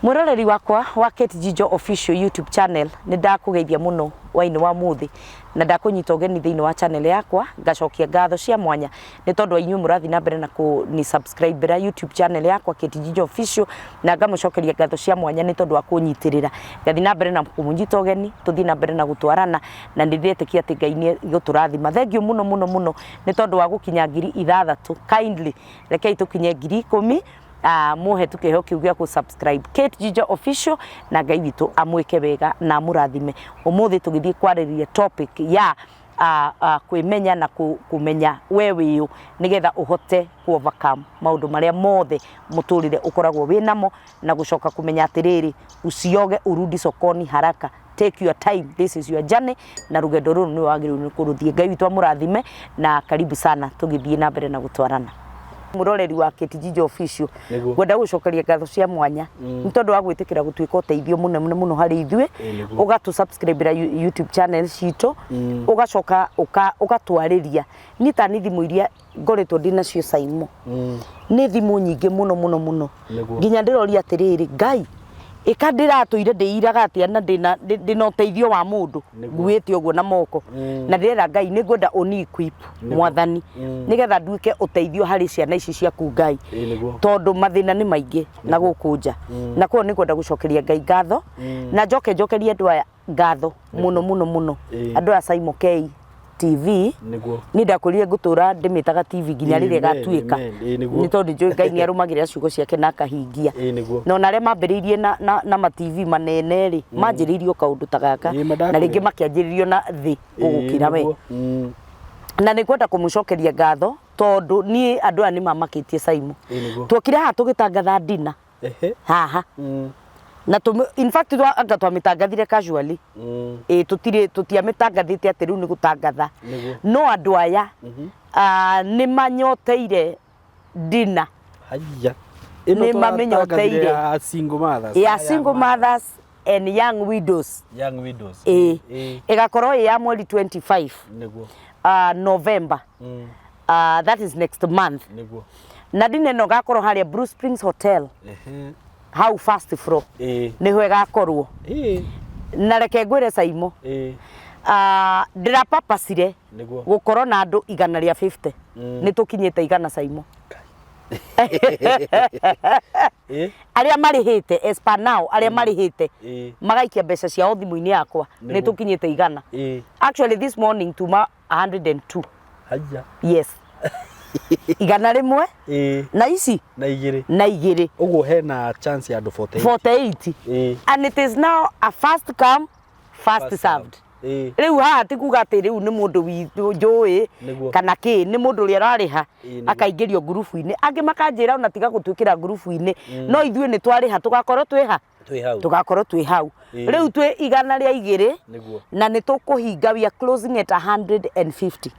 Mwĩroreri wakwa wa Kate Jijo Official YouTube channel, nĩ ndakũgeithia mũno wainĩ wa mũthĩ na ndakũnyita ũgeni thĩinĩ wa channel yakwa. Ngacokia ngatho cia mwanya nĩ tondũ wa inyuĩ mũrathiĩ na mbere na kũni subscribe YouTube channel yakwa Kate Jijo Official, na ngamũcokeria ngatho cia mwanya nĩ tondũ wa kũnyitĩrĩra. Ngathiĩ na mbere na kũmũnyita ũgeni, tũthiĩ na mbere na gũtwarana, na nĩ ndĩretĩkia atĩ Ngai nĩ egũtũrathima. Thengiũ mũno mũno mũno nĩ tondũ wa gũkinya 6000. Kindly rekei tũkinye 10,000, muhe tukĩheo kĩu gĩa kũ subscribe Kate Jijo Official, na Ngai witũ amwĩke wega na amũrathime. Ũmũthĩ tũgĩthiĩ kwarĩrĩria topic ya kwĩmenya na kũmenya we wĩũ, nĩgetha ũhote ku overcome maũndũ marĩa mothe mũtũrĩre ũkoragwo wĩ namo, na gũcoka kũmenya atĩrĩrĩ, usioge urudi sokoni haraka. Take your time, this is your journey, na rũgendo rũrũ nĩ wagĩrĩirwo nĩ kũrũthiĩ. Ngai witũ amũrathime na karibu sana, tũgĩthiĩ na mbere na gũtwarana. Mũroreri wa Kate Jijo Official, ngwenda gũcokeria ngatho cia mwanya nĩ tondũ wa gwĩtĩkĩra gũtuĩka ũteithio mũnene mũno harĩ ithuĩ, ũgatũ subscribe YouTube channel citũ, ũgacoka ũgatwarĩria. Niĩ ta nĩ thimũ iria ngoretwo ndĩ nacio, Saimo, nĩ thimũ nyingĩ mũno mũno mũno, nginya ndĩroria atĩrĩrĩ, Ngai, ĩka ndĩratũire ndĩiraga atĩa na ndĩna ũteithio wa mũndũ nguĩte ũguo na moko? Na ndĩrera Ngai, nĩ ngwenda ũni equip, Mwathani, nĩgetha nduĩke ũteithio harĩ ciana ici ciaku, Ngai, tondũ mathĩna nĩ maingĩ na gũkũ nja. Na koguo nĩ ngwenda gũcokeria Ngai ngatho na njoke njokerie andũ aya ngatho mũno mũno mũno, andũ aya Saimo K TV. Niĩ ndakwĩrire ngũtũra ndĩmĩtaga TV nginya rĩrĩa ĩgatuĩka, nĩ tondũ njũĩ Ngai nĩ arũmagĩrĩra ciugo ciake na akahingia. Na ona arĩa mambĩrĩirie na ma TV manene rĩ, manjĩrĩirie o kaũndũ ta gaka, na rĩngĩ makĩanjĩrĩrio na thĩ gũgũkĩra we. Na nĩ ngwenda kũmũcokeria ngatho tondũ niĩ andũ aya nĩ mamakĩtie. Saimo, tuokire haha tũgĩtangatha dinner haha, na in fact anga twamĩtangathire casually. Ĩ tũtirĩ tũtiamĩtangathĩte atĩ rĩu nĩ gũtangatha, no andũ aya nĩ manyoteire dinner. Haya. Nĩ mamĩnyoteire. Ya single mothers. Ya single mothers and young widows. Young widows. Ĩ ĩgakorwo ĩ ya mweri 25 November, that is next month. Na dinner ĩno ĩgakorwo harĩa Blue Springs Hotel, hau first floor, nĩho ĩgakorwo. Na reke ngwĩre, Saimo, ndĩrapapacire gũkorwo na andũ 150. Nĩ tũkinyĩte 100, Saimo. Arĩa marĩhĩte, as per now, arĩa marĩhĩte magaikia mbeca ciao thimũ-inĩ yakwa, nĩ tũkinyĩte 100. Actually, this morning tuma 102. Haya. Yes, 100 na ici na igĩrĩ. Na igĩrĩ. Ũguo hena chance ya andũ 48. 48. And it is now a first come, first served. Rĩu haha ti kuga atĩ rĩu nĩ mũndũ witũ njũĩ kana kĩ, nĩ mũndũ ũrĩa ũrarĩha akaingĩrio ngurubu-inĩ. Angĩ makanjĩra ona tiga gũtwĩkĩra ngurubu-inĩ, no ithuĩ nĩ twarĩha, tũgakorwo twĩ ha? Twĩ hau. Tũgakorwo twĩ hau. Rĩu twĩ 102. Na nĩ tũkũhinga, we are closing at 150,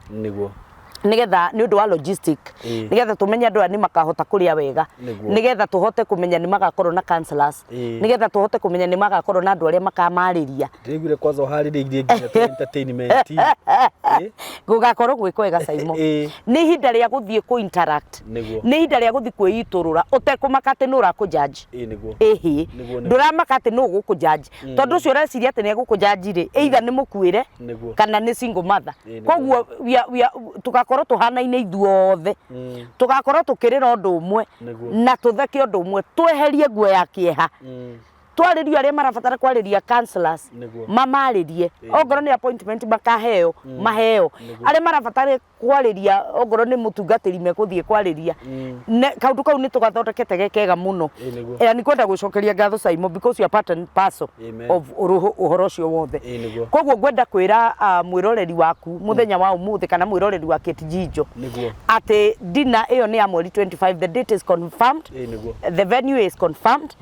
nigetha nĩ ũndũ wa logistic, nigetha tũmenye andũ aya nĩ makahota kũrĩa wega, nigetha tũhote kũmenya nĩ magakorwo na counselors, nigetha tũhote kũmenya nĩ magakorwo na andũ arĩa makamarĩria. Ndĩraiguire kwanza ũharĩrĩirie nginya tũ entertainment. Gũgakorwo gwĩ kwega, Saimo. Nĩ ihinda rĩa gũthiĩ kũ interact. Nĩ ihinda rĩa gũthiĩ kwĩitũrũra ũtekũmaka atĩ nũ ũrakũjudge. Ĩhĩ. Ndũramaka atĩ nũ ũgũkũjudge, tondũ ũcio ũreciria atĩ nĩ egũkũjudge rĩ, either nĩ mũkuĩre kana nĩ single mother. Koguo tũgakorwo tũhanaine ithuothe, tũgakorwo tũkĩrĩra ũndũ ũmwe na tũtheke ũndũ ũmwe, tweherie nguo ya kĩeha, twarĩrio arĩa marabatara kwarĩria counselors, mamarĩrie. Ongorwo nĩ appointment makaheo, maheo. Arĩa marabatara kwarĩria, ongorwo nĩ mũtungatĩri mekũthiĩ kwarĩria. Kaũndũ kau nĩ tũgathondekete ge kega mũno. Na nĩ kwenda gũcokeria ngatho, Simon, because you are part and parcel of ũhoro ũcio wothe. Koguo ngwenda kwĩra mwĩroreri waku mũthenya wa ũmũthĩ, kana mwĩroreri wa Kate Jijo, atĩ dinner ĩyo nĩ ya mweri 25. The date is confirmed. The venue is confirmed.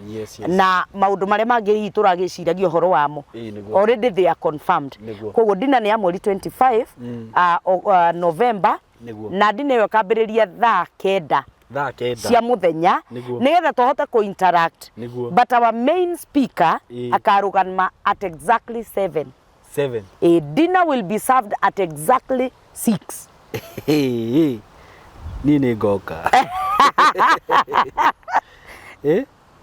Na maũndũ marĩa mangĩ hihi tũragĩciragia ũhoro wamo, already they are confirmed. Koguo dinner nĩ ya mweri 25 November. Na dinner ĩyo ĩkambĩrĩria thaa 9 thaa 9 cia mũthenya, nĩgetha tũhote kũ interact. But our main speaker akarũgama at exactly 7. 7. A dinner will be served at exactly 6. Niĩ nĩ ngoka.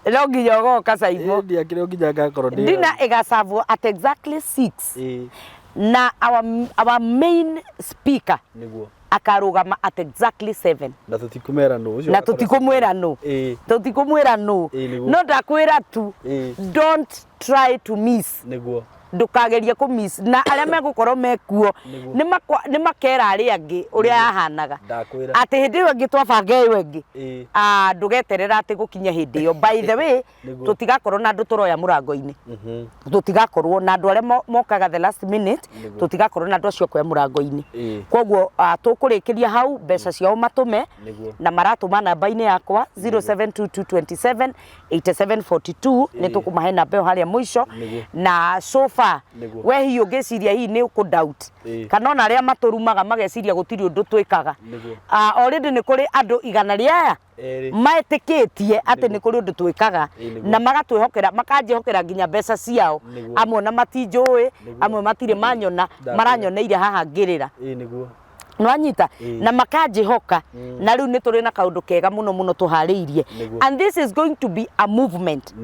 No nginya ũgoka, Saimo. Ndiakĩrĩ nginya ngakorwo ndĩ. Dinner ĩgacavwo at exactly 6. Na our main speaker akarũgama at exactly 7. Na tũtikũmera nũ ũcio. Na tũtikũmwĩra nũ. Tũtikũmwĩra nũ. Ĩĩ, nĩguo. No ndakwĩra tu, don't try to miss. Ndũkagerie kũ miss, na arĩa megũkorwo mekuo nĩ makera arĩa angĩ ũrĩa yahanaga. Ndakwĩra. Atĩ hĩndĩ ĩyo ĩngĩ twabanga ĩyo ĩngĩ, ah, ndũgeterera atĩ gũkinya hĩndĩ ĩyo. By the way, tũtigakorwo na andũ tũroya mũrango-inĩ. Tũtigakorwo na andũ arĩa mokaga the last minute. Tũtigakorwo na andũ acio kuoya mũrango-inĩ. Koguo tũkũrĩkĩria hau, mbeca ciao matũme. Na maratũma namba-inĩ yakwa 072227 8742. Nĩ tũkũmahe namba ĩyo harĩa mũico. Na so far, we hihi ũngĩciria hihi nĩ ũkũ doubt, kana ona arĩa matũrumaga mageciria gũtirĩ ũndũ twĩkaga, already nĩ kũrĩ andũ igana rĩa Erĩ. Metĩkĩtie atĩ nĩ kũrĩ ũndũ twĩkaga. Nĩguo. Na magatwĩhokera, makanjĩhokera nginya mbeca ciao. Amwe ona matinjũĩ, amwe matirĩ manyona. Ndakwĩra. Maranyoneire haha ngĩrĩra. ĩĩ nĩguo Nĩwanyita? Na makanjĩhoka. Na rĩu nĩ tũrĩ na kaũndũ kega mũno mũno tũharĩirie. And this is going to be a movement.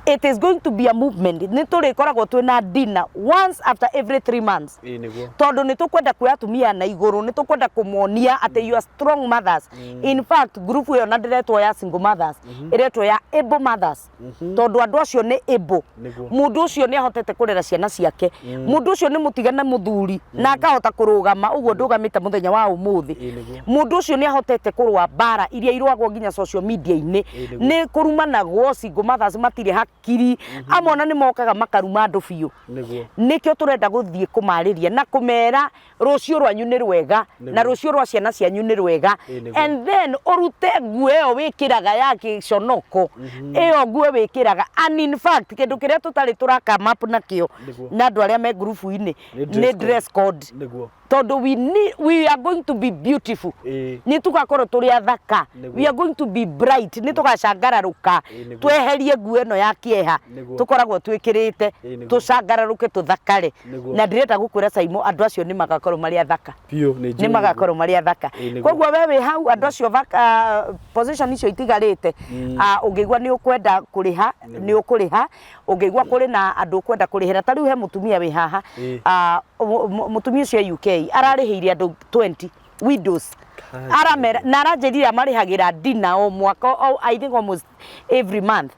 It is going to be a movement. Nĩ tũrĩkoragwo twĩna dinner once after every 3 months, ĩĩ nĩguo tondũ nĩ tũkwenda kuoya atumia na igũrũ, nĩ tũkwenda kũmonia atĩ you are strong mothers. In fact, group ĩyo na ndĩretwo ya single mothers, ĩretwo ya able mothers, tondũ andũ acio nĩ able. Mũndũ ũcio nĩ ahotete kũrera ciana ciake, mũndũ ũcio nĩ mũtigane mũthuri na akahota kũrũgama ũguo ndũgamĩte mũthenya wa ũmũthĩ. Mũndũ ũcio nĩ ahotete kũrũa mbara iria irũagwo nginya social media-inĩ. Nĩ kũrumanagwo, single mothers matirĩ hakiri, amwe ona nĩ mokaga makaruma andũ biũ. Nĩkĩo tũrenda gũthiĩ kũmarĩria na kũmera rũciũ rwanyu nĩ rwega na rũciũ rwa ciana cianyu nĩ rwega. And then ũrute nguo ĩyo wĩkĩraga ya gĩconoko, ĩyo nguo wĩkĩraga. And in fact, kĩndũ kĩrĩa tũtarĩ tũra come up nakĩo na andũ arĩa me ngurubu-inĩ Nĩ nĩ dress code. Dress code. Tondũ we are going to be beautiful. Nĩ tũgakorwo tũrĩ athaka. We are going to be bright. Nĩ tũgacangararũka. Tweherie nguo ĩno ya kĩeha tũkoragwo twĩkĩrĩte. Tũcangararũke, tũthakare. Na ndĩrenda gũkwĩra, Saimo, andũ acio nĩ magakorwo marĩ athaka. Biũ, nĩ njũĩ. Nĩ magakorwo marĩ athaka. Ĩĩ, nĩguo. Koguo we wĩ hau, andũ acio position icio itigarĩte, ũngĩigua nĩ ũkwenda kũrĩha, nĩ ũkũrĩha. Ũngĩigua kũrĩ na andũ ũkwenda kũrĩhĩra, ta rĩu he mũtumia wĩ haha. Mũtumia ũcio e UK, ararĩhĩire andũ 20 widows. Aramera na aranjĩrire amarĩhagĩra dinner o mwaka, o, I think almost every month.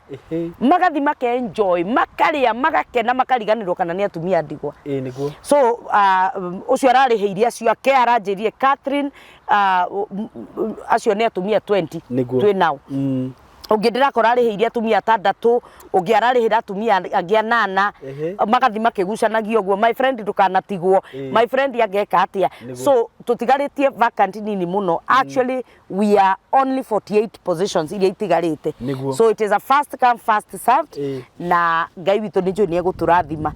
Magathi make enjoy, makarĩa, magakena, makariganĩrwo kana nĩ atumia ndigwa. ĩĩ nĩguo So ũcio ararĩhĩire acio ake, aranjĩrire Catherine, acio nĩ atumia 20 twĩ nao. Ũngĩ ndĩrakora arĩhĩire atumia atandatũ, ũngĩ ararĩhĩra atumia angĩ anana. Magathi makĩgucanagia ũguo. My friend, ndũkanatigwo. My friend, angeka atĩa? So tũtigarĩtie vacant nini mũno. Actually, we are only 48 positions iria itigarĩte. So it is a first come, first served. Na Ngai witũ nĩ njũĩ nĩ egũtũrathima.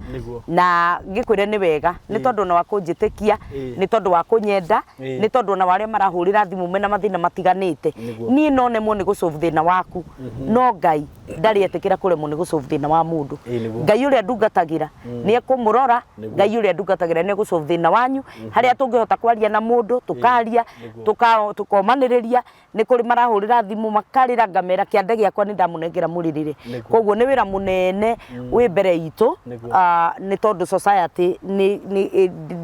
Na ngĩkwĩre nĩ wega nĩ tondũ ona wa kũnjĩtĩkia, nĩ tondũ wa kũnyenda, nĩ tondũ ona wa arĩa marahũrĩra thimũ mena mathĩna matiganĩte. Niĩ no nemwo nĩ gũsolve thĩna waku, no Ngai ndarĩ etĩkĩra kũremwo nĩ gũsolve thĩna wa mũndũ. Ĩĩ, nĩguo. Ngai ũrĩa ndungatagĩra nĩ ekũmũrora. Ngai ũrĩa ndungatagĩra nĩ egũsolve thĩna wanyu. Harĩa tũngĩhota kwaria na mũndũ, tũkaria, tũkomanĩrĩria. Nĩ kũrĩ marahũrĩra thimũ makarĩra, ngamera kĩande gĩakwa nĩ ndamũnengera mũrĩrĩre. Koguo nĩ wĩra mũnene wĩ mbere itũ. Nĩ tondũ society nĩ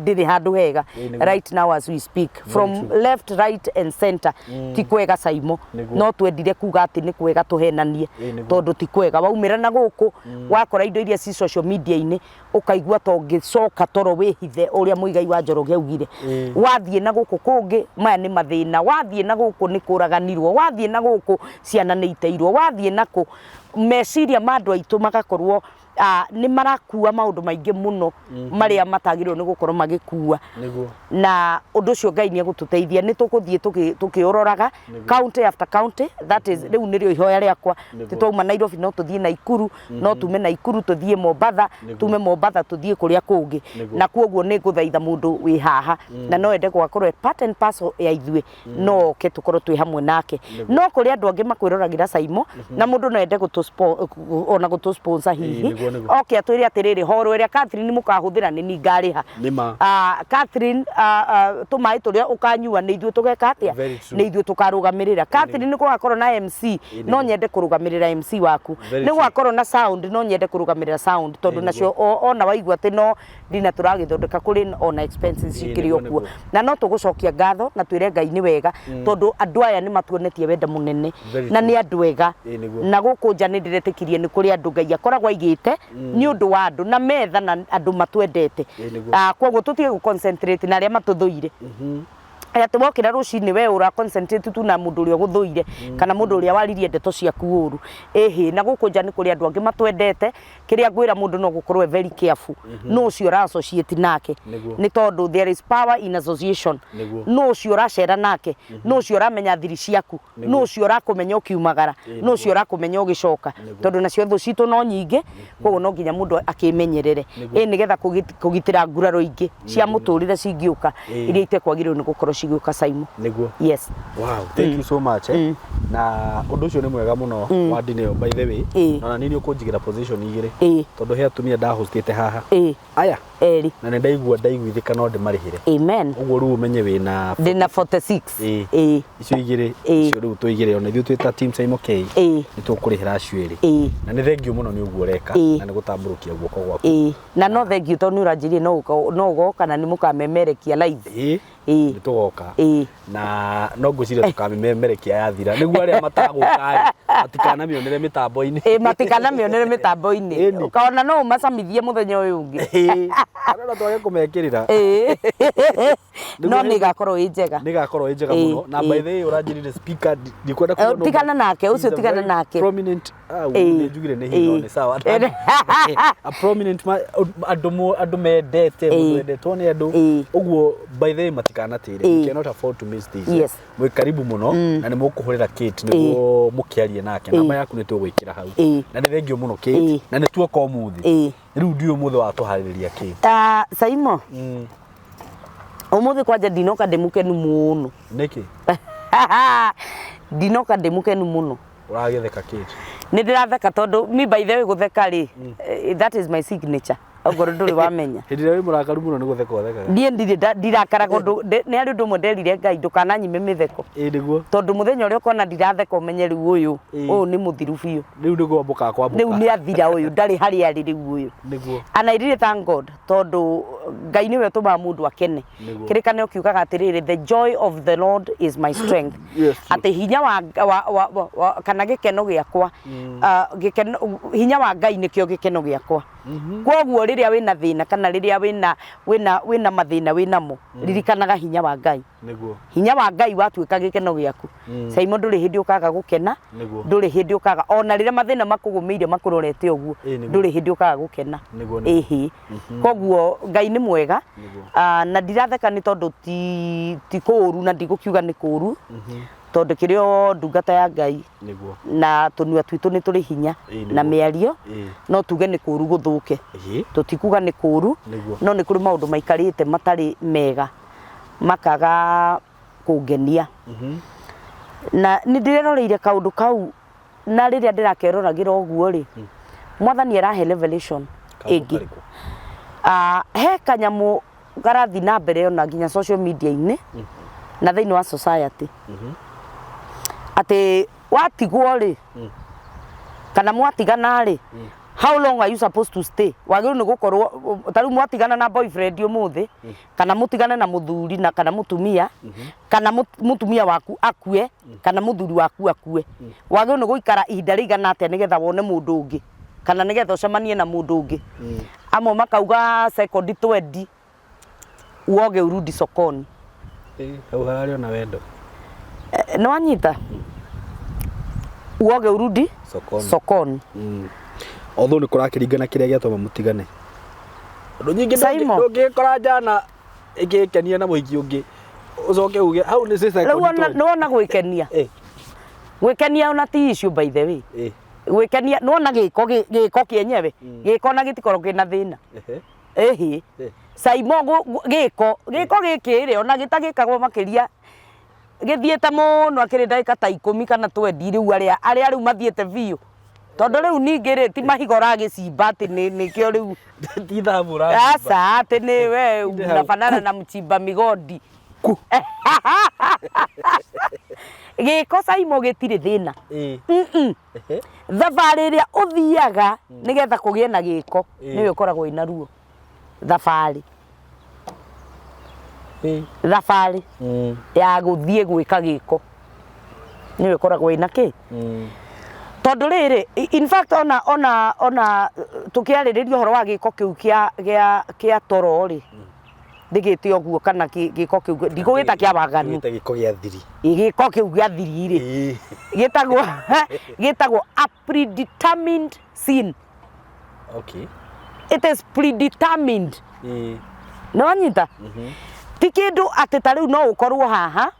ndĩrĩ handũ hega. Ĩĩ, nĩguo. Right now as we speak, from true. left, right and center, ti kwega, Saimo. No twendire kuga atĩ nĩ kwega, tũhenanie. Ĩĩ, nĩguo. Tondũ ti kwega. Waumĩra na gũkũ, wakora indo iria ci social media-inĩ, ũkaigua ta ũngĩcoka toro wĩhithe ũrĩa Mũigai wa Njoroge augire. Wathiĩ na gũkũ kũngĩ, maya nĩ mathĩna. Wathiĩ na gũkũ, nĩ kũraganirwo. Wathiĩ na gũkũ, ciana nĩ iteirwo. Wathiĩ na kũ, meciria ma andũ aitũ magakorwo nĩ marakua maũndũ maingĩ mũno marĩa matagĩrĩirwo nĩ gũkorwo magĩkua. Na ũndũ ũcio Ngai nĩ egũtũteithia, nĩ tũgũthiĩ tũkĩũroraga county after county. That is, rĩu nĩrĩo ihoya rĩakwa. Twauma Nairobi, no tũthiĩ Naikuru, no tume Naikuru tũthiĩ Mombatha, tume Mombatha tũthiĩ kũrĩa kũngĩ. Na kuoguo nĩ ngũthaitha mũndũ wĩ haha na no ende gũgakorwo part and parcel ya ithuĩ, no oke tũkorwo twĩ hamwe nake. No kũrĩ andũ angĩ makwĩroragĩra, Saimo, na mũndũ no ende ona gũtũ sponsor hihi. Nĩguo, nĩguo. Oke atwĩre atĩrĩrĩ, horo ĩrĩa Catherine mũkahũthĩra nĩ niĩ ngarĩha. Nĩ ma. Catherine, tũmaĩ tũrĩa ũkanyua nĩ ithuĩ tũgeka atĩa? Very true. Nĩ ithuĩ tũkarũgamĩrĩra. Catherine, nĩ gũgakorwo na MC, no nyende kũrũgamĩrĩra MC waku. Very Nĩ true. gũgakorwo na sound, no nyende kũrũgamĩrĩra sound, tondũ Ĩĩ, nacio ona waigua atĩ no ndina tũragĩthondeka, kũrĩ ona expenses Ĩĩ, cikĩrĩ o nĩguo, kuo. nĩguo. Na no tũgũcokia ngatho na twĩre Ngai nĩ wega, tondũ andũ aya nĩ matuonetie wendo mũnene Very na true. nĩ andũ ega. Ĩĩ, nĩguo. Na gũkũ nja nĩ ndĩretĩkirie nĩ kũrĩ andũ Ngai akoragwo aigĩte nĩ ũndũ wa andũ na metha na andũ matwendete. Ĩĩ, nĩguo. Koguo tũtige gũ concentrate na arĩa matũthũire. Atĩ wokĩra rũcinĩ we ũra concentrate tu na mũndũ ũrĩa ũgũthũire kana mũndũ ũrĩa waririe ndeto ciaku ũru. Ĩhĩ, na gũkũ nja nĩ kũrĩ andũ angĩ matwendete. Kĩrĩa ngwĩra mũndũ no gũkorwo e very careful nũ ũcio ũra associate nake, Nĩguo. nĩ tondũ there is power in association. Nĩguo. Nũ ũcio ũracera nake, nũ ũcio ũramenya thiri ciaku, nũ ũcio ũrakũmenya ũkiumagara, nũ ũcio ũrakũmenya ũgĩcoka, tondũ nacio thũ citũ no nyingĩ. Koguo no nginya mũndũ akĩmenyerere, ĩ nĩgetha kũgitĩra nguraro ingĩ cia mũtũrĩre cingĩũka, iria itekwagĩrĩirwo nĩ gũkorwo cigĩũka, Simon. Nĩguo. Yes. Wow, thank you so much. Na ũndũ ũcio nĩ mwega mũno wa ndineo, by the way. Na niĩ nĩ ũkũnjigĩra position igĩrĩ. Tondũ he atumia ndahostĩte haha. Aya. Erĩ. Na nĩ ndaigua ndaiguithĩka no ndĩmarĩhĩre. Amen. Ũguo rĩu ũmenye wĩna Ndĩna 46. Ĩĩ. Icio igĩrĩ, icio rĩu tũigĩre ona ithuĩ twĩ ta team Simon K. Nĩ tũkũrĩhĩra acio erĩ. Na nĩ thengiũ mũno nĩ ũguo ũreka na nĩ gũtambũrũkia guoko gwaku. Ĩĩ. Na no thengiũ tondũ nĩ ũranjĩrire no ũgoka na nĩ mũkamemerekia live. Ĩĩ. Nĩ tũgoka. Na no ngwĩciria tũkamĩmemerekia yathira nĩguo arĩa matagũka rĩ matikanamĩonere mĩtambo-inĩ. Ĩĩ, matikanamĩonere mĩtambo-inĩ. Ĩni. Ũkaona no ũmacamithie mũthenya ũyũ ũngĩ. Ĩĩ. Kana no twage kũmekĩrĩra. Ĩĩ. No nĩ ĩgakorwo ĩ njega. Nĩ ĩgakorwo ĩ njega mũno. Na by the way, ũranjĩrire speaker ndikwenda kuga nũ- Tigana nake, ũcio He's a tigana very nake. prominent, nĩ njugire nĩ hino, nĩ sawa. A prominent andũ mendete, mũndũ wendetwo nĩ andũ. Ũguo by the way, matikanatĩre. You cannot afford to miss this. Mwĩ karibu mũno na nĩ mũkũhũrĩra Kate nĩguo mũkĩarie nake. Namba yaku nĩ tũgwĩkĩra hau. Na nĩ thengiũ mũno, Kate. Na nĩ tuoka ũmũthĩ. Rĩu ndiũĩ ũmũthĩ watũharĩrĩria kĩ. Saimo, ũmũthĩ kwanja ndinoka ndĩ mũkenu mũno. Nĩkĩ? Ndinoka ndĩ mũkenu mũno. Ũragĩtheka Kate? Nĩ ndĩratheka tondũ mi, by the way, gũtheka rĩ, that is my signature, ongorwo ndũrĩ wamenya. Hĩndĩ ĩrĩa wĩ mũrakaru mũno nĩ gũtheka ũthekaga? Niĩ ndirĩ ndirakaraga ũndũ nĩ harĩ ũndũ ũmwe nderire Ngai, ndũkananyime mĩtheko, Ĩĩ nĩguo. tondũ mũthenya ũrĩa ũkona ndiratheka, ũmenye rĩu ũyũ ũyũ nĩ mũthiru biũ. Rĩu nĩ kwambũka kwambũka. Rĩu nĩ athira, ũyũ ndarĩ harĩa arĩ rĩu ũyũ. And I really thank God, tondũ Ngai nĩwe ũtũmaga mũndũ akene. Kĩrĩkanĩro kiugaga atĩrĩrĩ, "The joy of the Lord is my strength." Atĩ hinya wa kana gĩkeno gĩakwa, gĩkeno, hinya wa Ngai nĩkĩo gĩkeno gĩakwa. Koguo rĩrĩa wĩna thĩna kana rĩrĩa wĩna mathĩna wĩnamo, ririkanaga hinya wa Ngai. Hinya wa Ngai watuĩka gĩkeno gĩaku, Simon, ndũrĩ hĩndĩ ũkaga gũkena. Ndũrĩ hĩndĩ ũkaga, ona rĩrĩa mathĩna makũgũmĩire makũrorete ũguo, ndũrĩ hĩndĩ ũkaga gũkena. Nĩguo. Ĩhĩ, koguo Ngai nĩ mwega. Na ndiratheka nĩ tondũ ti kũũru, na ndigũkiuga nĩ kũũru, tondũ kĩrĩ o ndungata ya Ngai na tũnua twitũ nĩ tũrĩ hinya na mĩario. No tuge nĩ kũũru gũthũke, tũtikuga nĩ kũũru, no nĩ kũrĩ maũndũ maikarĩte matarĩ mega makaga kũngenia. Na nĩ ndĩreroreire kaũndũ kau, na rĩrĩa ndĩrakeroragĩra ũguo rĩ, Mwathani arahe revelation Kaũndũ ĩngĩ. karĩkũ? He kanyamũ karathiĩ na mbere ona nginya social media-inĩ na thĩinĩ wa society, atĩ watigwo rĩ, kana mwatigana rĩ, how long are you supposed to stay? Wagĩrĩirwo nĩ gũkorwo ta rĩu mwatigana na boyfriend ũmũthĩ, kana mũtigane na mũthuri na kana mũtumia, kana mũtumia waku akue, kana mũthuri waku akue, wagĩrĩirwo nĩ gũikara ihinda rĩigana atĩa nĩgetha wone mũndũ ũngĩ, kana nĩgetha ũcemanie na mũndũ ũngĩ? Amwe makauga sekondi 20, uoge urudi sokoni. Hau hararĩ ona wendo. Nĩ wanyita, uoge urudi sokoni. Sokoni. Although nĩ kũrakĩringana kĩrĩa gĩatũma mũtigane. Ũndũ nyingĩ Simon. ndũngĩkora njana ĩgĩkenia na mũhiki ũngĩ, ũcoke uge hau nĩ Rĩu ona nĩ wona gwĩkenia, gwĩkenia ona ti issue, by the way. Gwĩkenia, nĩ wona gĩko gĩko kĩenyewe, gĩko na gĩtikorwo kĩna thĩna. Ĩhĩ. Saimo, gĩko gĩkĩ rĩ, ona gĩtagĩkagwo makĩria, gĩthiĩte mũno akĩrĩ ndagĩka ta 10 kana 20, rĩu arĩa rĩu mathiĩte biũ. Tondũ rĩu ningĩ rĩ, ti mahiga ũragĩcimba atĩ nĩkĩo rĩu. Ti thahabu ũracimba. Aca, atĩ nĩ we Inde hau. unafanana na mchimba migodi. Gĩko Saimo gĩtirĩ thĩna. Thabarĩ ĩrĩa ũthiaga nĩgetha kũgĩe na gĩko nĩyo ĩkoragwo ĩna ruo. Thabarĩ. Thabarĩ ya gũthiĩ gwĩka gĩko nĩyo ĩkoragwo ĩna kĩ? Tondũ rĩrĩ, in fact ona ona ona tũkĩarĩrĩria ũhoro wa gĩko kĩu kĩa gĩa kĩa toro rĩ, ndĩgĩte ũguo kana gĩko kĩu ndigũgĩta kĩa waganu. Tũgĩte gĩko gĩa thiri. Gĩko kĩu gĩa thiri rĩ, gĩtagwo gĩtagwo a predetermined sin. It is predetermined. Nĩ wanyita? Ti kĩndũ atĩ ta rĩu no ũkorwo haha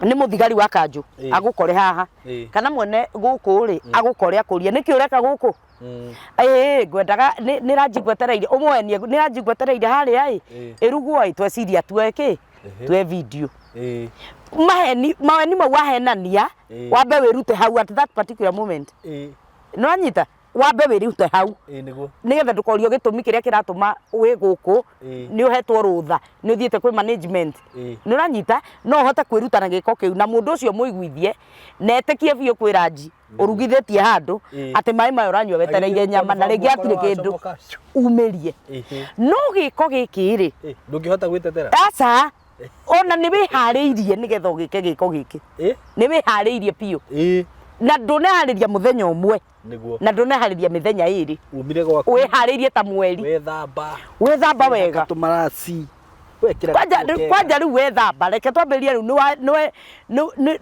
nĩ mũthigari wa kanjũ agũkore haha kana mwene gũkũ rĩ agũkore akũrie nĩkĩ ũreka gũkũ? Ĩĩ ngwendaga nĩ ranji ngwetereire ũmwenie nĩ ranji ngwetereire harĩa ĩ ĩrugwo ĩ tweciria tuoe kĩ tuoe video. Maheni maheni mau wahenania wambe wĩrute hau at that particular moment. Nĩ wanyita? Wambe wĩrute hau. Ĩĩ nĩguo. Nĩgetha ndũkorio gĩtũmi kĩrĩa kĩratũma wĩ gũkũ nĩ ũhetwo rũtha nĩ ũthiĩte kwĩ management. Nĩ ũranyita? No ũhote kwĩruta na gĩko kĩu na mũndũ ũcio mũiguithie na etĩkie biũ kwĩ ranji ũrugithĩtie handũ atĩ maĩ maya ũranyua wetereire nyama na rĩngĩ hatirĩ kĩndũ umĩrie. No gĩko gĩkĩ rĩ, Ndũngĩhota gwĩtetera. Aca, ona nĩ wĩharĩirie nĩgetha ũgĩke gĩko gĩkĩ. Nĩ wĩharĩirie biũ. Na ndũneharĩria mũthenya ũmwe. Nĩguo. Na ndũneharĩria mĩthenya ĩrĩ. Umire gwaku. Wĩharĩirie ta mweri. Wethamba. Wethamba wega. Tũmaraci. Wekĩra Kwanja gakuo kega. kwanja rĩu wethamba, reke twambĩrĩrie rĩu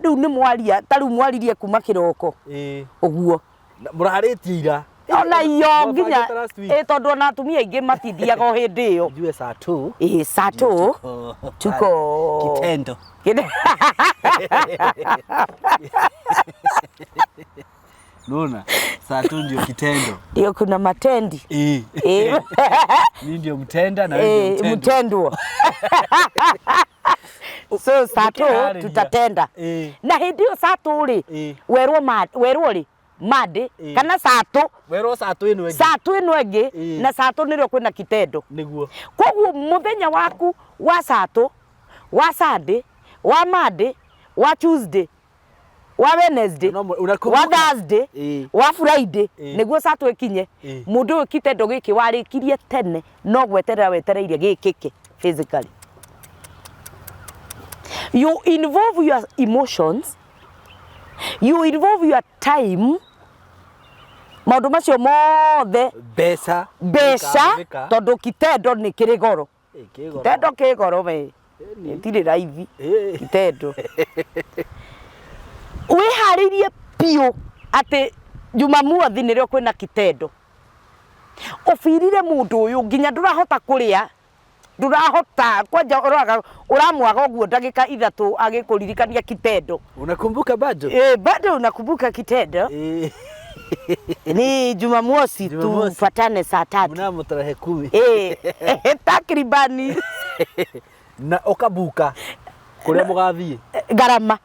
rĩu nĩ mwaria, ta rĩu mwaririe kuma kĩroko. Ũguo. Mũrarĩtie ira. Ona iyo Mwabangĩte nginya, last week. Tondũ ona atumia aingĩ matithiaga o hĩndĩ ĩyo. Ujue saa two. Saa two. Tuko. Kitendo. Nona, saa two ndio kitendo. Ndio kuna matendi. Mimi ndio mtenda na wewe ndio mtendwa. Mtendwa. So saa two Ũkĩharĩria. tutatenda. Na hĩndĩ ĩyo saa two rĩ, werwo ma, werwo rĩ, Monday, kana saa two. Werwo saa two ĩno ĩngĩ. Saa two ĩno ĩngĩ, na saa two nĩrĩo kwĩna kitendo. Nĩguo. Koguo mũthenya waku wa saa two, wa Sunday, wa Monday, wa Tuesday, wa Wednesday, No, unakumbuka? wa Thursday, wa Friday, nĩguo saa two ĩkinye. Mũndũ ũyũ kitendo gĩkĩ warĩkirie tene, no gweterera wetereire gĩkĩke physically. You involve your emotions, you involve your time, maũndũ macio mothe, Mbeca, mbeca, Mĩka. tondũ kitendo nĩ kĩrĩ goro. Kĩ goro. Kitendo kĩ goro we. Gĩtirĩ raithi. Kitendo. Wĩharĩirie biũ atĩ Jumamothi nĩrĩo kwĩna kitendo. Ũbirire mũndũ ũyũ nginya ndũrahota kũrĩa, ndũrahota kwanja ũroraga ũramwaga ũguo ndagĩka ithatũ agĩkũririkania kitendo. Unakumbuka bado? Bado unakumbuka kitendo? Ni Jumamosi Jumamosi. tupatane saa tatu. Mnamo tarehe 10. Takribani. Na ũkabuka kũrĩa mũgathiĩ. Ngarama.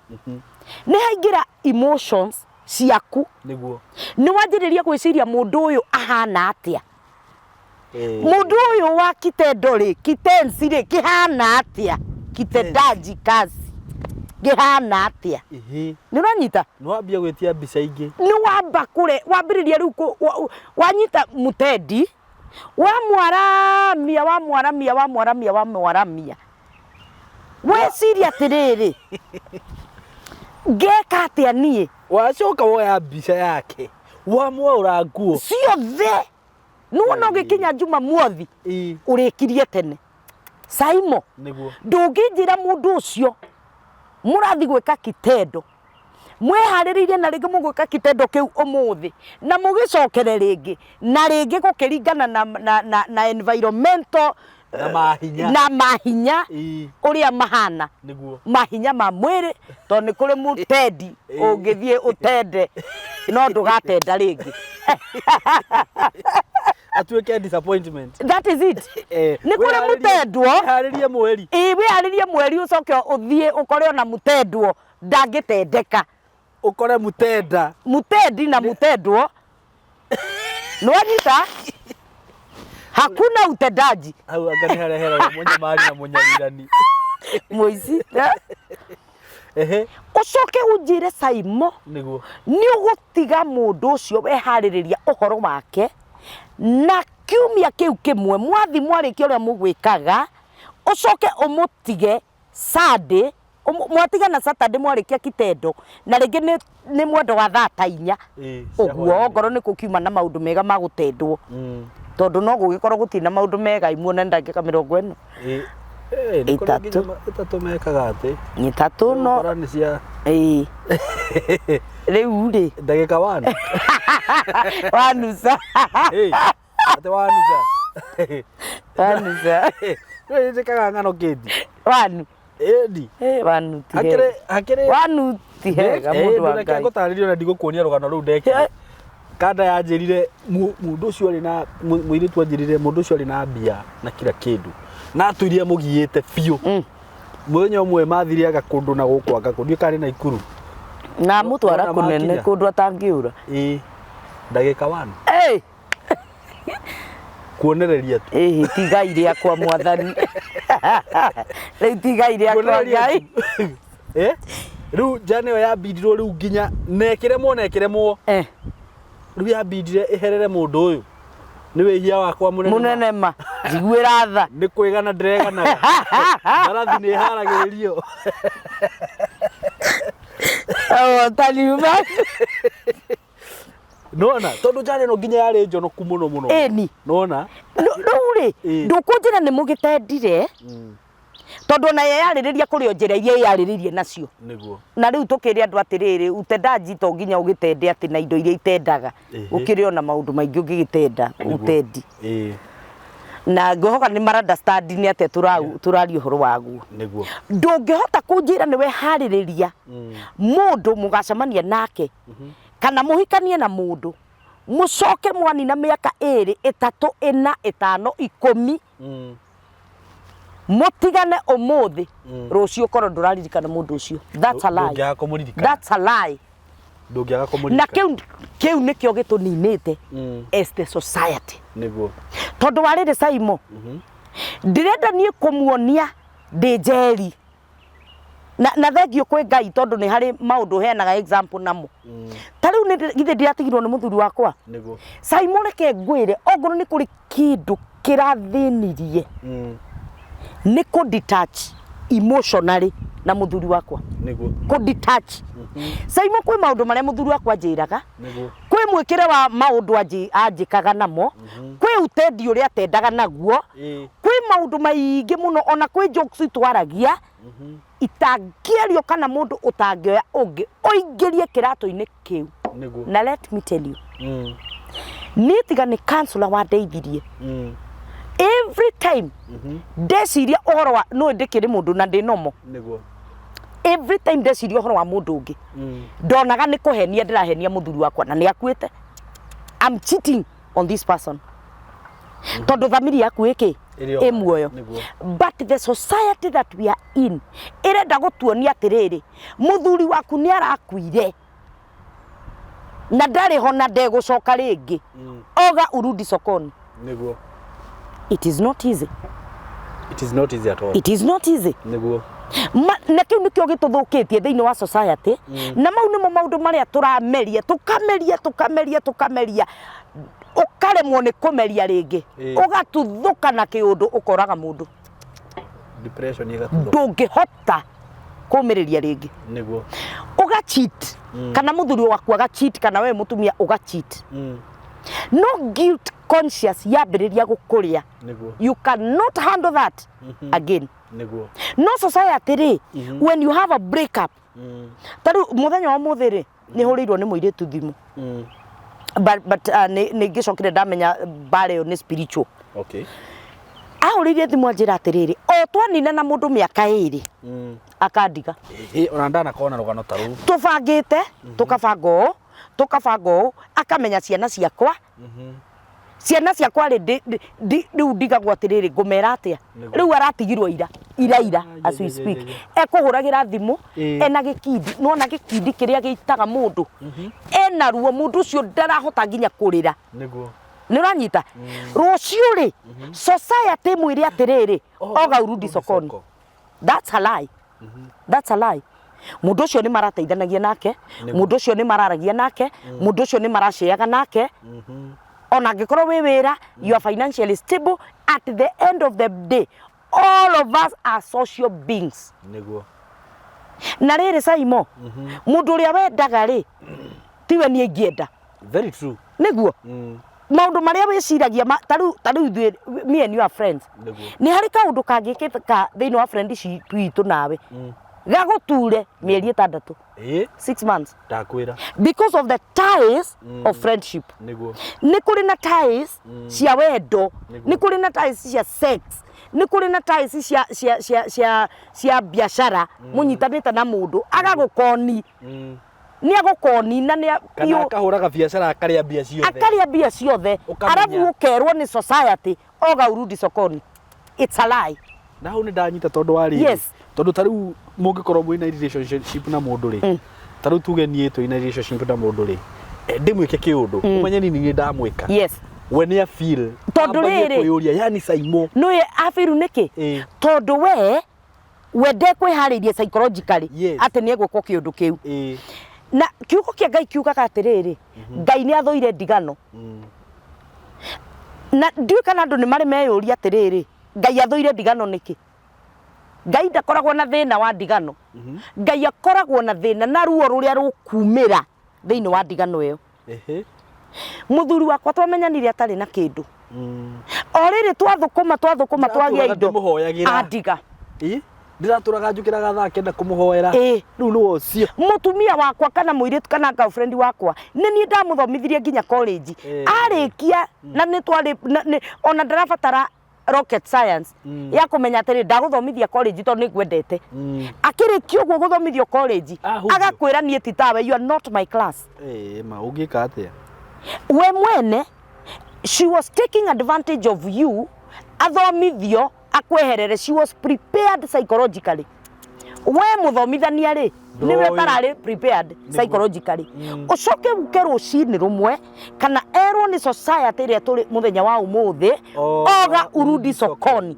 Nĩ haingĩra emotions ciaku. Nĩguo. Nĩ wanjĩrĩria gwĩciria mũndũ ũyũ ahana atĩa. Mũndũ ũyũ wa kitendo rĩ, kitensi rĩ, kĩhana atĩa? Kitendaji kazi. Kĩhana atĩa? Nĩ ũranyita? Nĩ wambia gwĩtia mbica ingĩ. Nĩ wamba kũre, wambĩrĩria rĩu wanyita mũtendi, wamwaramia, wamwaramia, wamwaramia, wamwaramia. Weciria atĩrĩrĩ, ngeka atĩa niĩ? Wacoka woya mbica yake, wamwaũra nguo. Ciothe. Nĩwona ũgĩkinya Jumamothi, ũrĩkirie tene. Saimo, Nĩguo. ndũngĩnjĩra mũndũ ũcio mũrathiĩ gwĩka kitendo. Mwĩharĩrĩirie na rĩngĩ mũgwĩka kitendo kĩu ũmũthĩ, na mũgĩcokere rĩngĩ, na rĩngĩ gũkĩringana na environmental, Na mahinya. na mahinya ũrĩa mahana. Nĩguo. Mahinya ma mwĩrĩ, tondũ nĩ kũrĩ mũtendi ũngĩthiĩ ũtende, no ndũgatenda rĩngĩ. Atuĩke disappointment. That is it. Nĩ kũrĩ mũtendwo. Wĩharĩrie mweri. Wĩharĩrie mweri ũcoke ũthiĩ ũkore ona mũtendwo ndangĩtendeka. Ũkore mũtenda. Mũtendi na mũtendwo. Nĩwanyita? Hakuna utendaji. Hau anga nĩ harĩa heragwo mũnyamari na mũnyarirani. Mũici. Ehe. Ũcoke ũnjĩre Saimo, Nĩguo. Nĩ ũgũtiga mũndũ ũcio weharĩrĩria ũhoro wake na kiumia kĩu kĩmwe mwathi mwarĩkia ũrĩa mũgwĩkaga, ũcoke ũmũtige Sunday, mwatigana Saturday mwarĩkia kitendo na rĩngĩ nĩ mwendo wa thaa ta 4 Cia ũguo hwaĩ-inĩ. Ongorwo nĩ gũkiuma na maũndũ mega ma gũtendwo, tondũ no gũgĩkorwo gũtirĩ na maũndũ mega imuona ndagĩka 40. Ĩĩ. Ĩĩ, nĩ kũrĩ 3. Nginya 3 mekaga atĩ. 3 no. Ũgakora nĩ cia Ĩĩ, rĩu rĩ ndagĩka one. Wanuca. Ĩĩ, atĩ wanuca. Wanuca. Nĩ njĩkaga ng'ano kĩndi. Wanu. Ĩndi. Eh, wanu ti Hakĩrĩ hega. Hakĩrĩ Wanu ti hega, mũndũ wa Reke Ngai. ngũtarĩrie na ndigũkuonia rũgano rũu ndekire. Kanda yanjĩrire mũndũ ũcio arĩ na mũirĩtu anjĩrire mũndũ ũcio arĩ na mbia na kila kĩndũ na atũirie mũgiĩte biũ. Mũthenya ũmwe mathire anga kũndũ na gũkũ anga kũ ndiũĩ kana nĩ Naikuru. Na mũtwara Wona kũnene makinya. kũndũ atangĩũra. Ĩĩ, ndagĩka one. Ĩĩ. Kuonereria tu. Ĩhĩ, ti igai rĩakwa mwathani. Rĩu ti igai rĩakwa Kuonereria Ngai. tu. Eh? Rĩu njana ĩyo yambindirwo rĩu nginya na ĩkĩremwo na ĩkĩremwo. Rĩu yambindire ĩherere mũndũ ũyũ. Nĩ wĩhia wakwa mũnene. Mũnene ma. Njiguĩra tha. Nĩ kwĩgana ndĩreganaga. Mbarathi nĩ ĩharagĩrĩrio. Ũhotani ma. Nona tondũ njana ĩno nginya yarĩ njonoku mũno mũno. Ĩni. Nona. Rĩu rĩ, ndũkũnjĩra nĩ mũgĩtendire, tondũ ona yeyarĩrĩria kũrĩ o njĩra iria ĩyarĩrĩirie nacio. Nĩguo. Na rĩu tũkĩre andũ atĩrĩrĩ, utendaji to nginya ũgĩtende atĩ na indo iria itendaga. Gũkĩrĩ ona maũndũ maingĩ ũngĩgĩtenda utendi. Na ngwĩhoka nĩ mara understand nĩ atĩa tũraria ũhoro waguo. Nĩguo. Ndũngĩhota kũnjĩra nĩ weharĩrĩria mũndũ mũgacemania nake kana mũhikanie na mũndũ, mũcoke mwanina mĩaka 2, 3, 4, 5, 10, mũtigane ũmũthĩ, rũciũ ũkorwo ndũraririkana mũndũ ũcio. That's a lie. Ndũngĩaga kũmũririkana. That's a lie. Ndũngĩaga Na kũmũririkana. Kĩu nĩkĩo gĩtũninĩte as the society. Nĩguo. Tondũ wa rĩrĩ Saimo, ndĩrenda niĩ kũmuonia ndĩ njeri. Na thengiũ kwĩ Ngai tondũ nĩ harĩ maũndũ heanaga example namo. Ta rĩu githĩ ndiratigirwo nĩ mũthuri wakwa? Nĩguo. Saimo, reke ngwĩre, ongorwo nĩ kũrĩ kĩndũ kĩrathĩnirie nĩ kũ detach emotionally na mũthuri wakwa. Nĩguo. Kũ detach. Saimo, kwĩ maũndũ marĩa mũthuri wakwa anjĩraga, Nĩguo. kwĩ mwĩkĩre wa maũndũ anjĩkaga namo, kwĩ utendi ũrĩa atendaga naguo, kwĩ maũndũ maingĩ mũno, ona kwĩ jokes twaragia itangĩario kana mũndũ ũtangĩoya ũngĩ ũingĩrie kĩratũ-inĩ kĩu. Nĩguo. Na let me tell you, niĩ tiga nĩ counselor wandeithirie, every time ndeciria ũhoro wa no ndĩkĩrĩ mũndũ na ndĩ normal. Nĩguo. Every time ndeciria ũhoro wa mũndũ ũngĩ, ndonaga nĩ kũhenia ndĩrahenia mũthuri wakwa na nĩ akuĩte. I'm cheating on this person. Tondũ thamiri yaku ĩkĩ Ĩrĩ o ĩ muoyo. Nĩguo. But the society that we are in ĩrenda gũtuonia atĩrĩrĩ, mũthuri waku nĩ arakuire na ndarĩ ho na ndegũcoka rĩngĩ, oga urudi sokoni. Nĩguo. It is not easy. It is not easy at all. It is not easy. Nĩguo. Na kĩu nĩkĩo gĩtũthũkĩtie thĩinĩ wa society, na mau nĩmo maũndũ marĩa tũrameria, tũkameria, tũkameria, tũkameria, ũkaremwo nĩ kũmeria rĩngĩ, ũgatuthũka na kĩũndũ ũkoraga mũndũ. Depression ĩgatuthũka. Ndũngĩhota kũmĩrĩria rĩngĩ. Nĩguo. Ũga cheat, kana mũthuri waku aga cheat, kana we mũtumia ũga cheat. No guilt conscious yambĩrĩria gũkũrĩa. Nĩguo. You cannot handle that again. Nĩguo. No society rĩ, when you have a breakup, ta rĩu mũthenya wa ũmũthĩ rĩ, nĩ hũrĩirwo nĩ mũirĩtu thimũ. But nĩ ngĩcokire ndamenya mbara ĩyo nĩ spiritual. Ahũrĩire thimũ anjĩra atĩrĩrĩ, o twanina na mũndũ mĩaka 2, akandiga. Ĩĩ, ona ndanakorwo na rũgano ta rũu. Tũbangĩte, tũkabanga ũũ, tũkabanga ũũ, akamenya ciana ciakwa. Ciana ciakwa rĩ, rĩu ndigagwo atĩrĩrĩ, ngũmera atĩa? Nĩguo. Rĩu aratigirwo ira, ira, ira, as we speak. Ekũhũragĩra thimũ, ena gĩkindi, nĩwona gĩkindi kĩrĩa gĩitaga mũndũ. Ena ruo, mũndũ ũcio ndarahota nginya kũrĩra. Nĩguo. Nĩ ũranyita? Rũciũ rĩ, society mwĩre atĩrĩrĩ, oga urudi sokoni. Soko. That's a lie. That's a lie. Mũndũ ũcio nĩ marateithanagia nake, mũndũ ũcio nĩ mararagia nake, mũndũ ũcio nĩ maraceaga nake. Ona angĩkorwo wĩ wĩra, you are financially stable. At the end of the day, all of us are social beings. Nĩguo. Na rĩrĩ, Saimo, mũndũ ũrĩa wendaga rĩ, tiwe niĩ ingĩenda. Very true. Nĩguo. Maũndũ marĩa wĩciragia ta rĩu ithuĩ, me and you are friends. Nĩguo. Nĩ harĩ kaũndũ kangĩkĩka thĩinĩ wa friendship itũ nawe gagũture mĩeri 6, 6 months, Ndakwĩra. because of the ties of friendship. Nĩguo. Nĩ kũrĩ na ties cia wendo, Nĩguo. nĩ kũrĩ na ties cia sex, nĩ kũrĩ na ties cia biacara. Mũnyitanĩte na mũndũ agagũkoni, nĩ agũkoni na nĩ Kana akahũraga biacara, akarĩa mbia ciothe. Akarĩa mbia ciothe. Ũkamenya. Arabu ũkerwo nĩ society, oga urudi sokoni. It's a lie. Na hau nĩ ndanyita, tondũ wa rĩrĩ, tondũ ta rĩu mũngĩkorwo mwĩna relationship na mũndũ rĩ, ta rĩu tuge niĩ twĩna relationship na mũndũ rĩ, ndĩmwĩke kĩũndũ, ũmenye ni niĩ ndamwĩka, we nĩ afeel Tondũ ambagie rĩrĩ- kwĩyũria, yani Saimo. Nĩwe abiru nĩkĩ? Tondũ we ndekwĩharĩirie psychologically atĩ nĩ egwĩkwo kĩũndũ kĩu. Na kiugo kĩa Ngai kiugaga atĩrĩrĩ, Ngai nĩ athũire ndigano. Na ndiũĩ kana andũ nĩ marĩ meyũria atĩrĩrĩ, Ngai athũire ndigano nĩkĩ? Ngai ndakoragwo na thĩna wa ndigano. Ngai akoragwo na thĩna na ruo rũrĩa rũkumĩra thĩinĩ wa ndigano ĩyo. Mũthuri wakwa twamenyanire atarĩ na kĩndũ. O rĩrĩ twathũkũma, twathũkũma, twagĩa Ndĩratũraga indo, ndĩmũhoyagĩra. andiga. Ndĩratũraga njũkĩraga thaa 9 kũmũhoera. Rĩu nĩwe ũcio. Mũtumia wakwa kana mũirĩtu kana girlfriend wakwa, nĩ niĩ ndamũthomithirie nginya college. Arĩkia na nĩ twarĩ ona ndarabatara rocket science ya kũmenya atĩrĩ, ndagũthomithia college tondũ nĩ ngwendete. Akĩrĩkia ũguo gũthomithio college, Ahunjio. agakwĩra, "Niĩ ti tawe, you are not my class." Ma ũngĩka atĩa? We mwene, she was taking advantage of you. Athomithio akweherere. She was prepared psychologically. We mũthomithania rĩ, nĩwe Ndũĩ. ũtararĩ prepared psychologically. Ũcoke uke rũcinĩ rũmwe kana erwo nĩ society ĩrĩa tũrĩ mũthenya wa ũmũthĩ, Oga oga urudi sokoni,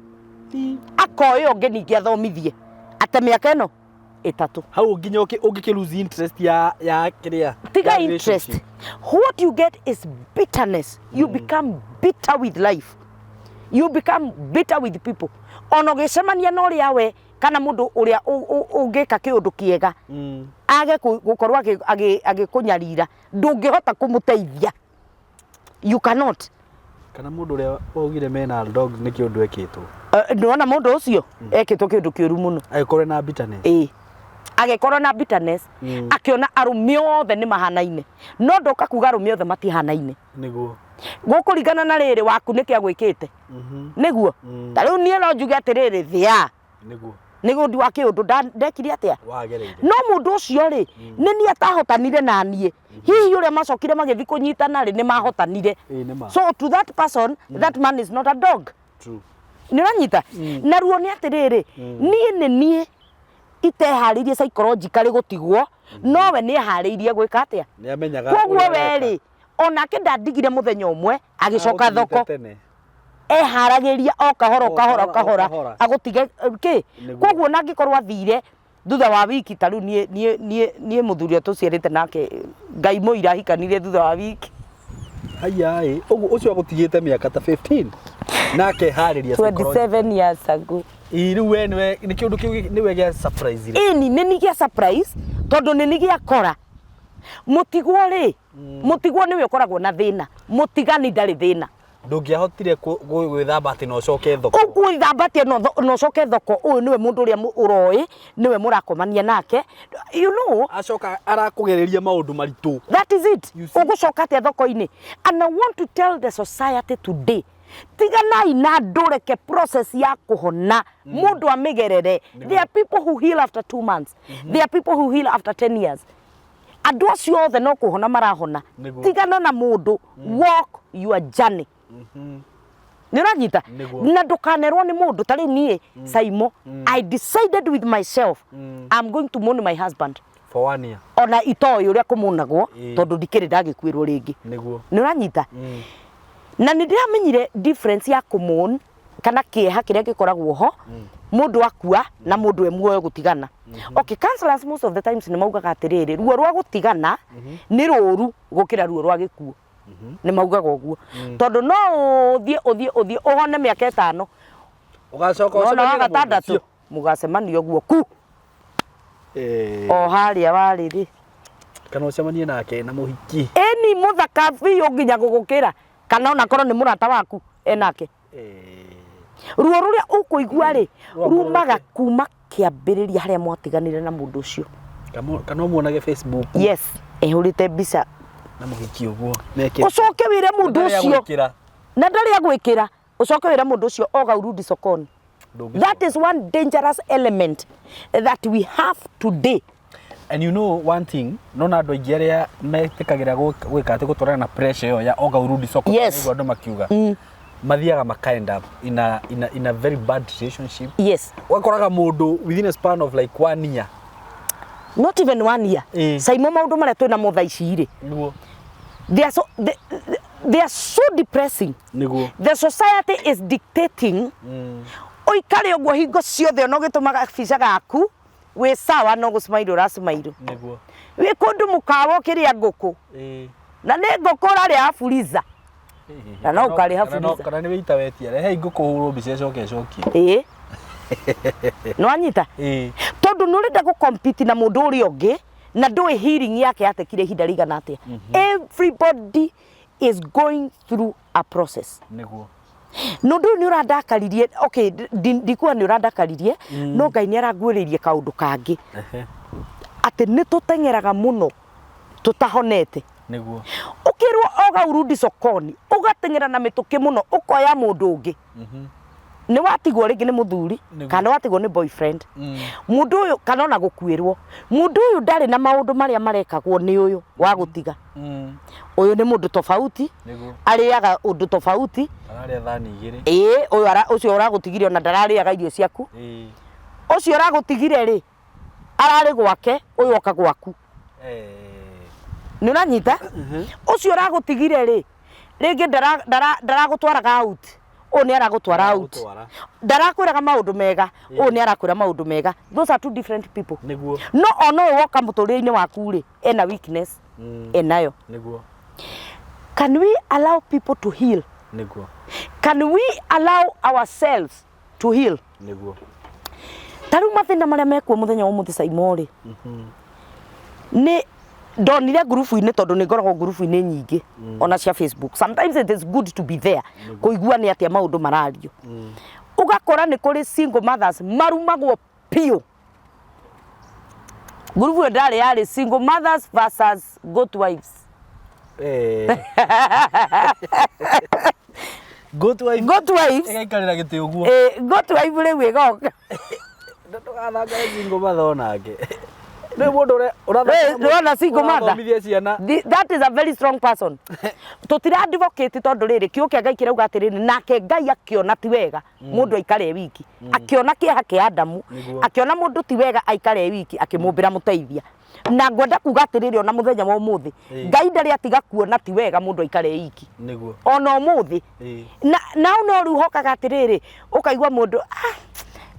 akoe ũngĩ ningĩ athomithie ate mĩaka ĩno 3. Hau nginya ũngĩkĩ lose interest ya kĩrĩa, Tiga ya interest. relationship. What you get is bitterness. You become bitter with life, you become bitter with people. Ona ũgĩcemania na ũrĩa we kana mũndũ ũrĩa ũngĩka kĩũndũ kĩega, age gũkorwo agĩkũnyarira, ndũngĩhota kũmũteithia. You cannot. Kana mũndũ ũrĩa waugire mena dog nĩ kĩũndũ ekĩtwo. Nĩwona mũndũ ũcio ekĩtwo kĩũndũ kĩũru mũno. Agĩkorwo na bitterness. Ĩĩ, agĩkorwo na bitterness, akĩona arũme othe nĩ mahanaine. No ndoka kuga arũme othe matihanaine. Gũkũringana na rĩrĩ waku nĩkĩ agwĩkĩte. Nĩguo ta rĩu niĩ no njuge atĩrĩrĩ, thĩa nĩ ũndũ wa kĩũndũ ndekire atĩa. Wagereire. No mũndũ ũcio rĩ, nĩ niĩ atahotanire na niĩ. Hihi ũrĩa macokire magĩthiĩ kũnyitana rĩ, nĩ mahotanire. Ĩĩ, nĩ ma. So to that person, that man is not a dog. True. Nĩ ũranyita? Na ruo nĩ atĩrĩrĩ, niĩ nĩ niĩ iteharĩirie psychologically gũtigwo, nowe nĩ eharĩirie gwĩka atĩa. Nĩ amenyaga Koguo ũrĩa we areka. rĩ, onake ndandigire mũthenya ũmwe agĩcoka Agũtigĩte thoko. tene. Eharagĩria o kahora, o O kahora, o kahora, o kahora, kahora. agũtige kĩ. Koguo ona angĩkorwo athire thutha wa wiki, ta rĩu niĩ mũthuri ũrĩa tũciarĩte nake, Ngai mũira, ahikanirie thutha wa wiki. Haya ĩ, ũguo ũcio agũtigĩte mĩaka ta 15 nake harĩria. 27 years ago. Ĩ, rĩu we nĩwe nĩ kĩũndũ kĩu nĩwe gĩa surprise rĩ? Ĩni, nĩ ni gĩa surprise, tondũ nĩ ni gĩa kora mũtigwo rĩ. Mũtigwo nĩwe ũkoragwo na thĩna, mũtigani ndarĩ thĩna. Ndũngĩahotire gwĩthamba atĩ na ũcoke thoko. Ũgwĩthamba atĩa na ũcoke thoko? Ũyũ nĩwe mũndũ ũrĩa ũroĩ, nĩwe mũrakomania nake. Acoka arakũgereria maũndũ maritũ. That is it. You see? Ũgũcoka atĩa thoko-inĩ? And I want to tell the society today, tiganai na andũ, reke process ya kũhona mũndũ amĩgerere. There are people who heal after 2 months. There are people who heal after 10 years. Andũ acio othe no kũhona marahona. Tigana na mũndũ, walk your journey. Nĩ ũranyita? Na ndũkanerwo nĩ mũndũ. Ta rĩu niĩ, Saimo, I decided with myself, I'm going to mourn my husband. For one year. Ona itoĩ ũrĩa kũmunagwo, tondũ ndikĩrĩ ndagĩkuĩrwo rĩngĩ. Nĩ ũranyita? Na nĩ ndĩramenyire difference ya kũmourn kana kĩeha kĩrĩa gĩkoragwo ho mũndũ akua na mũndũ e muoyo gũtigana. Okay, counselors most of the times nĩ maugaga atĩrĩrĩ, ruo rwa gũtigana nĩ rũru gũkĩra ruo rwa gĩkuũ. Nĩ maugaga ũguo tondũ no ũthiĩ ũthiĩ ũthiĩ ũhone mĩaka 5, Ũgacoka nona ũcemanie wa na mũndũ gatandatũ ũcio. mũgacemania ũguo ku o harĩa warĩ rĩ. Kana ũcemanie nake na mũhiki. Ĩni mũthaka biũ nginya gũgũkĩra, kana ona korwo nĩ mũrata waku enake. Ruo rũrĩa ũkũigua rĩ, rumaga kuma kĩambĩrĩria harĩa mwatiganire na mũndũ ũcio. Kana ũmuonage Facebook. Yes, ehũrĩte mbica na mũhiki ũguo mekĩra. Ũcoke wĩre mũndũ Ndarĩ ũcio agwĩkĩra. Na ndarĩ agwĩkĩra, ũcoke wĩre mũndũ ũcio oga urudi sokoni. Ndũngĩcoka. That is one dangerous element that we have today. And you know one thing, nona andũ aingĩ arĩa metĩkagĩra gwĩka atĩ gũtwarana na pressure ĩyo ya oga urudi soko, nĩguo andũ makiuga, mathiaga maka end up in a very bad relationship. Ũgakoraga mũndũ within a span of like one year. Not even one year. Saimo, maũndũ marĩa twĩna mo thaa ici rĩ, they are so depressing. The society is dictating ũikare ũguo hingo ciothe, ona ũgĩtũmaga bica gaku wĩ sawa, no gũcimairwo ũracimairwo. Wĩ kũndũ mũkawa ũkĩrĩa ngũkũ, na nĩ ngũkũ ũrarĩa ya freezer, na no ũkarĩha freezer. Kana nĩ wĩita wetia, rehei ngũkũ hũrwo mbica ĩcoke ĩcokie. Ĩĩ, nĩwanyita? Tondũ nĩ ũrenda gũ-compete na mũndũ ũrĩa ũngĩ na ndũĩ healing yake yatekire ihinda rĩigana atĩa. Everybody is going through a process. Na ũndũ ũyũ nĩ ũrandakaririe. Okay, ndikuga nĩ ũrandakaririe, no Ngai nĩ aranguĩrĩirie kaũndũ kangĩ, atĩ nĩ tũteng'eraga mũno tũtahonete. Ũkĩrwo oga urudi sokoni, ũgateng'era na mĩtũkĩ mũno, ũkoya mũndũ ũngĩ. Nĩ watigwo rĩngĩ nĩ mũthuri, kana nĩ watigwo nĩ boyfriend, mũndũ ũyũ, kana ona gũkuĩrwo. Mũndũ ũyũ ndarĩ na maũndũ marĩa marekagwo nĩ ũyũ wa gũtiga. Ũyũ nĩ mũndũ tofauti, arĩaga ũndũ tofauti. Ararĩa thani igĩrĩ. Ĩĩ, ũyũ ũcio ũragũtigire ona ndararĩaga irio ciaku. Ũcio ũragũtigire rĩ, ararĩ gwake, ũyũ oka gwaku. Nĩ ũranyita? Ũcio ũragũtigire rĩ, rĩngĩ ndaragũtwaraga out, ũyũ nĩ aragũtwara out. Aragũtwara. Ndarakwĩraga maũndũ mega, ũyũ nĩ arakwĩra maũndũ mega. Those are two different people. No ona ũyũ woka mũtũrĩre-inĩ waku rĩ, ena weakness enayo. Can we allow people to heal? Can we allow ourselves to heal? Ta rĩu mathĩna marĩa mekuo mũthenya wa ũmũthĩ, Saimo, rĩ, nĩ ndonire ngurubu-inĩ, tondũ nĩ ngoragwo ngurubu-inĩ nyingĩ ona cia Facebook. Sometimes it is good to be there kũigua nĩ atĩa maũndũ marario. Ũgakora nĩ kũrĩ single mothers marumagwo biũ. Ngurubu ĩyo ndarĩ yarĩ single mothers versus goat wives. Goat wife. Goat wives. Ĩgaikarĩra gĩtĩ ũguo. Goat wife rĩu ĩgoka. Ndũgathakare single mother onake. Rĩu mũndũ ũrĩa ũrathakĩra Nĩwona single mother? Ũrathomithia ciana. That is a very strong person. Tutira advocate, tondũ rĩrĩ, kiugo kĩa Ngai kĩrauga atĩrĩrĩ, nake Ngai akĩona ti wega mũndũ aikare e wiki. Akĩona kĩeha kĩa Adamu, akĩona mũndũ ti wega aikare e wiki, akĩmũmbĩra mũteithia. Na ngwenda kuga atĩrĩrĩ, ona mũthenya wa ũmũthĩ, Ngai ndarĩ atiga kuona ti wega mũndũ aikare e wiki. Ona ũmũthĩ. Na nau no rĩu hokaga atĩrĩrĩ, ũkaigua mũndũ, "Ah,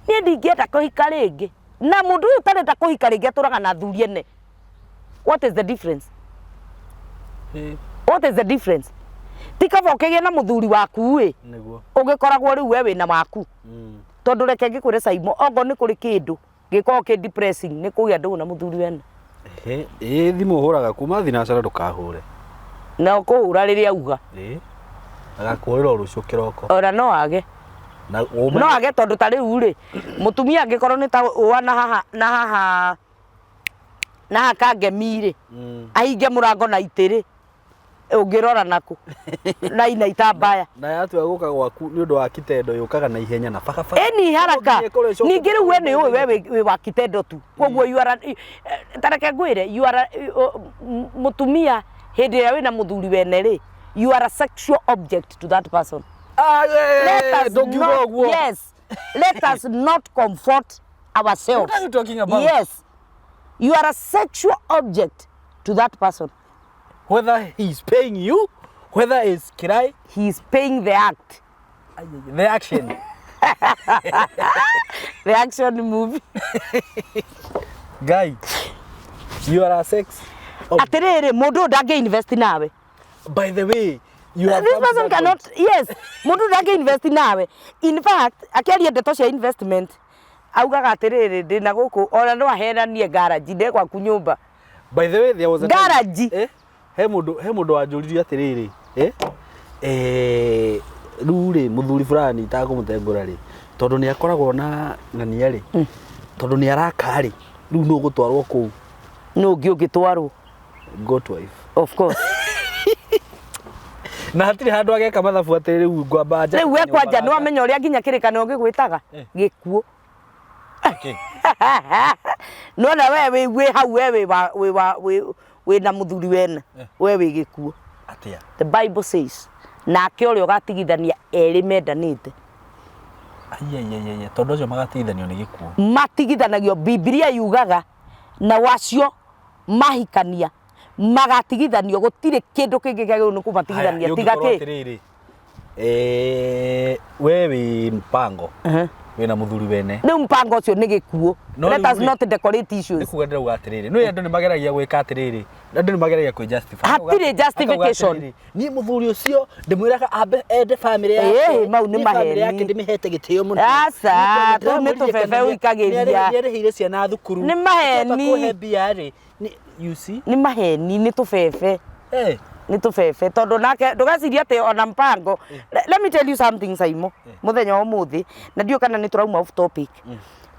niĩ ndingĩenda kũhika rĩngĩ." Na mũndũ ũyũ ũtarenda kũhika rĩngĩ atũraga na athuri ene. What is the difference? What is the difference? Ti kaba ũkĩgĩe na mũthuri waku ĩ, ũgĩkoragwo rĩu we wĩna waku. Tondũ reke ngĩkwĩre, Saimo, okorwo nĩ kũrĩ kĩndũ gĩkoragwo kĩ depressing, nĩ kũgĩa ndũgũ na mũthuri wene. Ĩĩ, thimũ ũhũraga kuma thinacara, ndũkahũre. Na ũkũhũra rĩrĩa auga. Agakũhũrĩra o rũciũ kĩroko. Ona no age. Na ũmenye- No age, tondũ ta rĩu rĩ, mũtumia angĩkorwo nĩ ta ũa na haha na haha na haha kangemi rĩ, ahinge mũrango na itĩ rĩ, ũngĩrora naku na ina itambaya. Na yatua gũka gwaku nĩ ũndũ wa kitendo, yũkaga na ihenya na baba. Ĩni haraka. Nginya ĩkorwo ĩcokete. Ningĩ rĩu we nĩ ũĩ we wĩ wa kitendo tu, koguo you are ta reke ngwĩre, you are mũtumia hĩndĩ ĩrĩa wĩna mũthuri wene rĩ, you are a sexual object to that person. Let us Ndũngiuga not, ũguo. yes, let us not comfort ourselves. What are you talking about? Yes, you are a sexual object to that person. Whether he's paying you, Whether is kirai. He is paying the act. The action. The action movie. Guy, you are a sex object. Atiriri, mundu ũyũ ndangĩ invest nawe. By the way, you have This come to person that cannot point. Yes, mundu ndangĩ invest nawe. In fact, akĩaria ndeto cia investment augaga atĩrĩrĩ, ndĩna gũkũ ona no ahenanie garage ndĩ gwaku nyũmba. By the way, there was a time- Garage. He mundu wanjũririe atĩrĩrĩ, rĩu rĩ, mũthuri fulani itakũmũtengũra rĩ, tondũ nĩ akoragwo na ng'ania rĩ, tondũ nĩ araka rĩ, rĩu nũ gũtwarwo kũu? Nũ ũngĩ ũngĩtwarwo? Got wife. Of course. Na hatirĩ handũ ageka mathabu atĩ rĩu ngwamba njake Rĩu we kanyũmba kwanja nĩ gaka. wamenya ũrĩa nginya kĩrĩkanĩro gĩgwĩtaga gĩkuũ. Okay. Nona we wĩ hau, we wĩ wa wĩ wa wĩ wĩna mũthuri wene, we wĩ gĩkuũ. Atĩa? The Bible says, nake ũrĩa ũgatigithania erĩ mendanĩte. Aiaiaiai, tondũ acio magatigithanio nĩ gĩkuũ. Matigithanagio. Bibilia yugaga na wacio mahikania magatigithanio, gũtirĩ kĩndũ kĩngĩ kĩagĩrĩirwo nĩ kũmatigithania tiga ũngĩkorwo kĩ. Atĩrĩrĩ, we wĩ mpango, wĩna mũthuri wene. Rĩu mpango ũcio nĩ gĩkuũ. No Let rĩu us rĩ- not decorate nĩ issues. kuga ndĩrauga atĩrĩrĩ, nĩ andũ nĩ mageragia gwĩka atĩrĩrĩ, andũ nĩ mageragia kwĩ justify. Hatirĩ Akauga justification. atĩrĩrĩ, niĩ mũthuri ũcio ndĩmwĩraga ambe ende famĩlĩ yake. Ĩĩ, mau nĩ Niĩ famĩlĩ yake maheni. ndĩmĩhete gĩtĩo mũno. Aca, Niĩ tũu nĩ ndĩramũririkana tũbebe ũikagĩria. nĩarĩhĩire ciana thukuru. Nĩ maheni. Ũkĩamba kũhe mbia rĩ, you see. Nĩ maheni, nĩ tũbebe. Nĩ tũbebe, tondũ nake ndũgecirie atĩ ona mpango. Let me tell you something, Saimo, mũthenya wa ũmũthĩ, na ndiũĩ kana nĩ tũrauma off topic,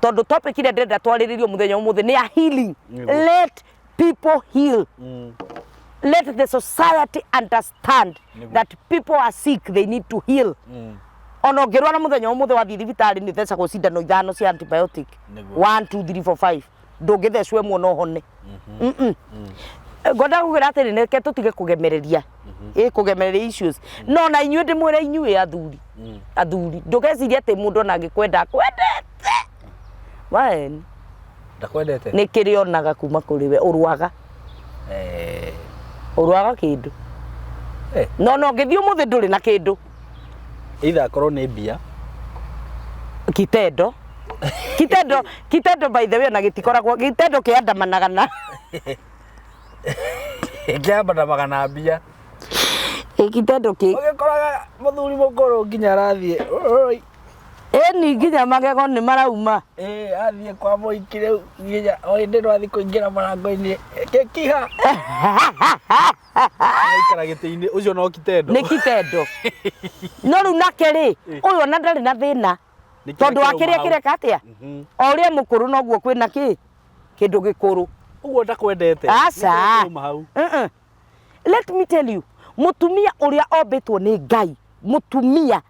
tondũ topic ĩrĩa ndĩrenda twarĩrĩrio mũthenya wa ũmũthĩ nĩ ya healing. Let people heal. Let the society understand that people are sick, they need to heal. Ona ũngĩrwara mũthenya wa ũmũthĩ, wathiĩ thibitarĩ nĩ ũthecagwo cindano ithano cia antibiotic. 1 2 3 4 5, ndũngĩthecwo ĩmwe na ũhone. Ngwenda kugira atĩrĩ, reke tũtige kũgemereria, ĩ kũgemereria issues. No na inyuĩ ndĩmwĩre, inyuĩ athuri, athuri, ndũgecirie atĩ mũndũ ona angĩkwenda akwendete waeni. Ndakwendete. Nĩ kĩrĩa onaga kuma kũrĩ we, ũrwaga. Ũrwaga kĩndũ. No no ũngĩthiĩ ũmũthĩ ndũrĩ na kĩndũ. Either akorwo nĩ mbia. Kitendo, kitendo, kitendo. By the way, ona gĩtikoragwo gĩtendo kĩandamanaga na Kĩambandamaga na mbia. Ĩ, kitendo kĩ Ũgĩkoraga mũthuri mũkũrũ nginya arathiĩ, "Oi." Ĩni nginya magego nĩ marauma. Ĩ, athiĩ kwa mũiki rĩu nginya o hĩndĩ no athiĩ kũingĩra mũrango-inĩ kĩkiha aikara gĩtĩ-inĩ ũcio no kitendo. Nĩ kitendo. No rĩu nake rĩ, ũyũ ona ndarĩ na thĩna. Nĩ kĩrĩa Tondũ wa kĩrauma kĩrĩa hau. kĩreka atĩa, o ũrĩa mũkũrũ noguo kwĩna kĩ kĩndũ gĩkũrũ. Ũguo ndakwendete. Aca. Nĩ kĩrĩa kĩrauma hau. Let me tell you, mũtumia ũrĩa ombĩtwo nĩ Ngai, mũtumia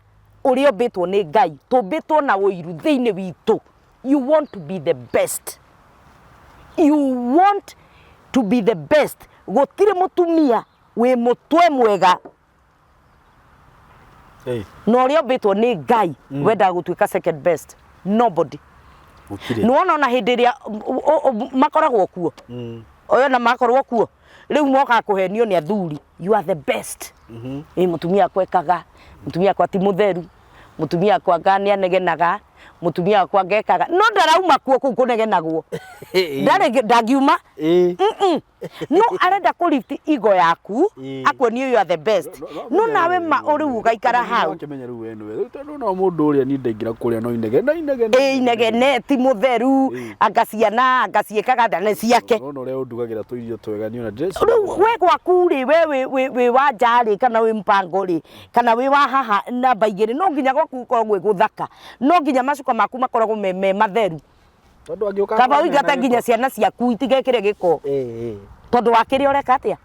ũrĩa ombĩtwo nĩ Ngai, tũmbĩtwo na ũiru thĩinĩ witũ. You want to be the best, you want to be the best. Gũtirĩ mũtumia wĩ mũtwe mwega na ũrĩa ombĩtwo nĩ Ngai wendaga gũtuĩka second best. Nobody. Gũtirĩ. Nĩwona ona hĩndĩ ĩrĩa makoragwo kuo, oyo na makorwo kuo rĩu mokaga kũhenio nĩ athuri, "You are the best." Ĩ, mũtumia akwa ekaga, mũtumia akwa ti mũtheru, mũtumia akwa nga nĩ anegenaga, mũtumia wakwa ngekaga, no ndarauma kuo kũu kũnegenagwo, ndarĩ ndangiuma. No arenda kũ lift ego yaku, akuonie you are the best, no nawe ma rĩu ũgaikara hau. Akĩmenya rĩu we nĩwe rĩu, tondũ no mũndũ ũrĩa niĩ ndaingĩra kũrĩa no inegene inegene. Ĩ, inegene, ti mũtheru, anga ciana anga ciĩkaga nda nĩ ciake. Nona ũrĩa ũndugagĩra tũirio twega niĩ ona ndĩreciria. Rĩu we gwaku rĩ, we wĩ wa nja rĩ, kana wĩ mpango rĩ, kana wĩ wa haha namba 2, no nginya gwaku gũkorwo gwĩ gũthaka, no nginya macuka maku makoragwo me matheru. Tondũ angĩũka Kaba akore ũingate mena nginya gĩko. ciana ciaku itigekĩre gĩko. Tondũ wa kĩrĩa ũreka atĩa,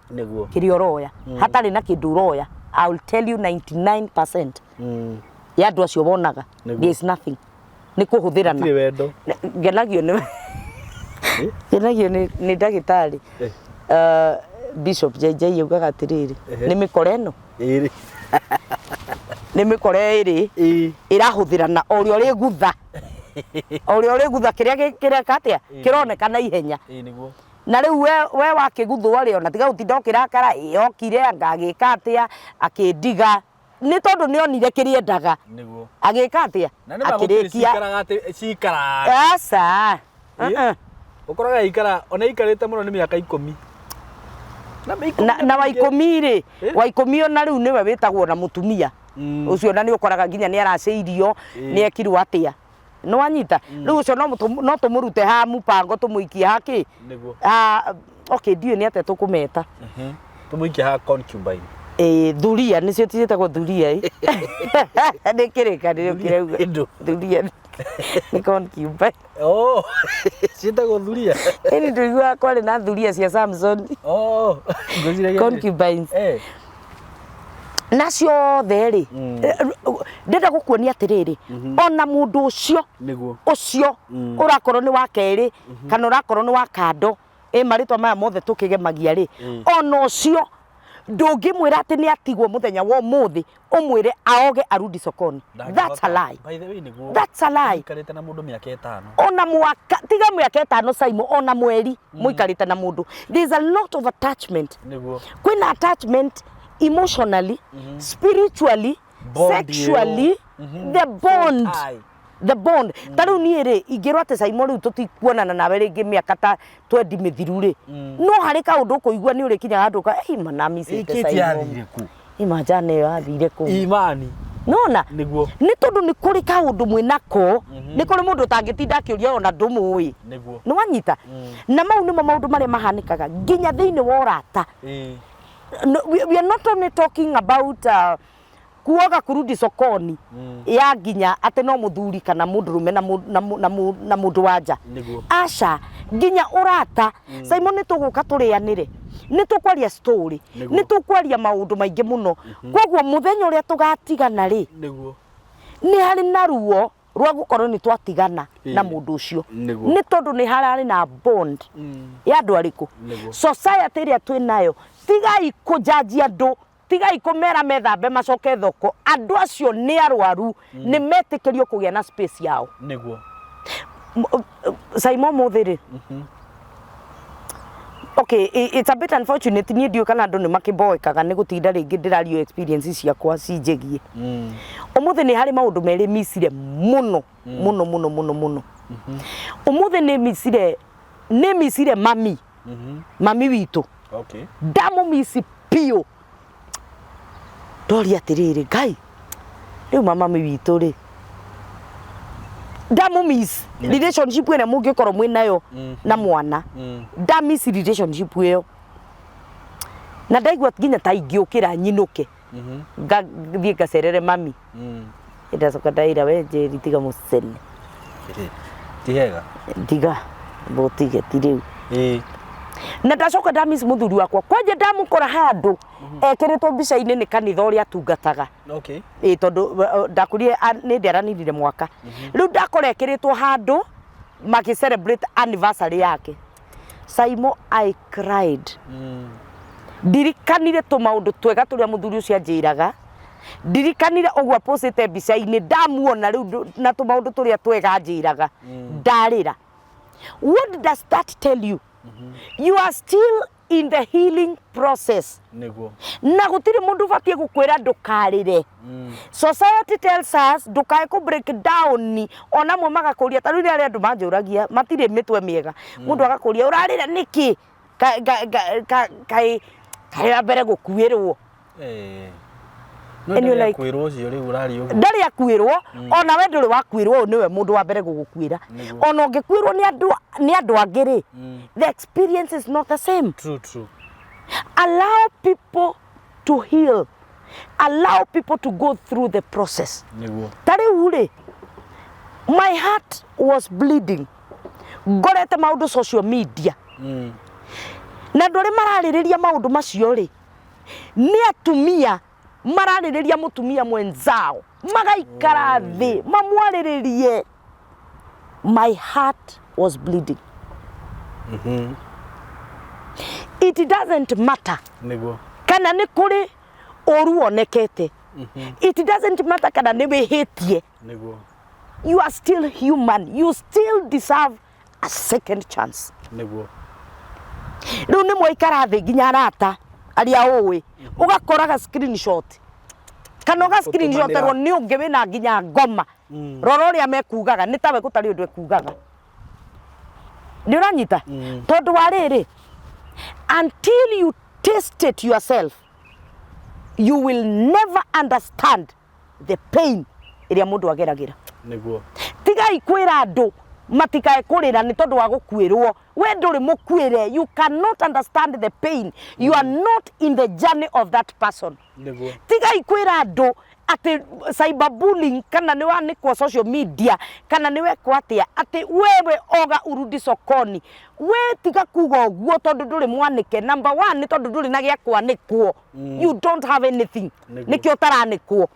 kĩrĩa ũroya hatarĩ na kĩndũ ũroya. I will tell you, 99% ya andũ acio wonaga, there is nothing, nĩ kũhũthĩrana. Gũtirĩ wendo. Ngenagio nĩ ndagĩtarĩ Bishop JJ augaga atĩrĩrĩ, nĩ mĩkora ĩno, nĩ mĩkora ĩrĩ ĩrahũthĩrana, o ũrĩa ũrĩgutha, o ũrĩa ũrĩgutha, kĩrĩa kĩreka atĩa, kĩroneka na ihenya. Ĩĩ, nĩguo. Na rĩu we wakĩguthwo rĩ, ona tiga gũtinda ũkĩrakara, ĩ okire anga agĩka atĩa, akĩndiga. Nĩ tondũ nĩ onire kĩrĩa endaga. Nĩguo. Agĩka atĩa? Na nĩ ma gũtirĩ Akĩrĩkia. cikaraga atĩ cikaraga. Aca. Ĩ? Uh-uh. Ũkoraga ikara ona ikarĩte mũno nĩ mĩaka ikũmi. Na ikũmi Na, na wa mĩingĩ. ikũmi rĩ, Eh? wa ikũmi ona rĩu nĩwe wĩtagwo na mũtumia. Ũcio ona nĩ ũkoraga nginya nĩ aracĩirio, nĩ ekirwo atĩa. Nĩ wanyita? Rĩu ũcio no tũmũrute ha mũpango tũmũikie ha kĩ? Nĩguo. Ha, okay, ndiũĩ nĩ atĩa tũkũmeta. Tũmũikie ha concubine. Ĩĩ, thuria, nĩcio ciĩtagwo thuria ĩ. Nĩ kĩrĩkanĩro kĩrauga. Ĩndũ. Thuria nĩ concubine. Oh, ciĩtagwo thuria. Ĩni tũiguaga kwarĩ na thuria cia Samson. Oh, ngwĩciragia nĩ- Concubines. Eh. Na ciothe rĩ, ndĩrenda gũkuonia atĩrĩrĩ, ona mũndũ ũcio Nĩguo. ũcio ũrakorwo nĩ wa kerĩ kana ũrakorwo nĩ wa kando, ĩ marĩtwa maya mothe tũkĩgemagia rĩ, ona ũcio ndũngĩmwĩra atĩ nĩ atigwo mũthenya wa ũmũthĩ ũmwĩre aoge arudi sokoni. That's a lie. By the way, nĩguo. That's a lie. Ũikarĩte na mũndũ mĩaka ĩtano. Ona mwaka, tiga mĩaka ĩtano Simon, ona mweri mũikarĩte na mũndũ. There's a lot of attachment. Nĩguo. Kwĩna attachment emotionally, spiritually, Bond sexually, ĩyo. the bond. Tie. The bond. Ta rĩu niĩ rĩ, ingĩrwo atĩ Simon rĩu tũtikuonana nawe rĩngĩ mĩaka ta twendi mĩthiru rĩ, no harĩ kaũndũ ũkũigua nĩ ũrĩkinyaga handũ ũka, "Ei, ma namicĩte Ĩkĩti Simon." yathire kũ? Ĩ njana ĩyo yathire kũ? Imani. Nona? Nĩguo. Nĩ tondũ nĩ kũrĩ kaũndũ mwĩnako, nĩ kũrĩ mũndũ ũtangĩtinda akĩũria ona ndũmũĩ. Nĩguo. Nĩ wanyita? Na mau nĩmo maũndũ marĩa mahanĩkaga nginya thĩinĩ wa ũrata. Ĩĩ. No, we are not only talking about kuoga kurudi sokoni ya nginya atĩ no mũthuri kana mũndũrũme na mũndũ wa nja. Nĩguo. Aca, nginya ũrata. Simon, nĩ tũgũka tũrĩanĩre, nĩ tũkwaria story, Nĩguo. nĩ tũkwaria maũndũ maingĩ mũno. Koguo mũthenya ũrĩa tũgatigana rĩ, Nĩguo. nĩ harĩ na ruo rwa gũkorwo nĩ twatigana na mũndũ ũcio. Nĩguo. Nĩ tondũ nĩ hararĩ na bond ya andũ arĩkũ. Nĩguo. Society ĩrĩa twĩ nayo, tigai kũnjanjia andũ, tigai kũmera methambe macoke thoko. Andũ acio nĩ arwaru, nĩ metĩkĩrio kũgĩa na space yao. Nĩguo. Simon, mũthĩ rĩ, okay, it's a bit unfortunate, niĩ ndiũĩ kana andũ nĩ makĩmboekaga nĩ gũtinda rĩngĩ ndĩrario experience ciakwa cinjĩgie. Ũmũthĩ nĩ harĩ maũndũ merĩ micire mũno mũno mũno mũno mũno. Ũmũthĩ nĩ micire mami witũ. Ndamũmici biũ. Ndoria atĩrĩrĩ, Ngai, rĩu mami witũ rĩ, ndamũmiss relationship ĩrĩa mũngĩkorwo mwĩ nayo na mwana. Ndamiss relationship ĩyo na ndaigua nginya ta ingĩũkĩra nyinũke ngathiĩ ngacerere mami. Ndacoka ndaĩra, "We Njeri, tiga mũcene." Ti hega. Tiga mũtige, ti rĩu. Ĩĩ. Na ndacoka ndamiss mũthuri wakwa kwanja, ndamũkora handũ ekĩrĩtwo mbica-inĩ nĩ kanitha ũrĩa atungataga. Ĩ tondũ ndakũrire nĩ ndĩaranirire mwaka rĩu, ndakora ekĩrĩtwo handũ magĩ celebrate anniversary yake. Simon, I cried. Ndirikanire tũmaũndũ twega tũrĩa mũthuri ũcio anjĩraga, ndirikanire ũguo apostĩte mbica-inĩ, ndamuona rĩu na tũmaũndũ tũrĩa twega anjĩraga, ndarĩra. What does that tell you? You are still in the healing process. Nĩguo. Na gũtirĩ mũndũ ũbatiĩ gũkwĩra ndũkarĩre. Society tells us ndũkae kũ break down. Ona amwe magakũria, ta rĩu nĩ arĩa andũ manjũragia matirĩ mĩtwe mĩega, mũndũ agakũria, "Ũrarĩra nĩkĩ? Kaĩ wa mbere gũkuĩrwo?" Eh. No And you're ndarĩ like- akwĩrwo ũcio rĩu ũraria ũguo. Ndarĩ akuĩrwo, ona we ndũrĩ wakuĩrwo, ũyũ nĩwe mũndũ wa mbere gũgũkuĩra. Nĩguo. Ona ũngĩkuĩrwo nĩ andũ angĩ rĩ, the experience is not the same. True, true. Allow people to heal, allow people to go through the process. Nĩguo. Ta rĩu rĩ, my heart was bleeding ngorete maũndũ social media na andũ arĩa mararĩrĩria maũndũ macio rĩ, nĩ atumia mararĩrĩria mũtumia mwenzao, magaikara thĩ mamwarĩrĩrie. My heart was bleeding. It doesn't matter Nĩguo. kana nĩ kũrĩ ũru wonekete, it doesn't matter kana nĩ wĩhĩtie, Nĩguo. you are still human, you still deserve a second chance. Nĩguo. Rĩu nĩ mwaikara thĩ nginya arata arĩa ũĩ, ũgakoraga screenshot kana ũga screenshoterwo nĩ ũngĩ wĩna nginya ngoma. Rora ũrĩa mekugaga nĩ tawe gũtarĩ ũndũ ekugaga. Nĩ ũranyita? Tondũ wa rĩrĩ, until you taste it yourself, you will never understand the pain ĩrĩa mũndũ ageragĩra. Nĩguo. Tigai kwĩra andũ matikae kũrĩra nĩ tondũ wa gũkuĩrwo. We ndũrĩ mũkuĩre, you cannot understand the pain. You are not in the journey of that person. Nĩguo. Tigai kwĩra andũ atĩ cyberbullying kana nĩ wanĩkwo social media kana nĩ wekwo atĩa, atĩ wewe oga urudi sokoni. We tiga kuga ũguo tondũ ndũrĩ mwanĩke. Number one nĩ tondũ ndũrĩ na gĩa kwanĩkwo. You don't have anything. Nĩguo. Nĩkĩo ũtaranĩkwo.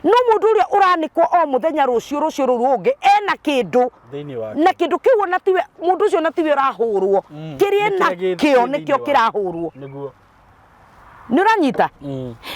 No mũndũ ũrĩa ũranĩkwo o mũthenya rũciũ rũciũ rũu rũngĩ ena kĩndũ Thĩinĩ wake. na kĩndũ kĩu ona tiwe mũndũ ũcio ona tiwe ũrahũrwo, kĩrĩa Nĩ ena kĩrĩa gĩ- kĩo gĩ nĩkĩo thĩinĩ wake. kĩrahũrwo. Nĩguo. Nĩ ũranyita?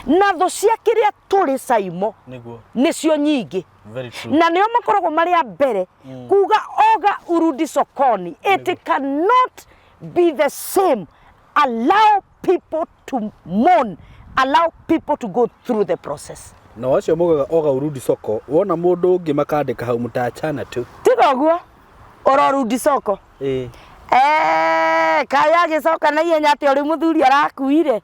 Na thũ cia kĩrĩa tũrĩ Saimo Nĩguo. nĩcio nyingĩ. Very true. Na nĩo makoragwo marĩ a mbere kuga oga urudi sokoni. It cannot be the same. Allow people to mourn. Allow people to go through the process. Na acio mugaga oga urudi soko, wona mũndũ ũngĩ makandĩka hau mtaachana tu. Tiga ũguo, ororudi soko. Ĩĩ. Kaĩ agĩcoka na ihenya atĩ ũrĩ mũthuri arakuire.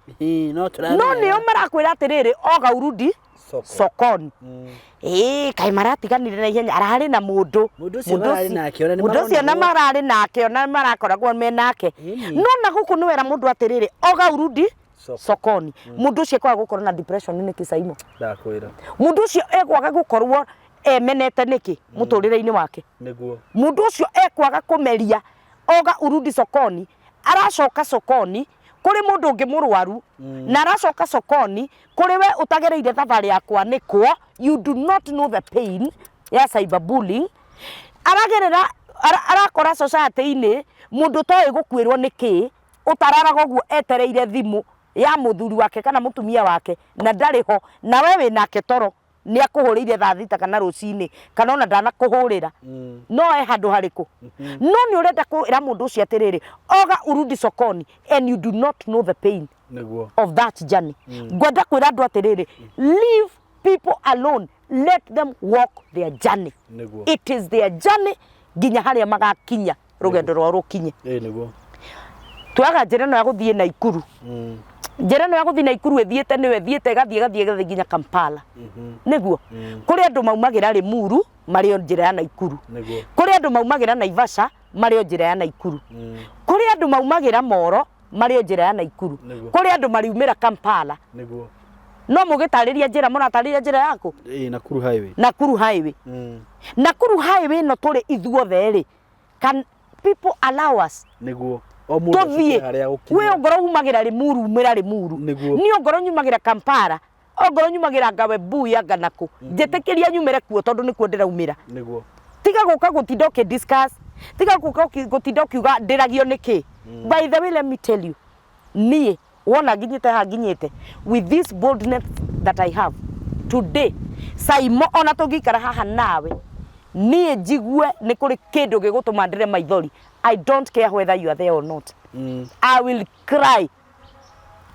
No No nĩo marakwĩra atĩrĩrĩ, oga urudi Soko. sokoni. Ĩĩ, kaĩ maratiganire na ihenya, ararĩ na mũndũ. Mũndũ ũcio mararĩ nake, ona nĩ Mũndũ ũcio na maronagwo. mararĩ nake, ona marakoragwo me nake. Ĩni. No na gũkũ nĩ wera mũndũ atĩrĩrĩ, oga urudi Soko. sokoni. Mũndũ ũcio ekwaga gũkorwo na depression nĩkĩ Saimo? Ndakwĩra. Mũndũ ũcio ekwaga gũkorwo emenete nĩkĩ mũtũrĩre-inĩ wake? Nĩguo. Mũndũ ũcio ekwaga kũmeria oga urudi sokoni, aracoka sokoni kũrĩ mũndũ ũngĩ mũrwaru, na aracoka sokoni kũrĩ we ũtagereire thabarĩ ya kwanĩkwo. You do not know the pain ya cyberbullying. Aragerera arakora society-inĩ mũndũ ũtoĩ gũkuĩrwo nĩ kĩ, ũtararaga ũguo etereire thimũ ya mũthuri wake kana mũtumia wake na ndarĩ ho, na we wĩ nake toro nĩ akũhũrĩire thaa thita kana rũcinĩ kana ona ndanakũhũrĩra, no e handũ harĩkũ, no nĩ ũrenda kwĩra mũndũ ũcio atĩrĩrĩ, oga urudi sokoni, and you do not know the pain Nĩguo. of that journey. Ngwenda kwĩra andũ atĩrĩrĩ, leave people alone, let them walk their journey. Nĩguo. It is their journey nginya harĩa magakinya rũgendo rwao rũkinye. Ĩĩ nĩguo. Tuoyaga njĩra ĩno ya gũthiĩ Naikuru. Njĩra ĩno ya gũthiĩ Naikuru ĩthiĩte nĩyo ĩthiĩte ĩgathiĩ ĩgathiĩ ĩgathiĩ nginya Kampala. Nĩguo. Kũrĩ andũ maumagĩra Limuru marĩ o njĩra ya Naikuru. Nĩguo. Kũrĩ andũ maumagĩra Naivasha marĩ o njĩra ya Naikuru. Kũrĩ andũ maumagĩra Moro marĩ o njĩra ya Naikuru. Nĩguo. Kũrĩ andũ mariumĩra Kampala. Nĩguo. No mũgĩtarĩria njĩra, mũratarĩria njĩra yaku? Ĩĩ, Nakuru Highway. Nakuru Highway. Nakuru Highway ĩno tũrĩ ithuothe rĩ, can people allow us Nĩguo. O mũndũ tũthiĩ acike harĩa we gũkinya. ongorwo umagĩra Limuru umĩra Limuru. Nĩguo. Niĩ ongorwo nyumagĩra Kampala, ongorwo nyumagĩra Ngawe Mbuya Nganaku, njĩtĩkĩria nyumĩre kuo tondũ nĩkuo ndĩraumĩra. Nĩguo. Tiga gũka gũtinda ũkĩ discuss, tiga gũka gũtinda ũkiuga ndĩragio nĩkĩ. By the way, let me tell you, niĩ wona nginyĩte haha nginyĩte with this boldness that I have today, Saimo, ona tũngĩikara haha nawe niĩ njigue nĩ kũrĩ kĩndũ gĩgũtũma ndĩre maithori, I don't care whether you are there or not. I will cry.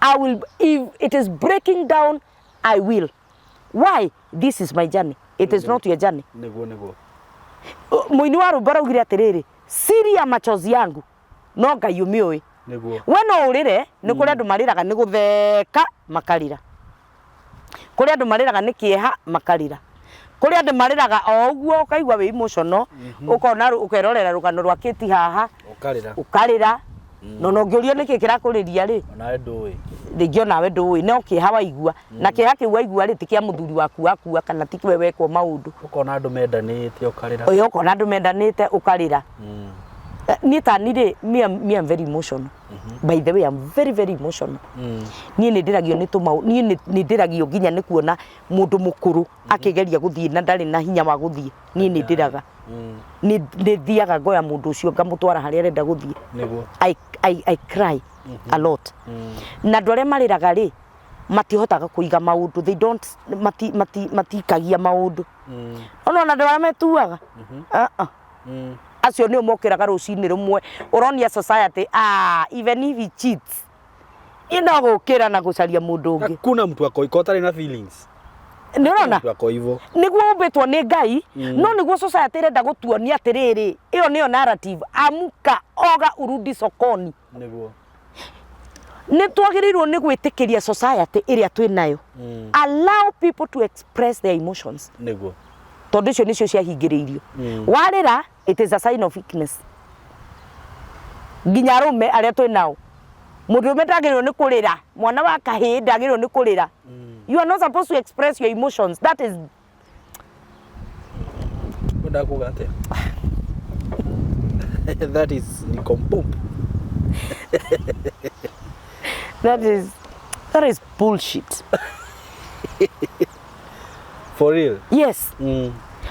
I will, if it is breaking down, I will. Why? This is my journey. It is not your journey. Nĩguo nĩguo. Mũini wa rwĩmbo araugire atĩrĩrĩ, siri ya machozi yangu no Ngai ũmĩũĩ. Nĩguo. We no ũrĩre, nĩ kũrĩ andũ marĩraga nĩ gũtheka makarĩra, kũrĩ andũ marĩraga nĩ kĩeha makarĩra, kũrĩ andũ marĩraga o ũguo ũkaigua wĩ emotional, ũkona ũkerorera rũgano rwa Kĩti haha Ũkarĩra. Ũkarĩra. No no ũngĩũrio nĩkĩ kĩrakũrĩria rĩ, Onawe ndũĩ. Rĩngĩ onawe ndũĩ, no kĩeha waigua, na kĩeha kĩu waigua rĩ, ti kĩa mũthuri waku wakua kana ti we wekwo maũndũ. Ũkona andũ mendanĩte ũkarĩra. Ĩĩ, ũkona andũ mendanĩte ũkarĩra. Niĩ tani rĩ, me am very emotional. By the way, I'm very very emotional. Niĩ nĩ ndĩragio nĩ tũmaũ, niĩ nĩ ndĩragio nginya nĩ kuona mũndũ mũkũrũ akĩgeria gũthiĩ na ndarĩ na hinya wa gũthiĩ. Niĩ nĩ ndĩraga. Nĩ thiaga ngoya mũndũ ũcio ngamũtwara harĩa arenda gũthiĩ. Nĩguo. I cry a lot. Na andũ arĩa marĩraga rĩ, matihotaga kũiga maũndũ, they don't, matikagia maũndũ. Ona andũ arĩa metuaga. Ah, ah. Acio nĩo mokĩraga rũcinĩ rũmwe ũronia society, ah, even if he cheats, niĩ no gũkĩra na gũcaria mũndũ ũngĩ. Hakuna mtu ako iko atarĩ na feelings. Nĩ ũrona? Mtu ako hivyo. Nĩguo ũmbĩtwo nĩ Ngai, no nĩguo society ĩrenda gũtuonia atĩrĩrĩ, ĩyo nĩyo narrative, amuka oga urudi sokoni. Nĩguo. Nĩ twagĩrĩirwo nĩ gwĩtĩkĩria society ĩrĩa twĩ nayo. Allow people to express their emotions. Nĩguo. Tondũ icio nĩcio ciahingĩrĩirio. Warĩra, it is a sign of weakness. Nginya arũme arĩa twĩ nao, mũndũrũme ndagĩrĩirwo nĩ kũrĩra, mwana wa kahĩĩ ndagĩrĩirwo nĩ kũrĩra. You are not supposed to express your emotions. That is Ũndaga kuga atĩa? That is nicompomp. That is bullshit. For real. Yes.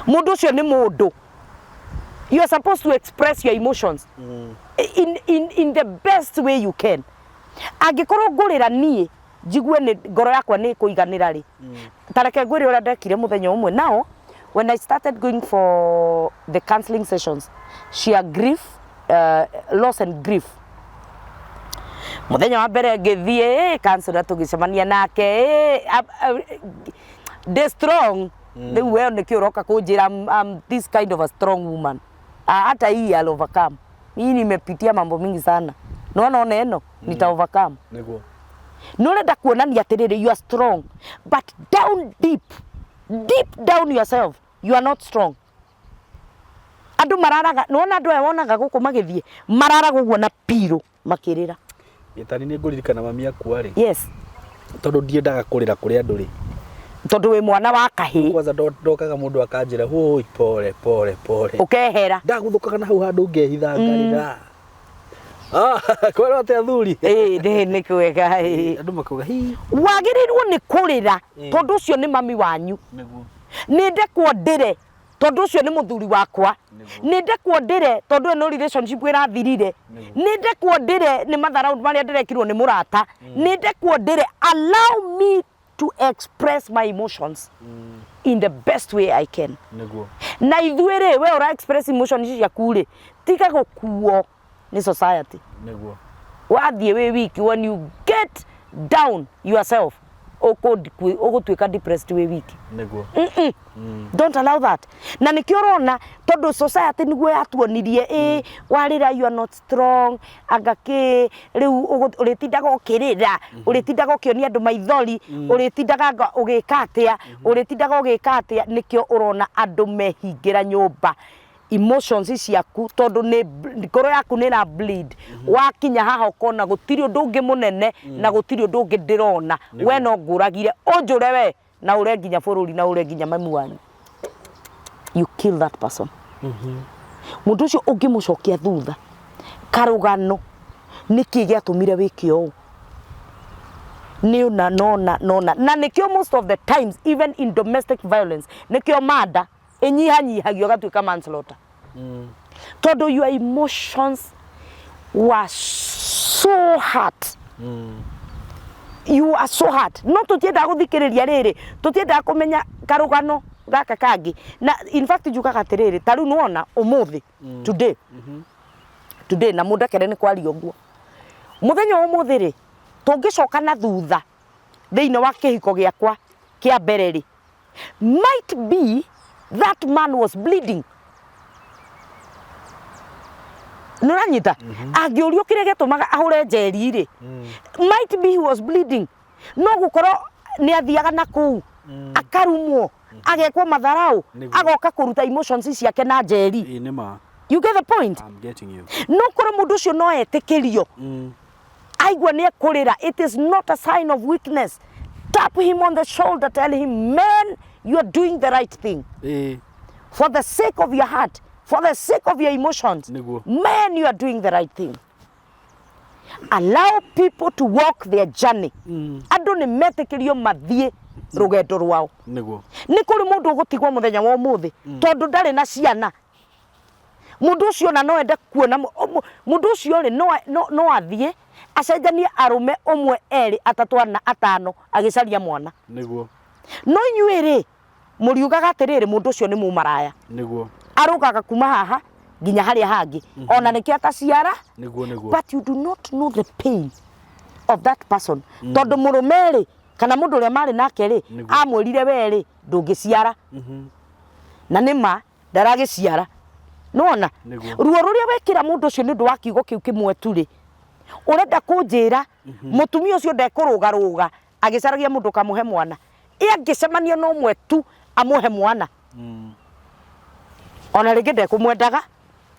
Mũndũ ũcio nĩ mũndũ. You are supposed to express your emotions in the best way you can. Angĩkorwo ngũrĩra niĩ njigue nĩ ngoro yakwa nĩ ĩkũiganĩra rĩ, ta reke ngwĩre ũrĩa ndekire mũthenya ũmwe. Now when I started going for the counseling sessions cia grief, loss and grief, mũthenya wa mbere ngĩthiĩ counselor tũgĩcemania nake, ndĩ strong rĩu, we nĩkĩ ũroka kũnjĩra I'm this kind of a strong woman? Ah, hata hii I'll overcome. Hii nimepitia mambo mingi sana, nona ona ĩno nita overcome. Nĩguo. Nĩ ũrenda kuonania atĩrĩrĩ, you are strong, but down deep, deep down yourself, you are not strong. Andũ mararaga, nĩwona andũ aya wonaga gũkũ magĩthiĩ mararaga ũguo na pillow makĩrĩra. Gĩtani nĩ ngũririkana mami akua rĩ. Tondũ ndiendaga kũrĩra kũrĩ andũ rĩ. Tondũ wĩ mwana wa kahĩĩ. Kwanza ndokaga mũndũ akanjĩra, "Hũi, pole pole pole." Ũkehera. Ndaguthũkaga na hau handũ ngehitha ngarĩra. Ah, kwĩrwo atĩ athuri. Ĩĩ, nĩ kwega ĩĩ. Andũ makauga hi. Wagĩrĩirwo nĩ kũrĩra tondũ ũcio nĩ mami wanyu. Nĩguo. Nĩ ndekwo ndĩre tondũ ũcio nĩ mũthuri wakwa. Nĩ ndekwo ndĩre tondũ ĩno relationship ĩrathirire. Nĩ ndekwo ndĩre nĩ matharau marĩa ndĩrekirwo nĩ mũrata. Nĩ ndekwo ndĩre. Allow me to express my emotions in the best way I can. Nĩguo. Na ithuĩ rĩ, we ũra express emotions ciaku rĩ, tiga gũkuo nĩ society. Nĩguo. Wathiĩ wĩ wiki, when you get down yourself, ũgũtuĩka depressed wĩ wiki. Nĩguo. Don't allow that. Na nĩkĩo ũrona tondũ society nĩguo yatuonirie, ĩ warĩra you are not strong, anga kĩ rĩu ũrĩtindaga ũkĩrĩra, ũrĩtindaga ũkĩonia andũ maithori, ũrĩtindaga anga ũgĩka atĩa, ũrĩtindaga ũgĩka atĩa. Nĩkĩo ũrona andũ mehingĩra nyũmba. Emotions ciaku, tondũ nĩ ngoro yaku nĩ ĩra bleed, wakinya haha ũkona gũtirĩ ũndũ ũngĩ mũnene na gũtirĩ ũndũ ũngĩ ndĩrona, we no ngũragire, ũnjũre we na ũre nginya bũrũri na ũre nginya mami wanyu. You kill that person. Mũndũ ũcio ũngĩmũcokia thutha karũgano, nĩkĩ gĩatũmire wĩke ũũ, nĩ ũna nona nona. Na nĩkĩo most of the times, even in domestic violence, nĩkĩo manda ĩnyihanyihagio ĩgatuĩka manslaughter, tondũ your emotions were so hurt. You are so hurt, no tũtiendaga gũthikĩrĩria rĩrĩ, tũtiendaga kũmenya karũgano gaka kangĩ. Na in fact njugaga atĩrĩrĩ, ta rĩu nĩwona ũmũthĩ, today, today, na mũndekere nĩ kwaria ũguo, mũthenya wa ũmũthĩ rĩ, tũngĩcoka na thutha thĩinĩ wa kĩhiko gĩakwa kĩa mbere rĩ, might be that man was bleeding. Nĩ ũranyita? Angĩũrio kĩrĩa gĩatũmaga ahũre njeri rĩ, might be he was bleeding. No gũkorwo nĩ athiaga na kũu akarumwo, agekwo matharau, agoka kũruta emotions ciake na njeri. Ĩĩ, nĩ ma. You get the point? I'm getting you. No korwo mũndũ ũcio no etĩkĩrio aigua nĩ ekũrĩra, it is not a sign of weakness. Tap him on the shoulder, tell him, "Man, you are doing the right thing." For the sake of your heart, for the sake of your emotions. Nĩguo. Man, you are doing the right thing. Allow people to walk their journey. Andũ nĩ metĩkĩrio mathiĩ rũgendo rwao. Nĩguo. Nĩ kũrĩ mũndũ ũgũtigwo mũthenya wa ũmũthĩ tondũ ndarĩ na ciana. Mũndũ ũcio ona no ende kuona mũndũ ũcio rĩ, no athiĩ acenjanie arũme ũmwe, erĩ, atatũ, ana, atano, agĩcaria mwana. Nĩguo. No inyuĩ rĩ, mũriugaga atĩrĩrĩ, mũndũ ũcio nĩ mũmaraya. Nĩguo. Arũgaga kuma haha nginya harĩa hangĩ ona nĩkĩo ataciara. Nĩguo, nĩguo. But you do not know the pain of that person, tondũ mũrũme rĩ, kana mũndũ ũrĩa marĩ nake rĩ, amwĩrire we rĩ, ndũngĩciara, na nĩ ma ndaragĩciara. Nĩwona ruo rũrĩa wekĩra mũndũ ũcio nĩ ũndũ wa kiugo kĩu kĩmwe tu rĩ, ũrenda kũnjĩra mũtumia ũcio ndekũrũgarũga agĩcaragia mũndũ ũkamũhe mwana? Ĩ angĩcemania na ũmwe tu amũhe mwana, ona rĩngĩ ndekũmwendaga,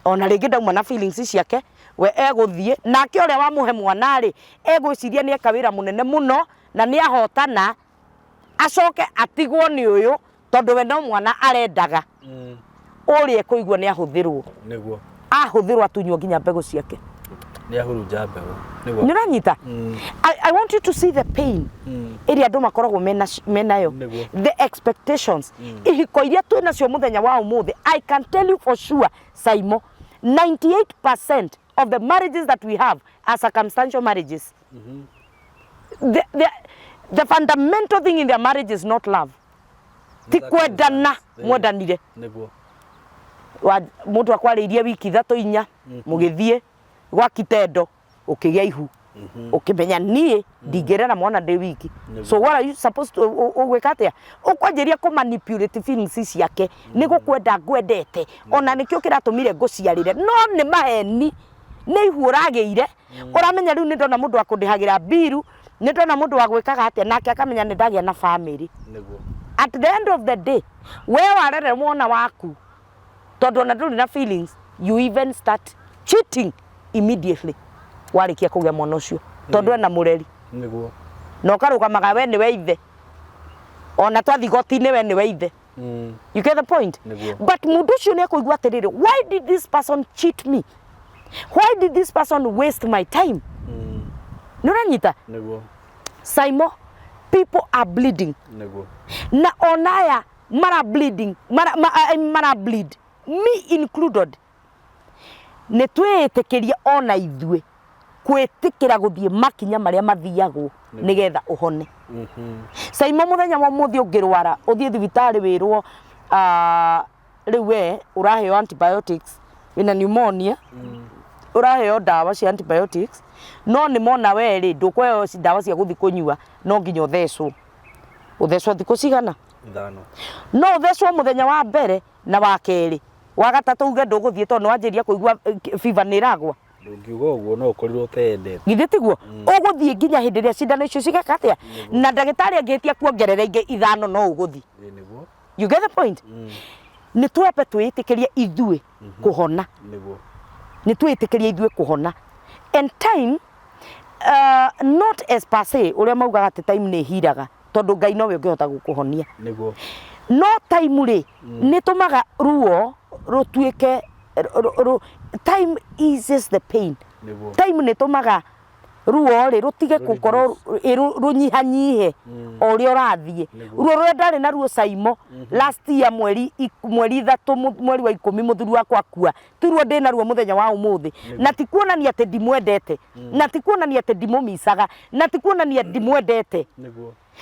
ona rĩngĩ ndauma na feelings ciake, we egũthiĩ nake ũrĩa wamũhe mwana rĩ, egwĩciria nĩ eka wĩra mũnene mũno na nĩ ahotana, acoke atigwo nĩ ũyũ tondũ we no mwana arendaga. Ũrĩa ekũigua nĩ ahũthĩrwo. Ahũthĩrwo atunywo nginya mbegũ ciake. Nĩ ahurunja mbegũ. Nĩguo. Nĩ ũranyita? I want you to see the pain ĩrĩa andũ makoragwo menayo. The expectations. Ihiko iria twĩ nacio mũthenya wa ũmũthĩ, I can tell you for sure, Saimo, 98% of the marriages that we have are circumstantial marriages. The fundamental thing in their marriage is not love. Ti kwendana mwendanire. Mũndũ akwarĩirie wiki 3 4, mũgĩthiĩ gwa kitendo, ũkĩgĩa ihu, ũkĩmenya niĩ ndingĩrera mwana ndĩ wiki. So what are you supposed to ũgwĩka atĩa? Ũkwanjĩria kũ manipulate feelings ciake, nĩ gũkwenda ngwendete, ona nĩkĩo kĩratũmire ngũciarĩre, no nĩ maheni, nĩ ihu ũragĩire. Ũramenya rĩu nĩ ndona mũndũ wa kũndĩhagĩra mbiru, nĩ ndona mũndũ wa gwĩkaga atĩa, nake akamenya nĩ ndagĩa na family. At the end of the day, we warere mwana waku, tondũ ona ndũrĩ na feelings, you even start cheating immediately warĩkia kũgĩa mwana ũcio, tondũ ena mũreri. Na ũkarũgamaga we nĩwe ithe, ona twathi igoti-inĩ we nĩwe ithe. You get the point? But mũndũ ũcio nĩ ekũigua atĩrĩrĩ, why did this person cheat me? Why did this person waste my time? Nĩ ũranyita? Saimo, people are bleeding. Na ona aya mara bleeding, mara bleed, me included. Nĩ twĩĩtĩkĩrie ona ithuĩ kwĩtĩkĩra gũthiĩ makinya marĩa mathiagwo nĩgetha ũhone. Saimo, mũthenya wa ũmũthĩ ũngĩrwara ũthiĩ thibitarĩ wĩrwo, rĩu we ũraheo antibiotics, wĩna pneumonia, ũraheo ndawa cia antibiotics, no nĩ mona we rĩ, ndũkũheo ndawa cia gũthiĩ kũnyua, no nginya ũthecwo. Ũthecwo thikũ cigana? 5. No ũthecwo mũthenya wa mbere na wa kerĩ, wa gatatũ uge ndũgũthiĩ tondũ nĩ wanjĩrĩria kũigua fever nĩ ĩragwa. Ndũngiuga ũguo, no ũkorirwo ũteyendete. Githĩ tiguo? Ũgũthiĩ nginya hĩndĩ ĩrĩa cindano icio cigeka atĩa? Na ndagĩtarĩ angĩhĩtia kuongerera ingĩ 5 no ũgũthiĩ. Nĩguo. You get the point? Nĩ twambe twĩĩtĩkĩrie ithuĩ kũhona. Nĩ twĩĩtĩkĩrie ithuĩ kũhona. And time, not as per se, ũrĩa maugaga atĩ time nĩ ĩhiraga, tondũ Ngai nowe ũngĩhota gũkũhonia. No time rĩ, nĩ tũmaga ruo rũtuĩke, time eases the pain. Time nĩ tũmaga ruo rĩ rũtige gũkorwo rũnyihanyihe o ũrĩa ũrathiĩ. Ruo rũrĩa ndarĩ naruo Saimo last year mweri 3 mweri wa 10 mũthuri wakwa akua, ti ruo ndĩ naruo mũthenya wa ũmũthĩ. Na ti kuonania atĩ ndimwendete, na ti kuonania atĩ ndimũmicaga, na ti kuonania ndimwendete.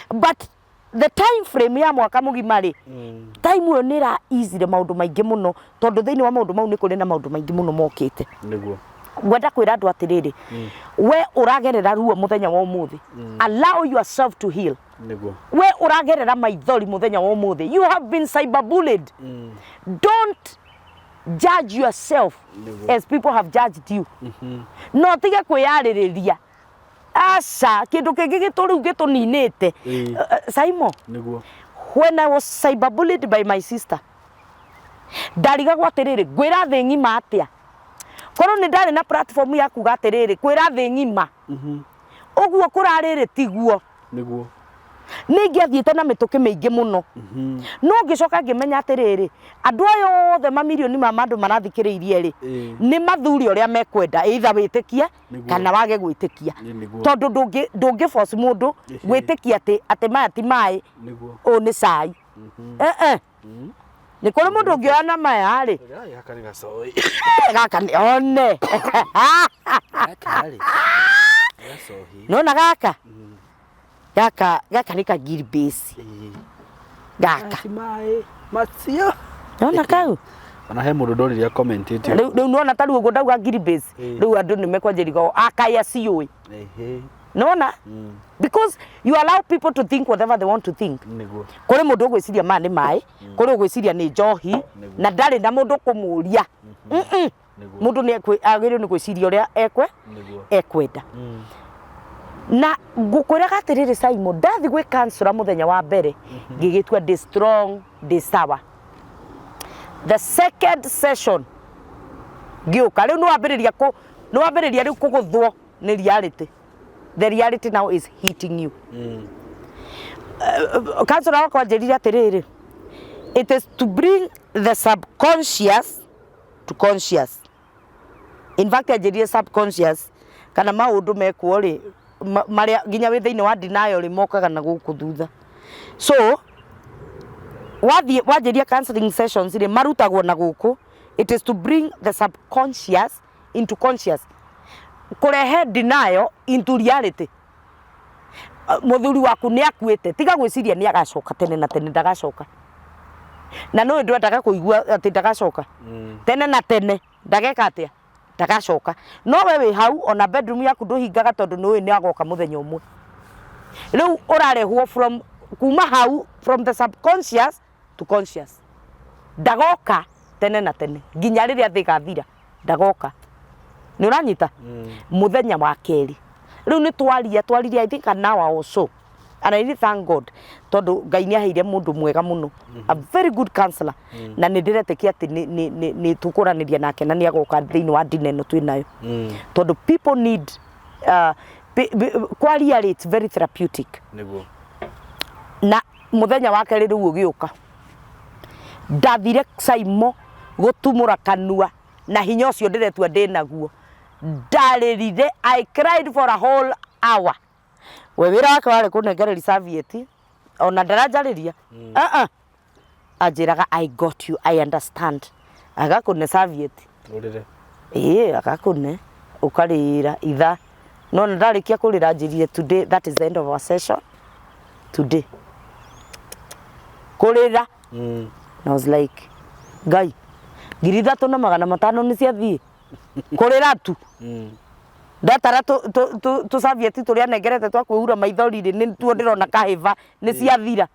But the time frame ya mwaka mũgima rĩ, time ĩyo nĩ ĩra easire maũndũ maingĩ mũno, tondũ thĩinĩ wa maũndũ mau nĩ kũrĩ na maũndũ maingĩ mũno mokĩte. Ngwenda kwĩra andũ atĩrĩrĩ, we ũragerera ruo mũthenya wa ũmũthĩ, allow yourself to heal. We ũragerera maithori mũthenya wa ũmũthĩ, you have been cyberbullied. Don't judge yourself as people have judged you. No tige kwĩyarĩrĩria. Aca, kĩndũ kĩngĩ gĩtũ rĩu gĩtũninĩte. Saimo, when I was cyberbullied by my sister, ndarigagwo atĩrĩrĩ, ngwĩra thĩ ng'ima atĩa? Korwo nĩ ndarĩ na platform ya kuga atĩrĩrĩ, kwĩra thĩ ng'ima. Ũguo kũrarĩrĩ tiguo. Nĩ ingĩathiĩte na mĩtũkĩ mĩingĩ mũno. No ngĩcoka ngĩmenya atĩrĩrĩ, andũ aya othe mamirioni ma andũ marathikĩrĩirie rĩ, nĩ mathure ũrĩa mekwenda, either wĩtĩkie kana wage gwĩtĩkia. Tondũ ndũngĩ force mũndũ gwĩtĩkia atĩ maya ti maĩ, ũyũ nĩ cai. Nĩ kũrĩ mũndũ ũngĩoya na maya rĩ. Gaka nĩ gacoi. Gaka nĩ one. Gaka rĩ. Gacohi. Nona gaka? Gaka, gaka nĩ ka ngiri base. Gaka. Ti maĩ macio. Nona kau? Ona he mũndũ ndorire commentĩte. Rĩu nĩwona ta rĩu ũguo ndauga Ngiri Base. Rĩu andũ nĩ mekwanjĩria akaya ciũĩ. Nĩwona, because you allow people to think whatever they want to think. Kũrĩ mũndũ ũgwĩciria maya nĩ maĩ, kũrĩ ũgwĩciria nĩ njohi, na ndarĩ na mũndũ kũmũria. Mũndũ nĩ agĩrĩirwo nĩ gwĩciria ũrĩa ekwe ekwenda. Na ngũkwĩraga atĩrĩrĩ, Simon, ndathi gwĩ counselor mũthenya wa mbere, ngĩgĩtua ndĩ strong, ndĩ sawa. The second session ngĩũka, rĩu nĩwambĩrĩria kũ nĩwambĩrĩria rĩu kũgũthwo nĩ reality. The reality now is hitting you. Counselor wakwa anjĩrire atĩrĩrĩ, it is to bring the subconscious to conscious. In fact, anjĩrire subconscious kana maũndũ mekwo rĩ, marĩa nginya wĩ thĩinĩ wa denial rĩ, mokaga na gũkũ thutha. So wathiĩ wanjĩria counseling sessions rĩ, marutagwo na gũkũ. It is to bring the subconscious into conscious, kũrehe denial into reality. Mũthuri waku nĩ akuĩte, tiga gwĩciria nĩ agacoka tene na tene. Ndagacoka, na nĩ ndwendaga kũigua atĩ ndagacoka tene na tene. Ndageka atĩa? Ndagacoka. No we wĩ hau, ona bedroom yaku ndũhingaga, tondũ nĩ ũĩ nĩ agoka mũthenya ũmwe. Rĩu ũrarehwo from kuma hau, from the subconscious to conscious. Ndagoka tene na tene, nginya rĩrĩa thĩ ĩgathira, ndagoka. Nĩ ũranyita? Mũthenya wa kerĩ rĩu nĩ twaria, twaririe I think an hour or so, and I really thank God, tondũ Ngai nĩ aheire mũndũ mwega mũno, a very good counselor, na nĩ ndĩretĩkia atĩ nĩ tũkũranĩria nake na nĩ agoka thĩinĩ wa ndina ĩno twĩ nayo, tondũ people need kwaria rĩ, it's very therapeutic. Na mũthenya wa kerĩ rĩu ũgĩũka, ndathire Saimo gũtumũra kanua na hinya ũcio ndĩretua ndĩ naguo. Ndarĩrire, I cried for a whole hour. We wĩra wake warĩ kũnengereria serviette, ona ndaranjarĩria. Ah ah, anjĩraga, "I got you, I understand." Agakũne serviette. Ũrĩre. Ĩĩ, agakũne ũkarĩra ithaa. No na ndarĩkia kũrĩra, anjĩrire, "Today, that is the end of our session today." Kũrĩra. And I was like, "Ngai, 3500 nĩ ciathiĩ kũrĩra tu." Ndatara tũ serviette tũrĩa nengerete twa kwĩhura maithori rĩ, nĩ tuo ndĩrona kahĩba nĩ ciathira.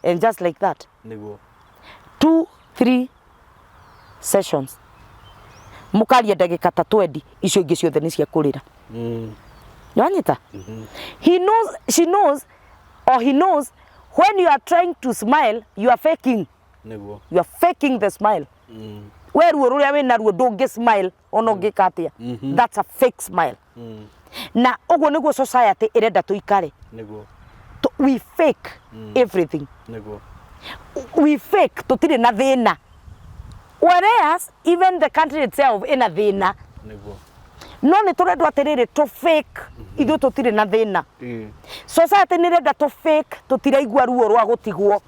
And just like that, two three sessions, mũkaria ndagĩka ta 20, icio ingĩ ciothe nĩ cia kũrĩra. Nĩwanyita? He knows, she knows or he knows when you are trying to smile, you are faking. You are faking the smile. We ruo rũrĩa wĩ naruo, ndũngĩ smile ona ũngĩka atĩa. That's a fake smile. Na ũguo nĩguo society ĩrenda tũikare. We fake everything. We fake tũtirĩ na thĩna, whereas even the country itself ĩna thĩna. No nĩ tũrendwo atĩrĩrĩ, tũ fake ithuĩ tũtirĩ na thĩna. Society nĩ ĩrenda tũ fake tũtiraigua ruo rwa gũtigwo.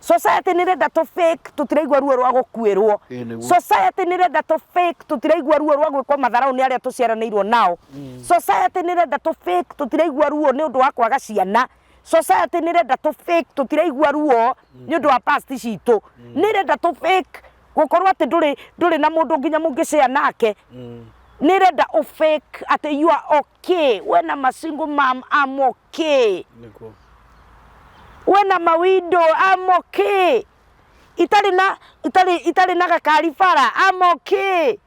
Society nĩ ĩrenda tũ fake tũtiraigua ruo rwa gũkuĩrwo. Society nĩ ĩrenda tũ fake tũtiraigua ruo rwa gwĩkwo matharau nĩ arĩa tũciaranĩirwo nao. Society nĩ ĩrenda tũ fake tũtiraigua ruo nĩ ũndũ wa kwaga ciana. Society nĩ ĩrenda tũ fake tũtiraigua ruo nĩ ũndũ wa past citũ. Nĩ ĩrenda tũ fake gũkorwo atĩ ndũrĩ na mũndũ nginya mũngĩcea nake. Nĩ ĩrenda ũ fake atĩ you are okay. When I'm a single mom, I'm okay. When I'm a widow, I'm okay. Itarĩ na gakari bara, I'm okay.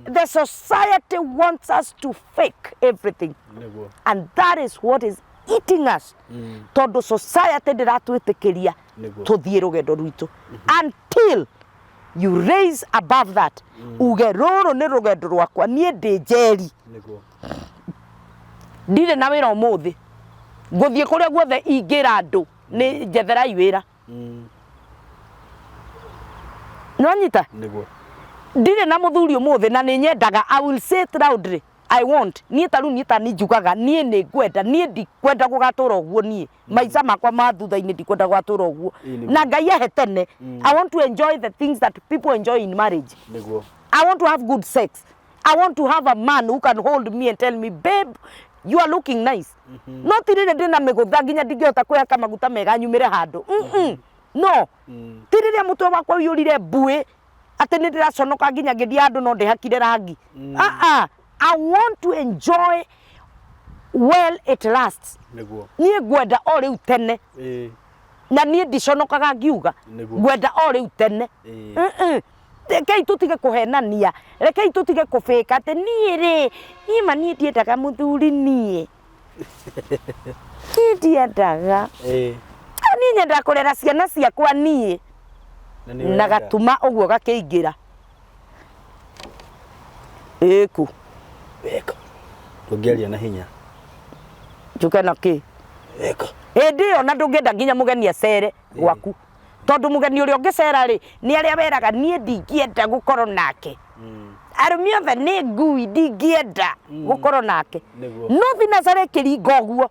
The society wants us to fake everything, and that is what is eating us, tondũ society ndĩratwĩtĩkĩria tũthiĩ rũgendo rwitũ until you raise above that, uge, "Rũrũ nĩ rũgendo rwakwa, niĩ ndĩ Njeri." Ndirĩ na wĩra ũmũthĩ, ngũthiĩ kũrĩa guothe ingĩra andũ nĩ njetherai wĩra. Nĩwanyita? Nĩguo. Ndirĩ na mũthuri ũmũthĩ na nĩ nyendaga, I will say it loudly, I want. Niĩ ta rĩu, niĩ ta niĩ njugaga, niĩ nĩ ngwenda, niĩ ndikwenda gũgatũra ũguo. Niĩ maica makwa ma thutha-inĩ ndikwenda gũgatũra ũguo. Na Ngai ahe tene. I want to enjoy the things that people enjoy in marriage. I want to have good sex. I want to have a man who can hold me and tell me, "Babe, you are looking nice." No ti rĩrĩ ndĩna mĩgũtha nginya ndingĩhota kwĩhaka maguta mega nyumĩre handũ. No. Ti rĩrĩa mũtwe wakwa ũiyũrire mbuĩ. Atĩ nĩ ndĩraconoka nginya ngĩthiĩ handũ no ndĩhakire rangi. Ah ah, I want to enjoy well it lasts. Nĩguo. Niĩ ngwenda o rĩu tene. Ĩĩ. Na niĩ ndiconokaga ngiuga. Nĩguo. Ngwenda o rĩu tene. Ĩĩ. Mm-mm. Rekei tũtige kũhenania, rekei tũtige kũbĩka atĩ niĩ rĩ, niĩ ma niĩ ndiendaga mũthuri niĩ. Niĩ ndiendaga. Ĩĩ. Ah, niĩ nyendaga kũrera ciana ciakwa niĩ. Na nĩ Na wenda. gatuma ũguo gakĩingĩra. Ĩku. Weka. Ndũngĩaria na hinya. Njuke na kĩ? Weka. Hĩndĩ ĩyo na ndũngĩenda nginya mũgeni acere gwaku. Tondũ mũgeni ũrĩa ũngĩcera rĩ, nĩ arĩa weraga niĩ ndingĩenda gũkorwo nake. Arũme othe nĩ ngui ndingĩenda gũkorwo nake. Nĩguo. No thinacara ĩkĩringa ũguo,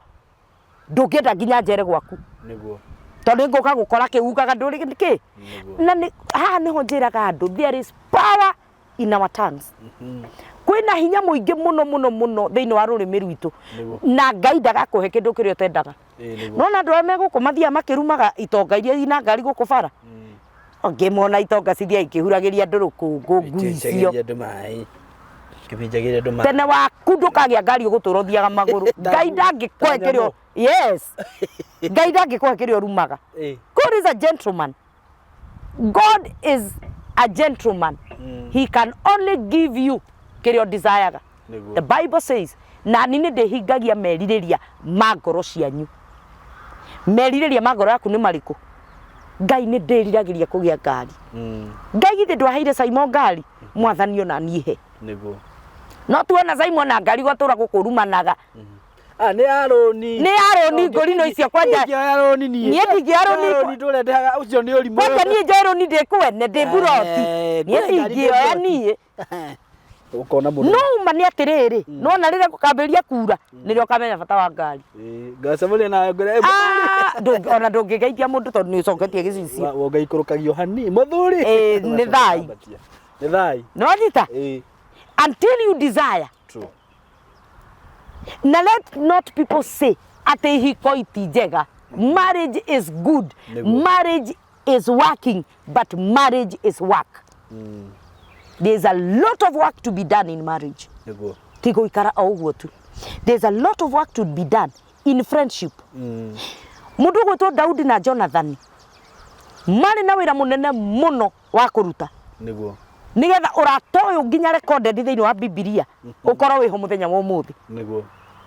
ndũngĩenda nginya njere gwaku. Nĩguo. Tondũ nĩngũka gũkora kĩugaga ndũrĩ kĩ. Nĩguo. Na nĩ haha nĩho njĩraga andũ there is power in our tongues. Kwĩna hinya mũingĩ mũno mũno mũno thĩinĩ wa rũrĩmĩ rwitũ. Nĩguo. Na Ngai ndagakũhe kĩndũ kĩrĩa ũtendaga. Ĩĩ nĩguo. Nona andũ arĩa me gũkũ mathiaga makĩrumaga itonga iria ina ngari gũkũ bara. Ngĩmona itonga cithiaga ikĩhuragĩria andũ rũkũngũ ngui icio. Ikĩminjagĩria andũ maĩ. Ikĩminjagĩria andũ maĩ. Tene waku ndũkagĩa ngari ũgũtũra ũthiaga magũrũ. Ngai ndangĩkũhe Ta kĩrĩa nyamũ. Yes. Ngai ndangĩkũhe kĩrĩa ũrumaga. Ĩĩ. God is a gentleman. God is a gentleman. He can only give you kĩrĩa ũdesiraga. Nĩguo. The Bible says, nani nĩ ndĩhingagia merirĩria ma ngoro cianyu. Merirĩria ma ngoro yaku nĩ marĩkũ? Ngai nĩ ndĩriragĩria kũgĩa ngari. Ngai githĩ ndwaheire Simon ngari? Mwathani ona niĩ he. Nĩguo. No tuona Simon na ngari gwatũra gũkũ rumanaga. Ah, nĩ ya rũni. Nĩ ya rũni ngũrino icio kwanja. Ndingĩoya rũni niĩ. Niĩ ndingĩoya rũni. Ya rũni ndũre ndĩhaga ũcio nĩ ũrimũ. Kwanja niĩ njoe rũni ndĩ kwene ndĩ mburoti. Eh, Niĩ ngũre ngari ndĩ ndingĩoya mburoti. niĩ. Ũkona mũndũ. No ma nĩ atĩrĩrĩ, nona rĩrĩa gũkambĩrĩria kura, nĩrĩo ũkamenya bata wa ngari. Ĩĩ, ngacemania nawe ngwĩre, "Eh, Ah, ona ndũngĩgeithia mũndũ tondũ nĩ ũcoketie gĩcicio. Ũgaikũrũkagio hanini mũthuri. Ĩĩ, nĩ thai. Nĩ thai. Nĩ wanyita? Ĩĩ, Until you desire. true. Na let not people say atĩ ihiko iti njega. Marriage is good. Nĩguo. Marriage is working, but marriage is work. There's a lot of work to be done in marriage. Nĩguo. Ti gũikara o ũguo tu. There's a lot of work to be done in friendship. Mũndũ ũgwĩtwo Daudi na Jonathan marĩ na wĩra mũnene mũno wa kũruta. Nĩguo. Nĩgetha ũrata ũyũ nginya recorded thĩinĩ wa Bibilia ũkorwo wĩho mũthenya wa ũmũthĩ. Nĩguo.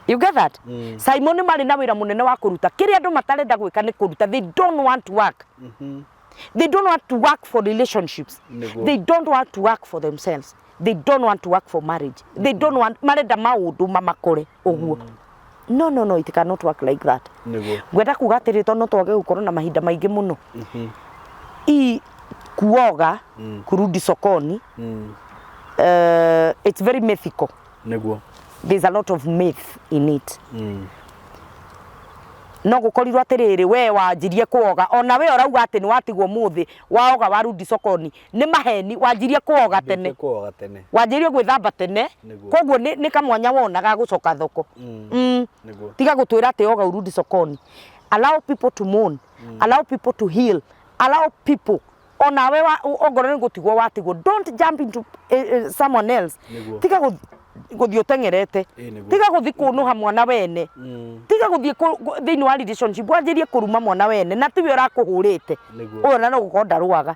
You get that? Simon marĩ na wĩra mũnene wa kũruta. Kĩrĩa andũ matarenda gwĩka nĩ kũruta. They don't want to work. They don't want to work for relationships. Nĩguo. They don't want to work for themselves. They don't want to work for marriage. They don't want marenda maũndũ mamakore ũguo. No, no, no, it cannot work like that. Nĩguo. Ngwenda kuga atĩrĩ tondũ no twage gũkorwo na mahinda maingĩ mũno. Hii kuoga kurudi sokoni it's very mythical. Nĩguo. There's a lot of myth in it. No gũkorirwo atĩrĩrĩ we wanjirie kuoga ona we ũrauga atĩ nĩ watigwo mũthĩ waoga warudi sokoni nĩ maheni wanjirie kuoga tene. Kuoga tene. Wanjirie gwĩthamba tene. Nĩguo. Koguo nĩ kamwanya wona ga gũcoka thoko. Nĩguo. Tiga gũtwĩra atĩ oga urudi sokoni. Allow people to mourn. Allow people to heal. Allow people onawe ongorwo nĩ gũtigwo watigwo don't jump into someone else. Nĩguo. Tiga gũthiĩ ũteng'erete. Ĩĩ, nĩguo. Tiga gũthiĩ kũnũha mwana wene. Tiga gũthiĩ thĩinĩ wa relationship wanjĩrie kũruma mwana wene na tiwe ũrakũhũrĩte. Nĩguo. Ũyũ ona no gũkorwo ndarũaga.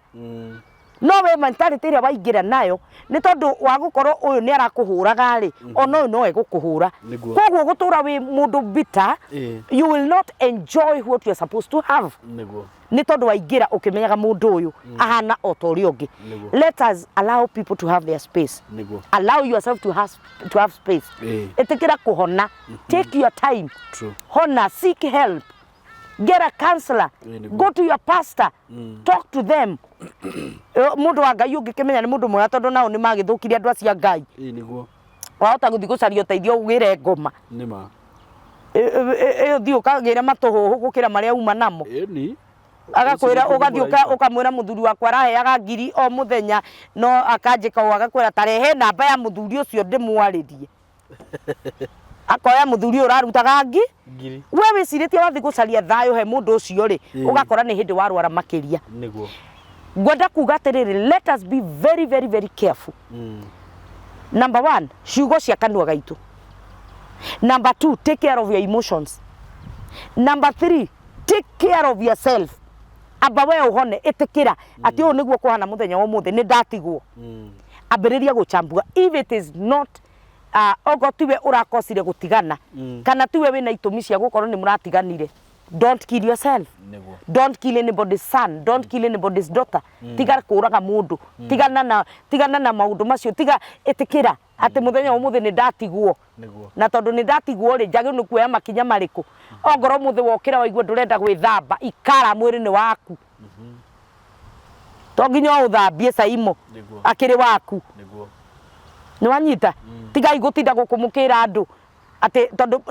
No we mentality ĩrĩa waingĩra nayo nĩ tondũ wa gũkorwo ũyũ nĩ arakũhũraga rĩ, ona ũyũ no egũkũhũra. Nĩguo. Koguo gũtũra wĩ mũndũ bitter, Ĩĩ. you will not enjoy what you are supposed to have. Nĩguo. Nĩ tondũ waingĩra ũkĩmenyaga mũndũ ũyũ ahana o ta ũrĩa ũngĩ. Nĩguo. Let us allow people to have their space. Nĩguo. Allow yourself to have space. Ĩĩ. Ĩtĩkĩra kũhona. Take your time. True. Hona, seek help. Get a counselor. Ĩĩ, nĩguo. Go to your pastor. Talk to them. Mũndũ wa Ngai ũngĩkĩmenya nĩ mũndũ mwega tondũ nao nĩ magĩthũkirie andũ acio a Ngai. Ĩĩ, nĩguo. Wahota gũthiĩ gũcaria ũteithio ũgĩre ngoma. Nĩ ma. Ĩyo thiĩ ũkagĩre matũhũhũ gũkĩra marĩa uma namo. Ĩni. Agakwĩra Ũcio nĩ ũgathiĩ mũraika. ũkamwĩra mũthuri wakwa araheaga ngiri o mũthenya no akanjĩka ũũ agakwĩra tarehe namba ya mũthuri ũcio ndĩmwarĩrie. Akoya mũthuri ũyũ ũrarutaga Ngiri. We wĩcirĩtie wathiĩ gũcaria thayũ he mũndũ ũcio rĩ, Ĩĩ. ũgakora nĩ hĩndĩ warwara makĩria. Nĩguo. Ngwenda kuga atĩrĩrĩ, let us be very very very careful. Number one, ciugo cia kanua gaitũ. Number two, take care of your emotions. Number three, take care of yourself. Amba we ũhone, ĩtĩkĩra atĩ ũũ nĩguo kũhana mũthenya wa ũmũthĩ, nĩ ndatigwo. Ambĩrĩria gũchambua. If it is not okorwo tiwe ũrakosire gũtigana, kana tiwe wĩna itũmi cia gũkorwo nĩ mũratiganire, don't kill yourself. Nĩguo. Don't kill anybody's son, don't kill anybody's daughter. Tiga kũraga mũndũ, tigana na maũndũ macio, tiga ĩtĩkĩra atĩ mũthenya wa ũmũthĩ nĩ ndatigwo. Nĩguo. Na tondũ nĩ ndatigwo rĩ, njagĩrĩirwo nĩ kuoya makinya marĩkũ? Ongorwo ũmũthĩ wokĩra waigua ndũrenda gwĩthamba, ikara, mwĩrĩ nĩ waku. To nginya ũũthambie Saimo, Nĩguo. akĩrĩ waku. Nĩguo. Nĩ wanyita? Tigai gũtinda gũkũ mũkĩra andũ atĩ tondũ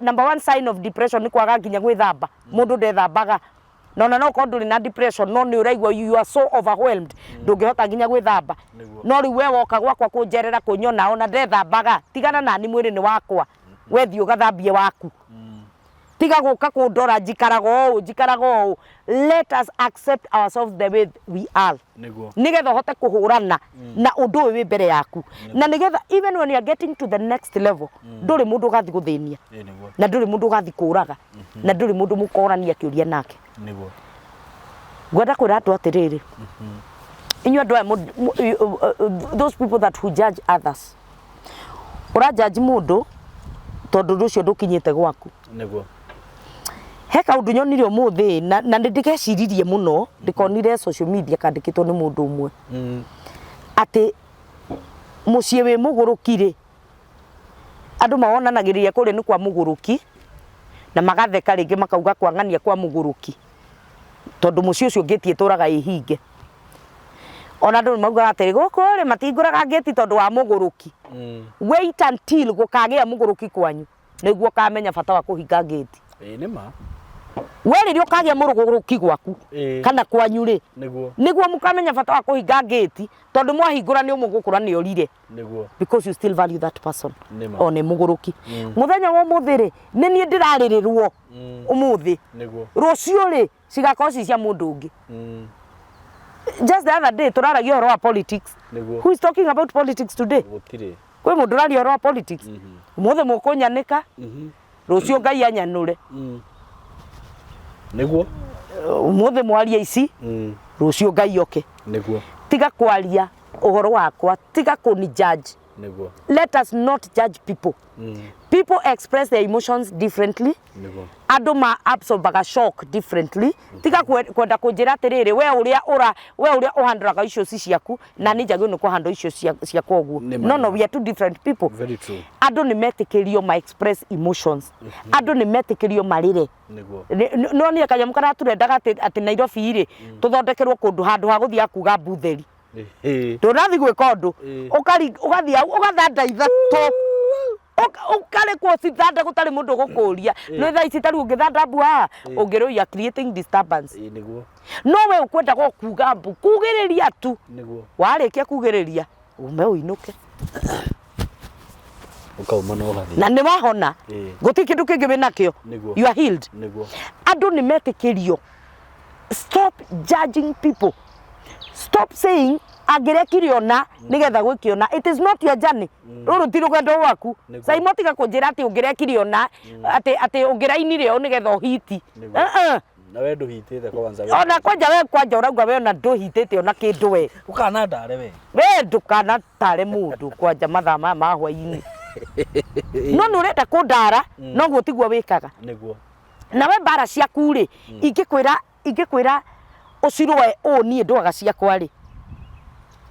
number one sign of depression nĩ kwaga nginya gwĩthamba. Mũndũ ndethambaga. Na ona no ũkorwo ndũrĩ na depression, no nĩ ũraigua you are so overwhelmed, ndũngĩhota nginya gwĩthamba. Nĩguo. No rĩu we woka gwakwa kũnjerera kũnyona ona ndethambaga, tigana nani, mwĩrĩ nĩ wakwa. We thiĩ ũgathambie waku. Tiga gũka kũndora njikaraga ũũ, njikaraga ũũ. Let us accept ourselves the way we are. Nĩguo. Nĩgetha ũhote kũhũrana na ũndũ ũyũ wĩ mbere yaku. Na nĩgetha even when you are getting to the next level, ndũrĩ mũndũ ũgathiĩ gũthĩnia. Ĩĩ nĩguo. Na ndũrĩ mũndũ ũgathiĩ kũraga. Na ndũrĩ mũndũ mũkorania kĩũria nake. Nĩguo. Ngwenda kwĩra andũ atĩrĩrĩ, inyuĩ andũ aya, those people that who judge others, ũra judge mũndũ tondũ ũndũ ũcio ndũkinyĩte gwaku. Nĩguo. He kaũndũ nyonire ũmũthĩ na nĩ ndĩgeciririe mũno, ndĩkonire social media kandĩkĩtwo nĩ mũndũ ũmwe atĩ mũciĩ wĩ mũgũrũki rĩ, andũ mawonanagĩrĩria kũrĩa nĩ kwa mũgũrũki na magatheka rĩngĩ makauga kwa ng'ania kwa mũgũrũki, tondũ mũciĩ ũcio ngĩti ĩtũraga ĩhinge. Ona andũ nĩ maugaga atĩrĩ, gũkũ rĩ matihingũraga ngĩti tondũ wa mũgũrũki. Wait until gũkagĩa mũgũrũki kwanyu nĩguo ũkamenya bata wa kũhinga ngĩti. Ĩĩ nĩ ma. We rĩrĩa ũkagĩa mũgũrũki gwaku kana kwanyu rĩ, Nĩguo. nĩguo mũkamenya bata wa kũhinga ngĩti, tondũ mwahingũra nĩ ũmũgũkũra nĩ orire, Nĩguo. because you still value that person. Nĩ ma. O nĩ mũgũrũki. Mũthenya wa ũmũthĩ rĩ, nĩ niĩ ndĩrarĩrĩrwo ũmũthĩ, Nĩguo. rũciũ rĩ cigakorwo ci cia mũndũ ũngĩ. Just the other day tũraragia ũhoro wa politics. Nĩguo. Who is talking about politics today? Gũtirĩ. Kwĩ mũndũ ũraria ũhoro wa politics? Ũmũthĩ mũkũnyanĩka, rũciũ Ngai anyanũre. Nĩguo. Ũmũthĩ mwaria ici, rũciũ Ngai oke. Nĩguo. Tiga kwaria ũhoro wakwa, tiga kũni judge. Nĩguo. Let us not judge people. People express their emotions differently. Nĩguo. Andũ ma absorbaga shock differently. Tiga kwenda kũnjĩra atĩrĩrĩ, we ũrĩa ũra we ũrĩa ũhandũraga icio ci ciaku na niĩ njagĩrĩirwo nĩ kũhandũ icio ciakwa ũguo. Nĩ ma, No, nĩ no, ma. we are two different people. Very true. Andũ nĩ metĩkĩrio ma express emotions, andũ nĩ metĩkĩrio marĩre. Nĩguo. No niĩ kanyamũ karĩa tũrendaga atĩ Nairobi rĩ, tũthondekerwo kũndũ handũ ha gũthiaga kuga mbutheri. Ndũrathiĩ gwĩka ũndũ, ũgathiĩ hau ũgathanda ithatũ, ũkarekwo ũcithande gũtarĩ mũndũ ũgũkũria. Nĩ thaa ici tarĩu ũngĩthanda mbu haha ũngĩrwo you are creating disturbance. Ĩĩ nĩguo. No we ũkwendaga o kuga mbu, kugĩrĩria tu. Nĩguo. Warĩkia kugĩrĩria ume ũinũke. Ũkauma na ũgathiĩ. Na nĩ wahona. Gũtirĩ kĩndũ kĩngĩ wĩnakĩo. Nĩguo. You are healed. Nĩguo. Andũ nĩ metĩkĩrio. Stop judging people. Stop saying angĩrekire ona nĩgetha gwĩke ona. It is not your journey. Rũrũ ti rũgendo rwaku. Nĩguo. Saimo, tiga kũnjĩra atĩ ũngĩrekire ona, atĩ ũngĩrainire ũũ nĩgetha ũhiti. Nĩguo. Uh-uh. Na we ndũhitĩte kwanza we. Ona kwanja we, kwanja ũrauga we ona ndũhitĩte ona kĩndũ we. Ũkanandare we. We ndũkanatare mũndũ kwanja mathaa maya ma hwainĩ. No nĩ ũrenda kũndara, noguo tiguo wĩkaga. Nĩguo. Nawe mbara ciaku rĩ, ingĩkwĩra ũcirũe ũũ niĩ ndũaga ciakwa rĩ,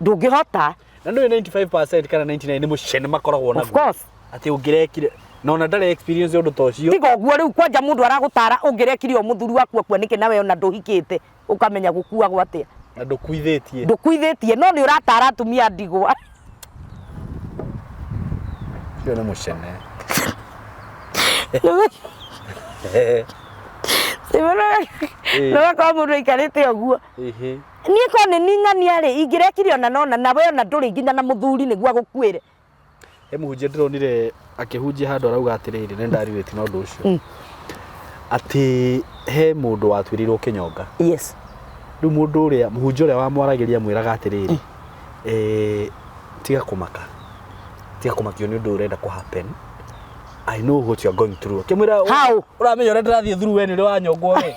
ndũngĩhota. Na ndũĩ 95% kana 99 nĩ mũcene makoragwo Of naguo. course. Atĩ ũngĩrekire na ona ndarĩ experience ũndũ ta ũcio. Tiga ũguo rĩu kwanja mũndũ aragũtara ũngĩrekire o mũthuri waku akua nĩkĩ, nawe ona ndũhikĩte ũkamenya gũkuagwo atĩa. Na ndũkuithĩtie. Ndũkuithĩtie, no nĩ ũratara atumia a ndigwa. Ũcio nĩ mũcene. Nĩwakorwo mũndũ aikarĩte ũguo. Niĩ korwo nĩ niĩ ng'ania rĩ, ingĩrekire ona nona, na we ona ndũrĩ nginya na mũthuri nĩguo agũkuĩre. He mũhunjia ndĩronire akĩhunjia handũ arauga atĩrĩrĩ, nĩ ndarĩrĩti na ũndũ ũcio, atĩ he mũndũ watuĩrĩirwo kĩnyonga. Rĩu mũndũ ũrĩa mũhunjia ũrĩa wamwaragĩria amwĩraga atĩrĩrĩ, tiga kũmaka, tiga kũmakio nĩ ũndũ ũrenda kũ happen. I know what you are going through. Akĩmwĩra, How? Ũramenya ũrĩa ndĩrathiĩ through we nĩ ũrĩ wanyongwo we.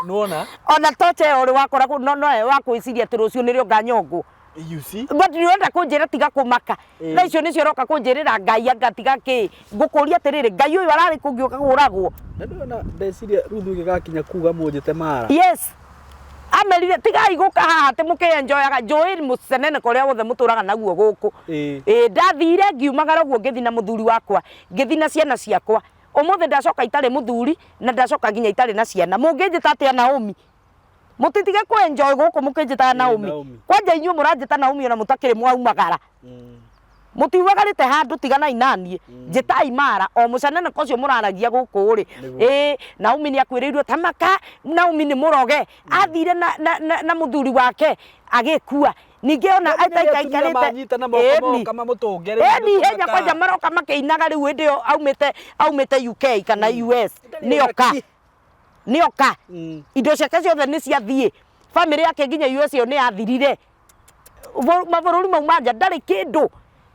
Nĩwona? Ona tocha ĩyo ũrĩ wakora no no wakwĩciria atĩ rũciũ nĩrĩo nganyongwo. You see? But nĩ ũrenda kũnjĩra tiga kũmaka. Thaa icio nĩcio ũroka kũnjĩrĩra Ngai anga tiga kĩ. Ngũkũria atĩrĩrĩ, Ngai ũyũ ararĩ kũ ngĩũka kũũragwo? Na ndĩrona ndeciria Ruthu ĩgĩgakinya kuga mũnjĩte Mara. Yes. Amerire tigai gũka haha atĩ mũkĩenjoyaga njũĩ mũceneneko ũrĩa wothe mũtũraga naguo gũkũ. Ĩĩ ndathire ngiumagara ũguo ngĩthiĩ na mũthuri wakwa, ngĩthiĩ na ciana ciakwa. Ũmũthĩ ndacoka itarĩ mũthuri na ndacoka nginya itarĩ na ciana. Mũngĩnjĩta atĩa Naomi? Mũtitige kũ enjoy gũkũ mũkĩnjĩtaga Naomi. Naomi. Kwanja inyuĩ mũranjĩta Naomi ona mũtakĩrĩ mwaumagara. Mũtiumagarĩte handũ tiganai naniĩ. Njĩtai Mara o mũceneneko ũcio mũraragia gũkũ rĩ. Ĩĩ Naomi nĩ akuĩrĩirwo ta maka, Naomi nĩ mũroge. Athire na, na, na, na mũthuri wake agĩkua. Ningĩ ona Nĩ rĩrĩa atumia ataikaikarĩte manyitana moko Ĩni. moka mamũtũnge rĩu Ĩni nĩ ihenya kũmaka. kwanja maroka makĩinaga rĩu hĩndĩ ĩyo aumĩte aumĩte UK kana US nĩoka nĩoka indo ciake ciothe nĩ ciathiĩ bamĩrĩ yake nginya US ĩyo nĩ yathirire mabũrũri mau ma nja ndarĩ kĩndũ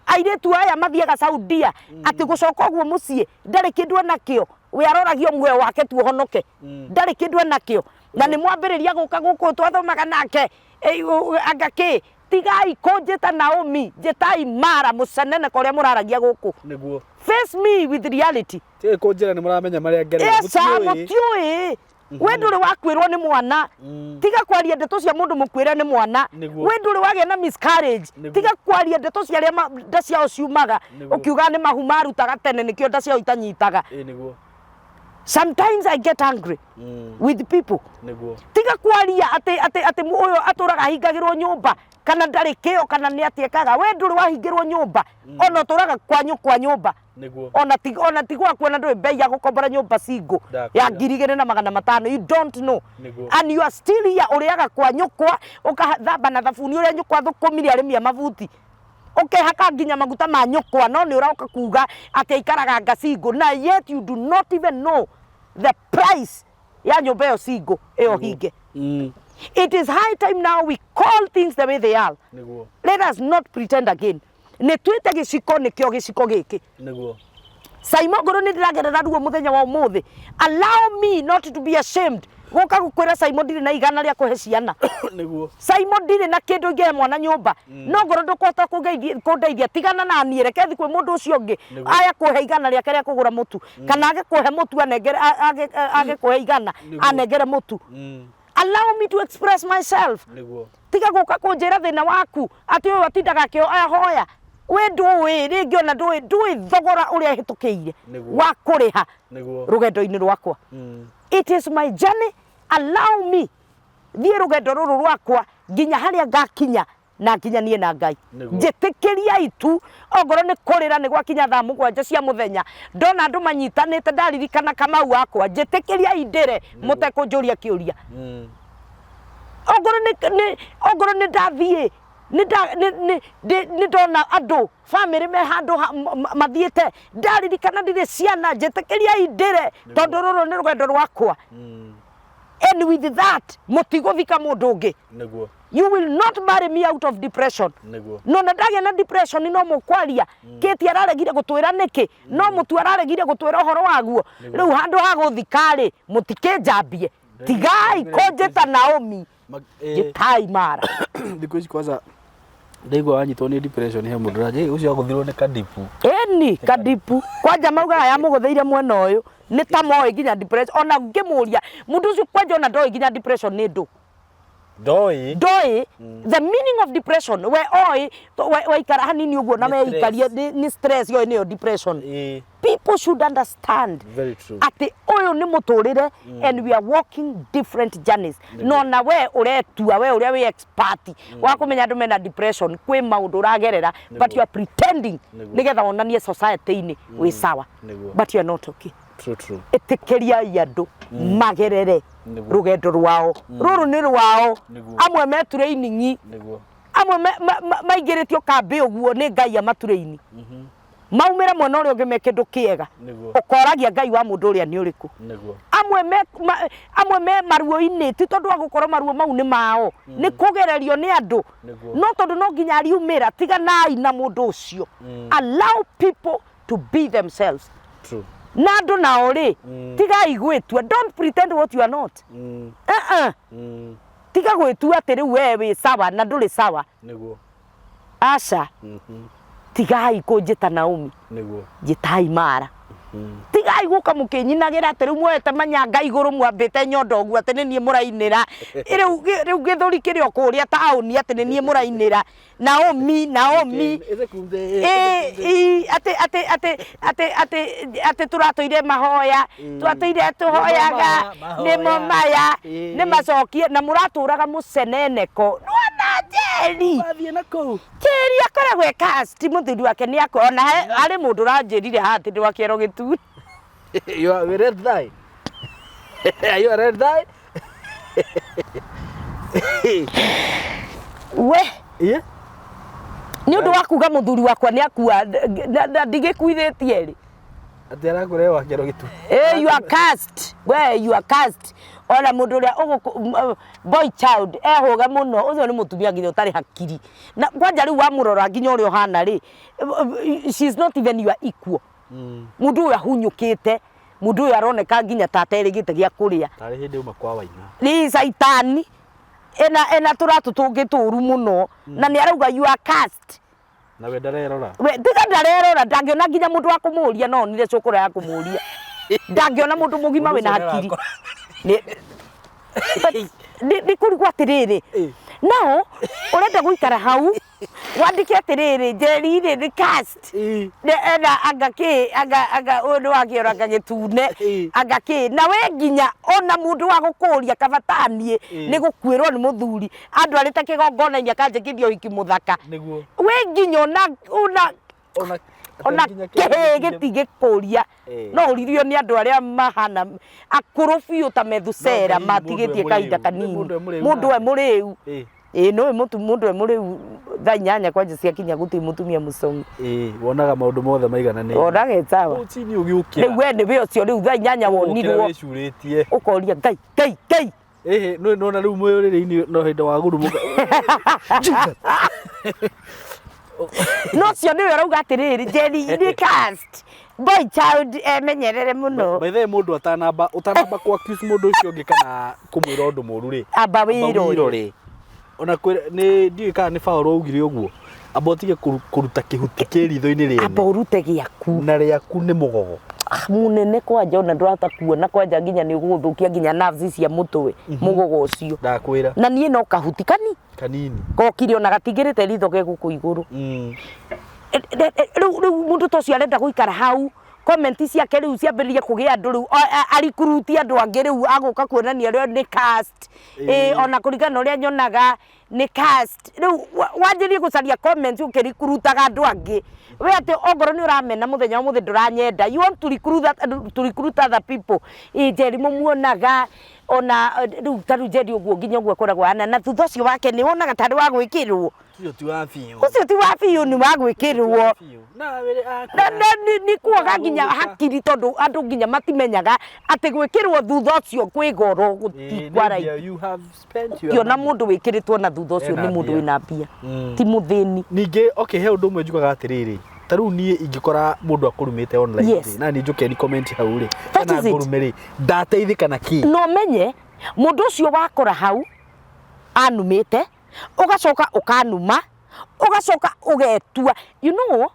airĩtu aya mathiaga Saudia atĩ gũcoka ũguo mũciĩ ndarĩ kĩndũ enakĩo we aroragio muoyo wake tu ũhonoke ndarĩ kĩndũ enakĩo na nĩ mwambĩrĩria gũka gũkũ twathomaga nake anga kĩ tigai kũnjĩta Naomi njĩtai Mara mũceneneko ũrĩa mũraragia gũkũ Nĩguo. Face me with reality. Tigai kũnjĩra nĩ mũramenya marĩa ngereire. Yes, mũtiũĩ. We ndũrĩ wakuĩrwo nĩ mwana. Tiga kwaria ndeto cia mũndũ mũkuĩre nĩ mwana. Nĩguo. We ndũrĩ wagĩa na miscarriage. Nĩguo. Tiga kwaria ndeto cia arĩa nda ciao ciumaga. Nĩguo. Ũkiuga nĩ mahu marutaga tene nĩkĩo nda ciao itanyitaga. Ĩĩ nĩguo. Sometimes I get angry with people. Nĩguo. Tiga kwaria atĩ atĩ atĩ ũyũ atũraga ahingagĩrwo nyũmba kana ndarĩ kĩo kana nĩ atĩ ekaga. We ndũrĩ wahingĩrwo nyũmba ona ũtũraga kwa nyũkwa nyũmba. Nĩguo. Ona ti ona ti gwaku ona ndũĩ bei ya gũkombora nyũmba single ya Ndakwĩra. 2500. You don't know. Nĩguo. And you are still here ũrĩaga kwa nyũkwa ũkathamba na thabuni ũrĩa nyũkwa thũkũmire arĩmi a mabuti. Ũkehaka nginya maguta ma nyũkwa no nĩ ũroka kuga atĩ aikaraga nga single na yet you do not even know the price ya nyũmba ĩyo single ĩyo hinge. It is high time now we call things the way they are. Nĩguo. Let us not pretend again. Nĩ twĩte gĩciko nĩkĩo gĩciko gĩkĩ. Nĩguo. Saimo ngoro nĩ ndĩragerera ruo mũthenya wa ũmũthĩ. Allow me not to be ashamed. Gũka gũkwĩra Saimo ndirĩ na igana rĩa kũhe ciana. Nĩguo. Saimo ndirĩ na kĩndũ ingĩhe mwana nyũmba. No ngoro ndũkũhota kũndeithia tigana na niĩ reke thiĩ kwĩ mũndũ ũcio ũngĩ. Nĩguo. Aya kũhe igana rĩake rĩa kũgũra mũtu. Kana age kũhe mũtu anengere age kũhe igana Nĩguo. anengere mũtu. Allow me to express myself. Nĩguo. Tiga gũka kũnjĩra thĩna waku atĩ ũyũ atindaga akĩhoya. We ndũĩ rĩngĩ ona ndũĩ ndũĩ thogora ũrĩa hĩtũkĩire Nĩguo. wa kũrĩha Nĩguo. rũgendo-inĩ rwakwa. It is my journey. Allow me thiĩ rũgendo rũrũ rwakwa nginya harĩa ngakinya na nginyanie na Ngai. Nĩguo. Njĩtĩkĩriai tu ongorwo nĩ kũrĩra nĩ gwakinya thaa mũgwanja cia mũthenya ndona andũ manyitanĩte ndaririkana Kamau wakwa njĩtĩkĩriai ndĩre mũtekũnjũria kĩũria. Ongorwo nĩ nĩ ongorwo nĩ ndathiĩ nĩ nda nĩ nĩ nĩ ndona andũ bamĩrĩ me handũ mathiĩte ndaririkana ndirĩ ciana njĩtĩkĩriai ndĩre tondũ rũrũ nĩ rũgendo rwakwa. And with that mũtigũthika mũndũ ũngĩ. Nĩguo. You will not marry me out of depression. Nĩguo. No na ndagĩa na depression no mũkwaria. Kĩti araregire gũtwĩra nĩkĩ? No mũtu araregire gũtwĩra ũhoro waguo. Rĩu handũ ha gũthika rĩ, mũtikĩnjambie. Tigai kũnjĩta Naomi. Njĩtai Mara. Thikũ ici kwanza ndaigua wanyitwo nĩ depression he mũndũ ũranjĩra ũcio agũthirwo nĩ kadipu. Ĩni kadipu. Kwanja maugaga yamũgũthĩire mwena ũyũ. Nĩ ta moĩ nginya depression. Ona ngĩmũria mũndũ ũcio kwanja ona ndoĩ nginya depression nĩ ndũ. Ndoĩ. Ndoĩ the meaning of depression. We oĩ waikara hanini ũguo na Nĩ stress. weikaria nĩ stress yoĩ nĩyo depression. People should understand Very true. atĩ ũyũ nĩ mũtũrĩre and we are walking different journeys. No na we ũretua we ũrĩa wĩ expert wa kũmenya andũ mena depression kwĩ maũndũ ũragerera but you are pretending Nĩguo. nĩgetha wonanie society-inĩ wĩ sawa. Nĩguo. But you are not okay. True, true. Ĩtĩkĩriai andũ magerere Nĩguo. rũgendo rwao. Rũrũ nĩ rwao. Nĩguo. Amwe me training. Nĩguo. Amwe maingĩrĩtio kambĩ ũguo nĩ Ngai amatrain. Maumĩre mwena ũrĩa ũngĩ me kĩndũ kĩega. Nĩguo. Ũkoragia Ngai wa mũndũ ũrĩa nĩ ũrĩkũ. Nĩguo. Amwe me, ma, amwe me maruo-inĩ ti tondũ wa gũkorwo maruo mau nĩ mao, nĩ kũgererio nĩ andũ. Nĩguo. No tondũ no nginya ariumĩra, tiganai na mũndũ ũcio. Allow people to be themselves. True. Na andũ nao rĩ, tigai gwĩtua, don't pretend what you are not. Uh-uh. Tiga gwĩtua atĩ rĩu we wĩ sawa na ndũrĩ sawa. Nĩguo. Aca. Tigai kũnjĩta Naomi. Nĩguo. Njĩtai Mara. Tigai gũka mũkĩnyinagĩra atĩ rĩu muoete manyanga igũrũ mwambĩte nyondo ũguo atĩ nĩ niĩ mũrainĩra. Rĩu rĩu gĩthũri kĩrĩ o kũrĩa taũni atĩ nĩ niĩ mũrainĩra. Naomi, Naomi. Ĩ, ĩ, atĩ atĩ atĩ atĩ atĩ atĩ tũratũire mahoya, twatũire tũhoyaga, nĩmo maya, nĩ macokie na mũratũraga mũceneneko. Nĩwona Njeri? Wathiĩ na kũu. Njeri akoragwo e cast mũthuri wake nĩ akwa ona he arĩ mũndũ ũranjĩrire haha atĩ ndĩ wa kĩero gĩtune. You are red thigh. Are you a red thigh? We Yeah. nĩ ũndũ wa kuga mũthuri wakwa nĩ akua na ndigĩkuithĩtie rĩ. Atĩ arakũrehe wa kĩero gĩtune. Eh, you are cursed. We, you are cursed. Ona mũndũ ũrĩa ũgũkũ boy child ehũge mũno ũcio nĩ mũtumia nginya ũtarĩ hakiri. Na kwanja rĩu wamũrora nginya ũrĩa ũhana rĩ, she is not even your equal. Mũndũ ũyũ ahunyũkĩte, mũndũ ũyũ aroneka nginya ta aterĩgĩte gĩa kũrĩa. Tarĩ hĩndĩ uma kwa Waina. Nĩ caitani ena ena tũratũ tũngĩ tũru mũno na nĩ arauga you are cursed. Na we ndarerora. We tiga ndarerora ndangĩona nginya mũndũ wa kũmũria no onire cũkũra ya kũmũria. Ndangĩona mũndũ mũgima Mũndũ wĩna ũcio hakiri. nĩarakora. Nĩ But nĩ nĩ kũrigwo atĩrĩrĩ nao ũrenda gũikara hau wandĩke atĩrĩrĩ Njeri rĩ nĩ cast Ĩ. Nĩ ena anga kĩ anga anga ũyũ nĩ wa kĩoro anga gĩtune Ĩ. anga kĩ na we nginya ona mũndũ wa gũkũria kaba taniĩ Ĩ. nĩ gũkuĩrwo nĩ mũthuri andwarĩte kĩgongona-inĩ akanjĩkithia ũhiki mũthaka Nĩguo. we nginya ona ona Ona ona nginya kĩhĩĩ gĩtingĩkũria Ĩ. no ũririo nĩ andũ arĩa mahana akũrũ biũ ta Methusera No, hihi mũndũ matigĩtie e kahinda mũrĩu. kanini Mũndũ e mũrĩu mũndũ e nake. mũrĩu Ĩ. ĩ nĩ mũtu mũndũ e mũrĩu thaa inyanya kwanja ciakinya gũtirĩ mũtumia mũcomi Ĩ, wonaga maũndũ mothe maigananĩire. onaga ĩ sawa Rũcinĩ ũgĩũkĩra. rĩu we nĩwe ũcio rĩu thaa inyanya Ũgũkĩra wonirwo wĩcurĩtie. ũkoria Ngai Ngai Ngai Ĩhĩ, nĩ nona rĩu mwĩrĩrĩ-inĩ no hĩndĩ wagurumũka. Jesus. No ũcio nĩwe ũrauga atĩrĩrĩ Njeri nĩ cast boy child emenyerere mũno. By the way, mũndũ atanamba ũtanamba kũ accuse mũndũ ũcio ũngĩ kana kũmwĩra ũndũ mũru rĩ, Amba amba wĩrore. wĩrore. Ona kwĩra nĩ ndiũĩ kana nĩ Paul waugire ũguo. Amba ũtige kũruta kĩhuti kĩ ritho-inĩ rĩene. Amba ũrute gĩaku. Na rĩaku nĩ mũgogo. Ah, munene kwanja ona ndũrahota kuona kwanja nginya nĩ ũgũgũthũkia nginya nerves cia mũtwe mũgogo ũcio. Ndakwĩra. Na niĩ no kahuti kani Kanini. Kokire ona gatingĩrĩte ritho ge gũkũ igũrũ. Rĩu rĩu mũndũ ta ũcio arenda gũikara hau comment ciake rĩu ciambĩrĩrie kũgĩa andũ rĩu arikuruti andũ angĩ rĩu agũka kuonania ũrĩa nĩ cast. Ĩ ona kũringana na ũrĩa nyonaga nĩ cast. Rĩu wanjĩrĩrie gũcaria comments ũkĩrikurutaga andũ angĩ. We atĩ ongorwo nĩ ũramena mũthenya wa ũmũthĩ ndũranyenda. You want to recruit that, to recruit other people. Ĩ Njeri mũmuonaga ona rĩu ta rĩu Njeri ũguo nginya ũguo akoragwo ahana na thutha ũcio wake nĩ wonaga tarĩ wa gwĩkĩrwo. Ũcio ti wa biũ. Ũcio ti wa biũ nĩ wa gwĩkĩrwo. Na wĩrĩ akũra. Na na nĩ kuaga nginya hakiri tondũ andũ nginya matimenyaga atĩ gwĩkĩrwo thutha ũcio kwĩ goro gũti kwa raithi. You have spent your Ũngĩona money. mũndũ wĩkĩrĩtwo na thutha ũcio Ena nĩ mũndũ mbia. wĩna mbia. Ti mũthĩni. Ningĩ okay he ũndũ ũmwe njugaga atĩrĩrĩ ta rĩu niĩ ingĩkora mũndũ akũrumĩte online Yes. rĩ na niĩ njũke ni comment hau rĩ That kana is it. ngũrume rĩ ndateithĩka na kĩ Na ũmenye mũndũ ũcio wakora hau anumĩte ũgacoka ũkanuma ũgacoka ũgetua you know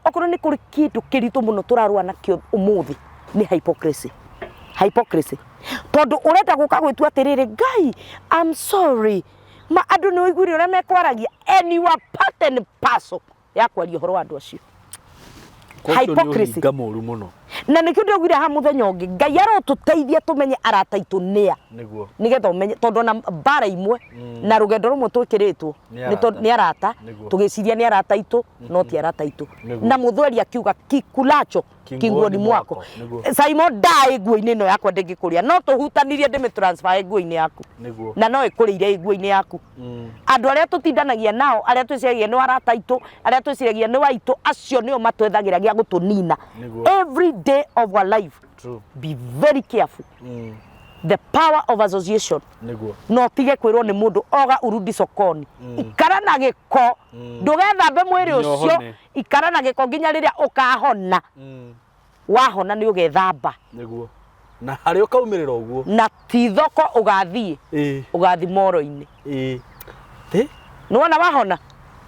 okorwo nĩ kũrĩ kĩndũ kĩritũ mũno tũrarũa nakĩo ũmũthĩ nĩ hypocrisy. Hypocrisy. Tondũ ũrenda gũka gwĩtua atĩrĩrĩ Ngai I'm sorry ma andũ nĩ ũiguire ũrĩa mekwaragia and you are part and parcel ya kwaria ũhoro wa andũ acio. Ũcio nĩ Hypocrisy. ũhinga mũru mũno Na nĩkĩo ndĩraugire haha mũthenya ũngĩ Ngai arotũteithia tũmenye arata aitũ nĩa nĩguo nĩgetha ũmenye tondũ ona mbara imwe na rũgendo rũmwe twĩkĩrĩtwo Nĩ nĩ arata. nĩ arata Nĩguo. tũgĩciria nĩ arata aitũ no ti arata aitũ Nĩguo. na mũthweri akiuga kikulacho Kinguoni mwako. Nĩguo. Saimo ndaĩ nguo-inĩ ĩno yakwa ndĩngĩkũrĩa, no tũhutanirie ndĩmĩ transfer nguo-inĩ yaku. Nĩguo. Na no ĩkũrĩire nguo-inĩ yaku. Andũ arĩa tũtindanagia nao, arĩa twĩciragia nĩ arata aitũ, arĩa twĩciragia nĩ waitũ, acio nĩo matwethagĩra gĩa gũtũnina. Nĩguo. Every day of our life. True. Be very careful. The power of association. Nĩguo. No tige kwĩrwo nĩ mũndũ oga urudi sokoni. Ikara na gĩko. Ndũgethambe mwĩrĩ Nginya ũcio. ũhone. Ikara na gĩko nginya rĩrĩa ũkahona. Wahona nĩ ũgethamba. Nĩguo. Na harĩa ũkaumĩrĩra ũguo. Na ti thoko ũgathiĩ. Ũgathiĩ moro-inĩ. Ĩ. Nĩwona wahona?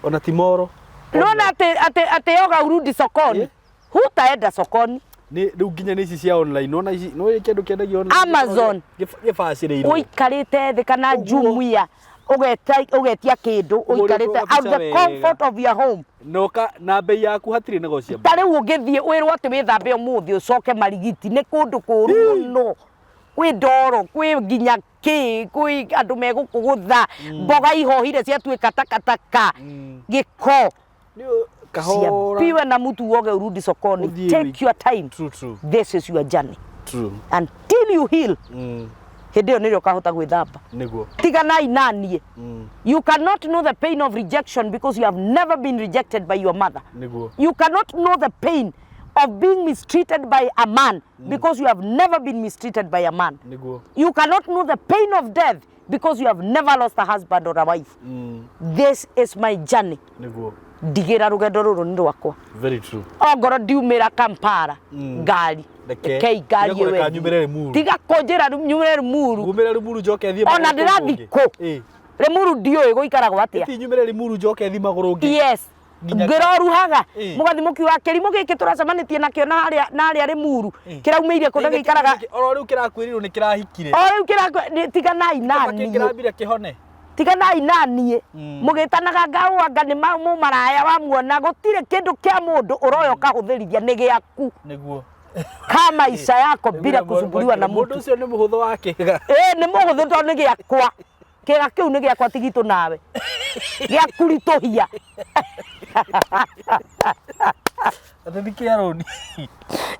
Ona ti moro. Nĩwona atĩ oga urudi sokoni. Hutaenda sokoni. Nĩ rĩu nginya nĩ ici cia online. Ona ici no kĩndũ kĩendagio online. Amazon. Gĩbacĩrĩirwo. Ũikarĩte thĩ kana Ũguo. Jumia ũgetia kĩndũ Ũgũrĩtwo ũikarĩte out gabica the wega. comfort of your home. Na ũka na bei yaku hatirĩ negotiable. Ta rĩu ũngĩthiĩ wĩrwo atĩ wĩthambe ũmũthĩ ũcoke marigiti nĩ kũndũ kũru mũno. Kwĩ ndoro, kwĩ nginya kĩ, kwĩ andũ megũkũgũtha, mboga ihohire ciatuĩka takataka, gĩko. Kahora. Ciambiwe na mtu uoge urudi sokoni. Ũthiĩ Take wiki. your time. True, true. This is your journey. True. Until you heal. Hĩndĩ ĩyo nĩrĩo ũkahota gwĩthamba. Nĩguo. Tiganai na niĩ. You cannot know the pain of rejection because you have never been rejected by your mother. Nĩguo. You cannot know the pain of being mistreated by a man because you have never been mistreated by a man. Nĩguo. You cannot know the pain of death because you have never lost a husband or a wife. This is my journey. Nĩguo. Ndigĩra rũgendo rũrũ nĩ rwakwa. Very true. Ongorwo ndiumĩra Kampala ngari. Reke. Rekei ngari Tiga ĩyo kũreka ĩthiĩ. nyumĩre Limuru. Tiga kũnjĩra nyumĩre Limuru. Ngumĩre Limuru njoke thiĩ Ona magũrũ kũu ndĩrathiĩ kũngĩ. kũ? Ĩ. Limuru ndiũĩ gũikaragwo atĩa. Ti nyumĩre Limuru njoke thiĩ magũrũ ngĩ. Yes. Nginya- Ngĩroruhaga Ĩ. mũgathi mũkiuga kĩrimũ gĩkĩ tũracemanĩtie nakĩo na harĩa na harĩa Limuru kĩraumĩire kũ na gĩikaraga Oro rĩu kĩrakwĩrirwo nĩ kĩrahikire. o rĩu kĩrakũ tiganai na Kĩba niĩ. kĩrambire kĩhone. Tiganai na niĩ. Mũgĩtanaga ngaũ anga nĩ mũmaraya wamuona gũtirĩ kĩndũ kĩa mũndũ ũroya ũkahũthĩrithia nĩ gĩaku. Nĩguo. Ka maisha yako bila kusumbuliwa na Mũndũ mũndũ. ũcio nĩ mũhũthũ wa kĩga. Ĩ nĩ mũhũthũ tondũ nĩ gĩakwa. Kĩga kĩu nĩ gĩakwa ti gitũ nawe. Gĩa kũritũhia. Atĩ ti kĩa rũni.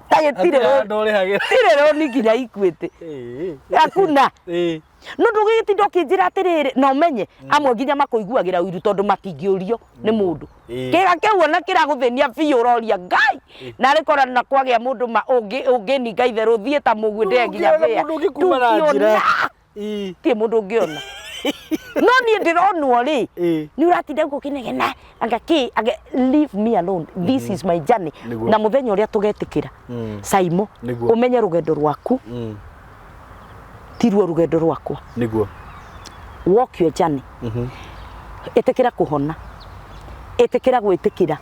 Ta gĩtirĩ Hatirĩ rũni. handũ ũrĩhagĩra. Gĩtirĩ rũni nginya Equity. Ĩ. Hakuna. Ĩ. No ndũgĩgĩtinda ũkĩnjĩra atĩrĩrĩ, na ũmenye amwe nginya makũiguagĩra ũiru tondũ matingĩũrio nĩ mũndũ. Kĩga kĩu ona kĩragũthĩnia biũ ũroria Ngai. Narĩ korwo na kwagĩa mũndũ ma ũngĩninga itherũ thiĩ ta mũguĩ ndĩe nginya Ndũngĩona mbĩa. mũndũ ũngĩkuma na njĩra. Ndũngĩona. Ĩ. Gũtirĩ mũndũ ũngĩona. No niĩ ndĩronwo rĩ, Ĩ. nĩ ũratinda gũkũ ũkĩnegena anga kĩ anga leave me alone. This is my journey. Nĩguo. Na mũthenya ũrĩa tũgetĩkĩra Saimo, Nĩguo. ũmenye rũgendo rwaku tiruo rũgendo rwakwa. Nĩguo. Walk your journey. Ĩtĩkĩra kũhona. Ĩtĩkĩra gwĩtĩkĩra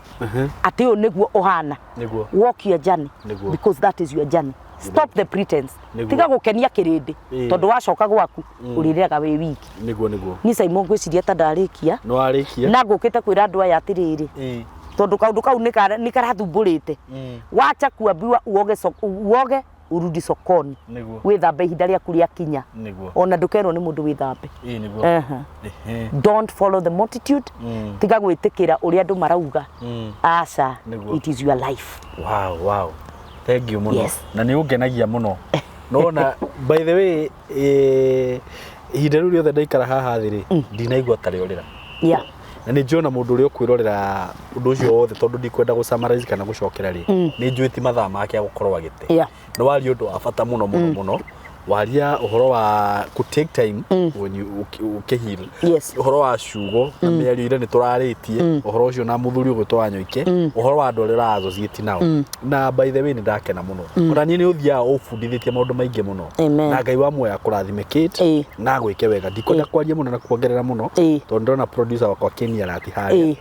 atĩ ũyũ nĩguo ũhana. Nĩguo. Walk your journey Nĩguo. because that is your journey. Stop the pretense. Nĩguo. Tiga gũkenia kĩrĩndĩ Ĩ. tondũ wacoka gwaku ũrĩrĩraga wĩ wiki. Nĩguo nĩguo. Niĩ Saimo ngwĩciria ta ndarĩkia Nĩ warĩkia. na ngũkĩte kwĩra andũ aya atĩrĩrĩ Ĩ. tondũ kaũndũ kau nĩ karathumbũrĩte. Wacha kuambiwa uoge uoge urudi sokoni. Nĩguo. Wĩthambe ihinda rĩaku rĩakinya. Nĩguo. Ona ndũkerwo nĩ mũndũ wĩthambe. Ĩ nĩguo. Ehe. Don't follow the multitude. Tiga gwĩtĩkĩra ũrĩa andũ marauga. Aca, Nĩguo. it is your life. Wow, wow. Thank you mũno. Yes. Na nĩ ũngenagia mũno. Nona by the way ihinda rĩu rĩothe ndaikara haha thĩ rĩ, ndinaigua ta rĩorĩra. Yeah. Na nĩ njũĩ ona mũndũ ũrĩa ũkwĩrorera ũndũ ũcio wothe tondũ ndikwenda gũ summarize kana gũcokera rĩ, nĩ njũĩ ti mathaa make a gũkorwo agĩte. Yeah. Nĩ waria ũndũ wa bata mũno mũno mũno. Waria ũhoro wa kũ take time when you ũkĩ heal. Yes. Ũhoro wa ciugo na mĩario ĩrĩa nĩ tũrarĩtie, ũhoro ũcio na mũthuri ũgwĩtwo Wanyoike, ũhoro wa andũ arĩa ũra associate nao. Na by the way nĩ ndakena mũno. Ona niĩ nĩ ũthiaga ũbundithĩtie maũndũ maingĩ mũno. Amen. Na Ngai wa muoyo akũrathime Kate Ĩ. na agwĩke wega. Ndikwenda kwaria mũno na kuongerera mũno Ĩ. tondũ ndĩrona producer wakwa Ken arati harĩa. Ĩ.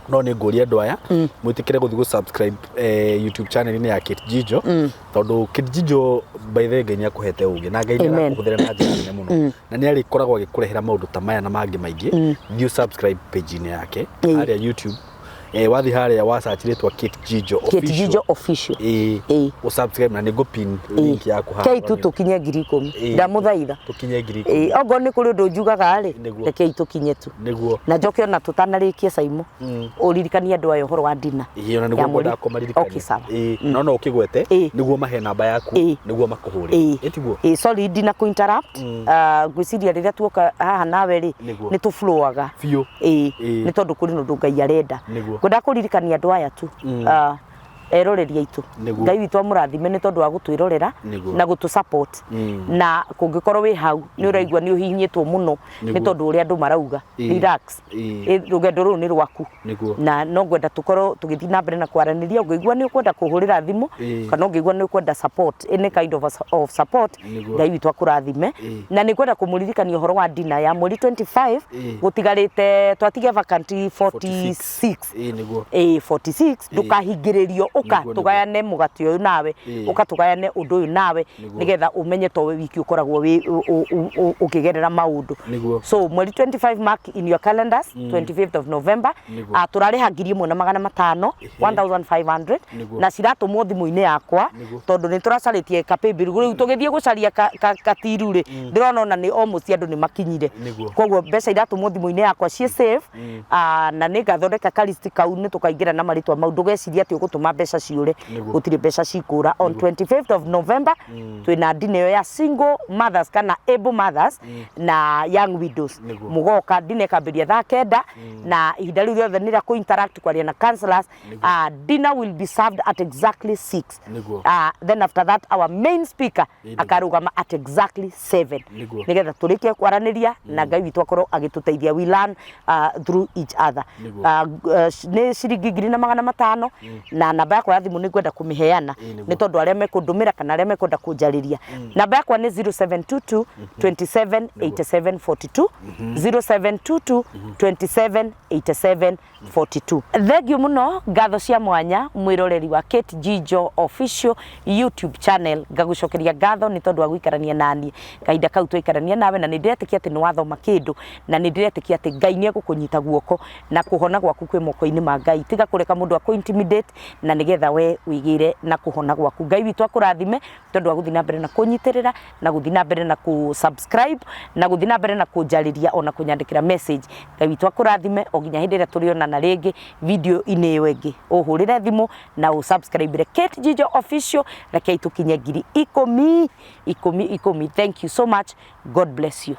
No nĩ ngũria andũ aya mwĩtĩkĩre gũthiĩ gũ subscribe YouTube channel-inĩ ya Kate Jijo tondũ Kate Jijo by the way Ngai nĩ akũhete ũgĩ na Ngai nĩ Amen. arakũhũthĩra na njĩra nene mũno na nĩ arĩkoragwo agĩkũrehera maũndũ ta maya na mangĩ maingĩ. Thiĩ subscribe page-inĩ yake Ĩ. harĩa YouTube. Wathiĩ harĩa wa search rĩtwa Kate Jijo Kate Official. Jijo Official. Ĩĩ. Ũ-subscribe na nĩ ngũ-pin link yaku haha. Kei tu tũkinye 10,000. Ndamũthaitha. Tũkinye 10,000. Ĩĩ, ongorwo nĩ kũrĩ ũndũ njugaga rĩ, Nĩguo. rekei tũkinye tu. Nĩguo. Na njoke ona tũtanarĩkia, Saimo, ũririkanie andũ aya ũhoro wa dinner. Ĩĩ, ona nĩguo ya mweri. ngwendaga kũmaririkania. Okay, sawa. Ĩĩ, no ũkĩgwete nĩguo mahe namba yaku nĩguo makũhũrĩre. Ĩ tiguo? Ĩĩ, sorry ndina kũ interrupt. Ah, ngwĩciria rĩrĩa tuoka haha nawe rĩ, Nĩguo. nĩ tũ flowaga. Biũ. Ĩĩ, Ĩĩ. nĩ tondũ kũrĩ na ũndũ Ngai arenda. Nĩguo. Ngwendaga kũririkania andũ aya tu, ah, eroreri aitũ, Nĩguo. Ngai witũ amũrathime nĩ tondũ wa gũtwĩrorera Nĩguo. na gũtũ support. Na kũngĩkorwo wĩ hau nĩ ũraigua nĩ ũhihinyĩtwo mũno nĩ Nĩguo. tondũ ũrĩa andũ marauga, relax. Ĩĩ. Rũgendo rũrũ nĩ rwaku. Nĩguo. Na no ngwenda tũkorwo tũgĩthiĩ na mbere na kwaranĩria. Ũngĩigua nĩ ũkwenda kũhũrĩra thimũ kana ũngĩigua nĩ ũkwenda support, any kind of support, Nĩguo. Ngai witũ akũrathime. Na nĩ ngwenda kũmũririkania ũhoro wa dinner ya mweri 25. Gũtigarĩte twatigia vacant 46. Ĩĩ, nĩguo. Ĩĩ, 46. Ndũkahingĩrĩrio, ũka Nĩguo, nĩguo. tũgayane mũgate ũyũ nawe. Ũka tũgayane ũndũ ũyũ nawe, nĩgetha ũmenye to we wiki ũkoragwo wĩ ũkĩgerera maũndũ. Nĩguo. So mweri 25, mark in your calendars, 25th of November. Nĩguo. Ah, tũrarĩha 1500, 1500. Nĩguo. Na ciratũmwo thimũ-inĩ yakwa Nĩguo. tondũ nĩ tũracarĩtie kapaybill. Rĩu tũgĩthiĩ gũcaria katiru rĩ, ndĩrona ona nĩ almost andũ nĩ makinyire. Nĩguo. Koguo mbeca iratũmwo thimũ-inĩ yakwa ciĩ safe. Ah, na nĩ ngathondeka kalist kau nĩ tũkaingĩra na marĩtwa mau. Ndũgecirie atĩ ũgũtũma mbeca ciũre. Nĩguo. Gũtirĩ mbeca cikũra. On 25th of November twĩna dinner ĩyo ya single mothers kana able mothers na young widows. Nĩguo. Mũgoka, dinner ĩkambĩria thaa 9, na ihinda rĩu rĩothe nĩ rĩa kũ interact, kwaria na counselors. Dinner will be served at exactly 6. Nĩguo. Then after that our main speaker Nĩguo. akarũgama at exactly 7, Nĩguo. nĩgetha tũrĩkie kwaranĩria na Ngai witũ akorwo agĩtũteithia. We learn through each other. Nĩguo. Nĩ ciringi 1500, na namba yakwa ya thimũ nĩ ngwenda kũmĩheana Nĩguo. nĩ tondũ arĩa mekũndũmĩra kana arĩa mekwenda kũnjarĩria, namba yakwa nĩ 0722 27 87 42, 0722 27 87 42. Thank you mũno, ngatho cia mwanya mwĩroreri wa Kate Jijo Official YouTube channel. Ngagũcokeria ngatho nĩ tondũ wa gũikarania naniĩ kahinda kau twaikarania nawe, na nĩ ndĩretĩkia atĩ nĩ wathoma kĩndũ, na nĩ ndĩretĩkia atĩ Ngai nĩ egũkũnyita guoko na kũhona gwaku kwĩ moko-inĩ ma Ngai. Tiga kũreka mũndũ akũ intimidate na nĩgetha we wĩgĩre na kũhona gwaku. Ngai witũ akũrathime tondũ wa gũthiĩ na mbere na kũnyitĩrĩra na gũthiĩ na mbere na kũ subscribe na gũthiĩ na mbere na kũnjarĩria ona kũnyandĩkĩra message. Ngai witũ akũrathime o nginya hĩndĩ ĩrĩa tũrĩonana rĩngĩ video-inĩ ĩyo ĩngĩ. Ũhũrĩre thimũ na ũ subscribe Kate Jijo Official. Rekei tũkinye 10,000, 10,000, 10. Thank you so much. God bless you.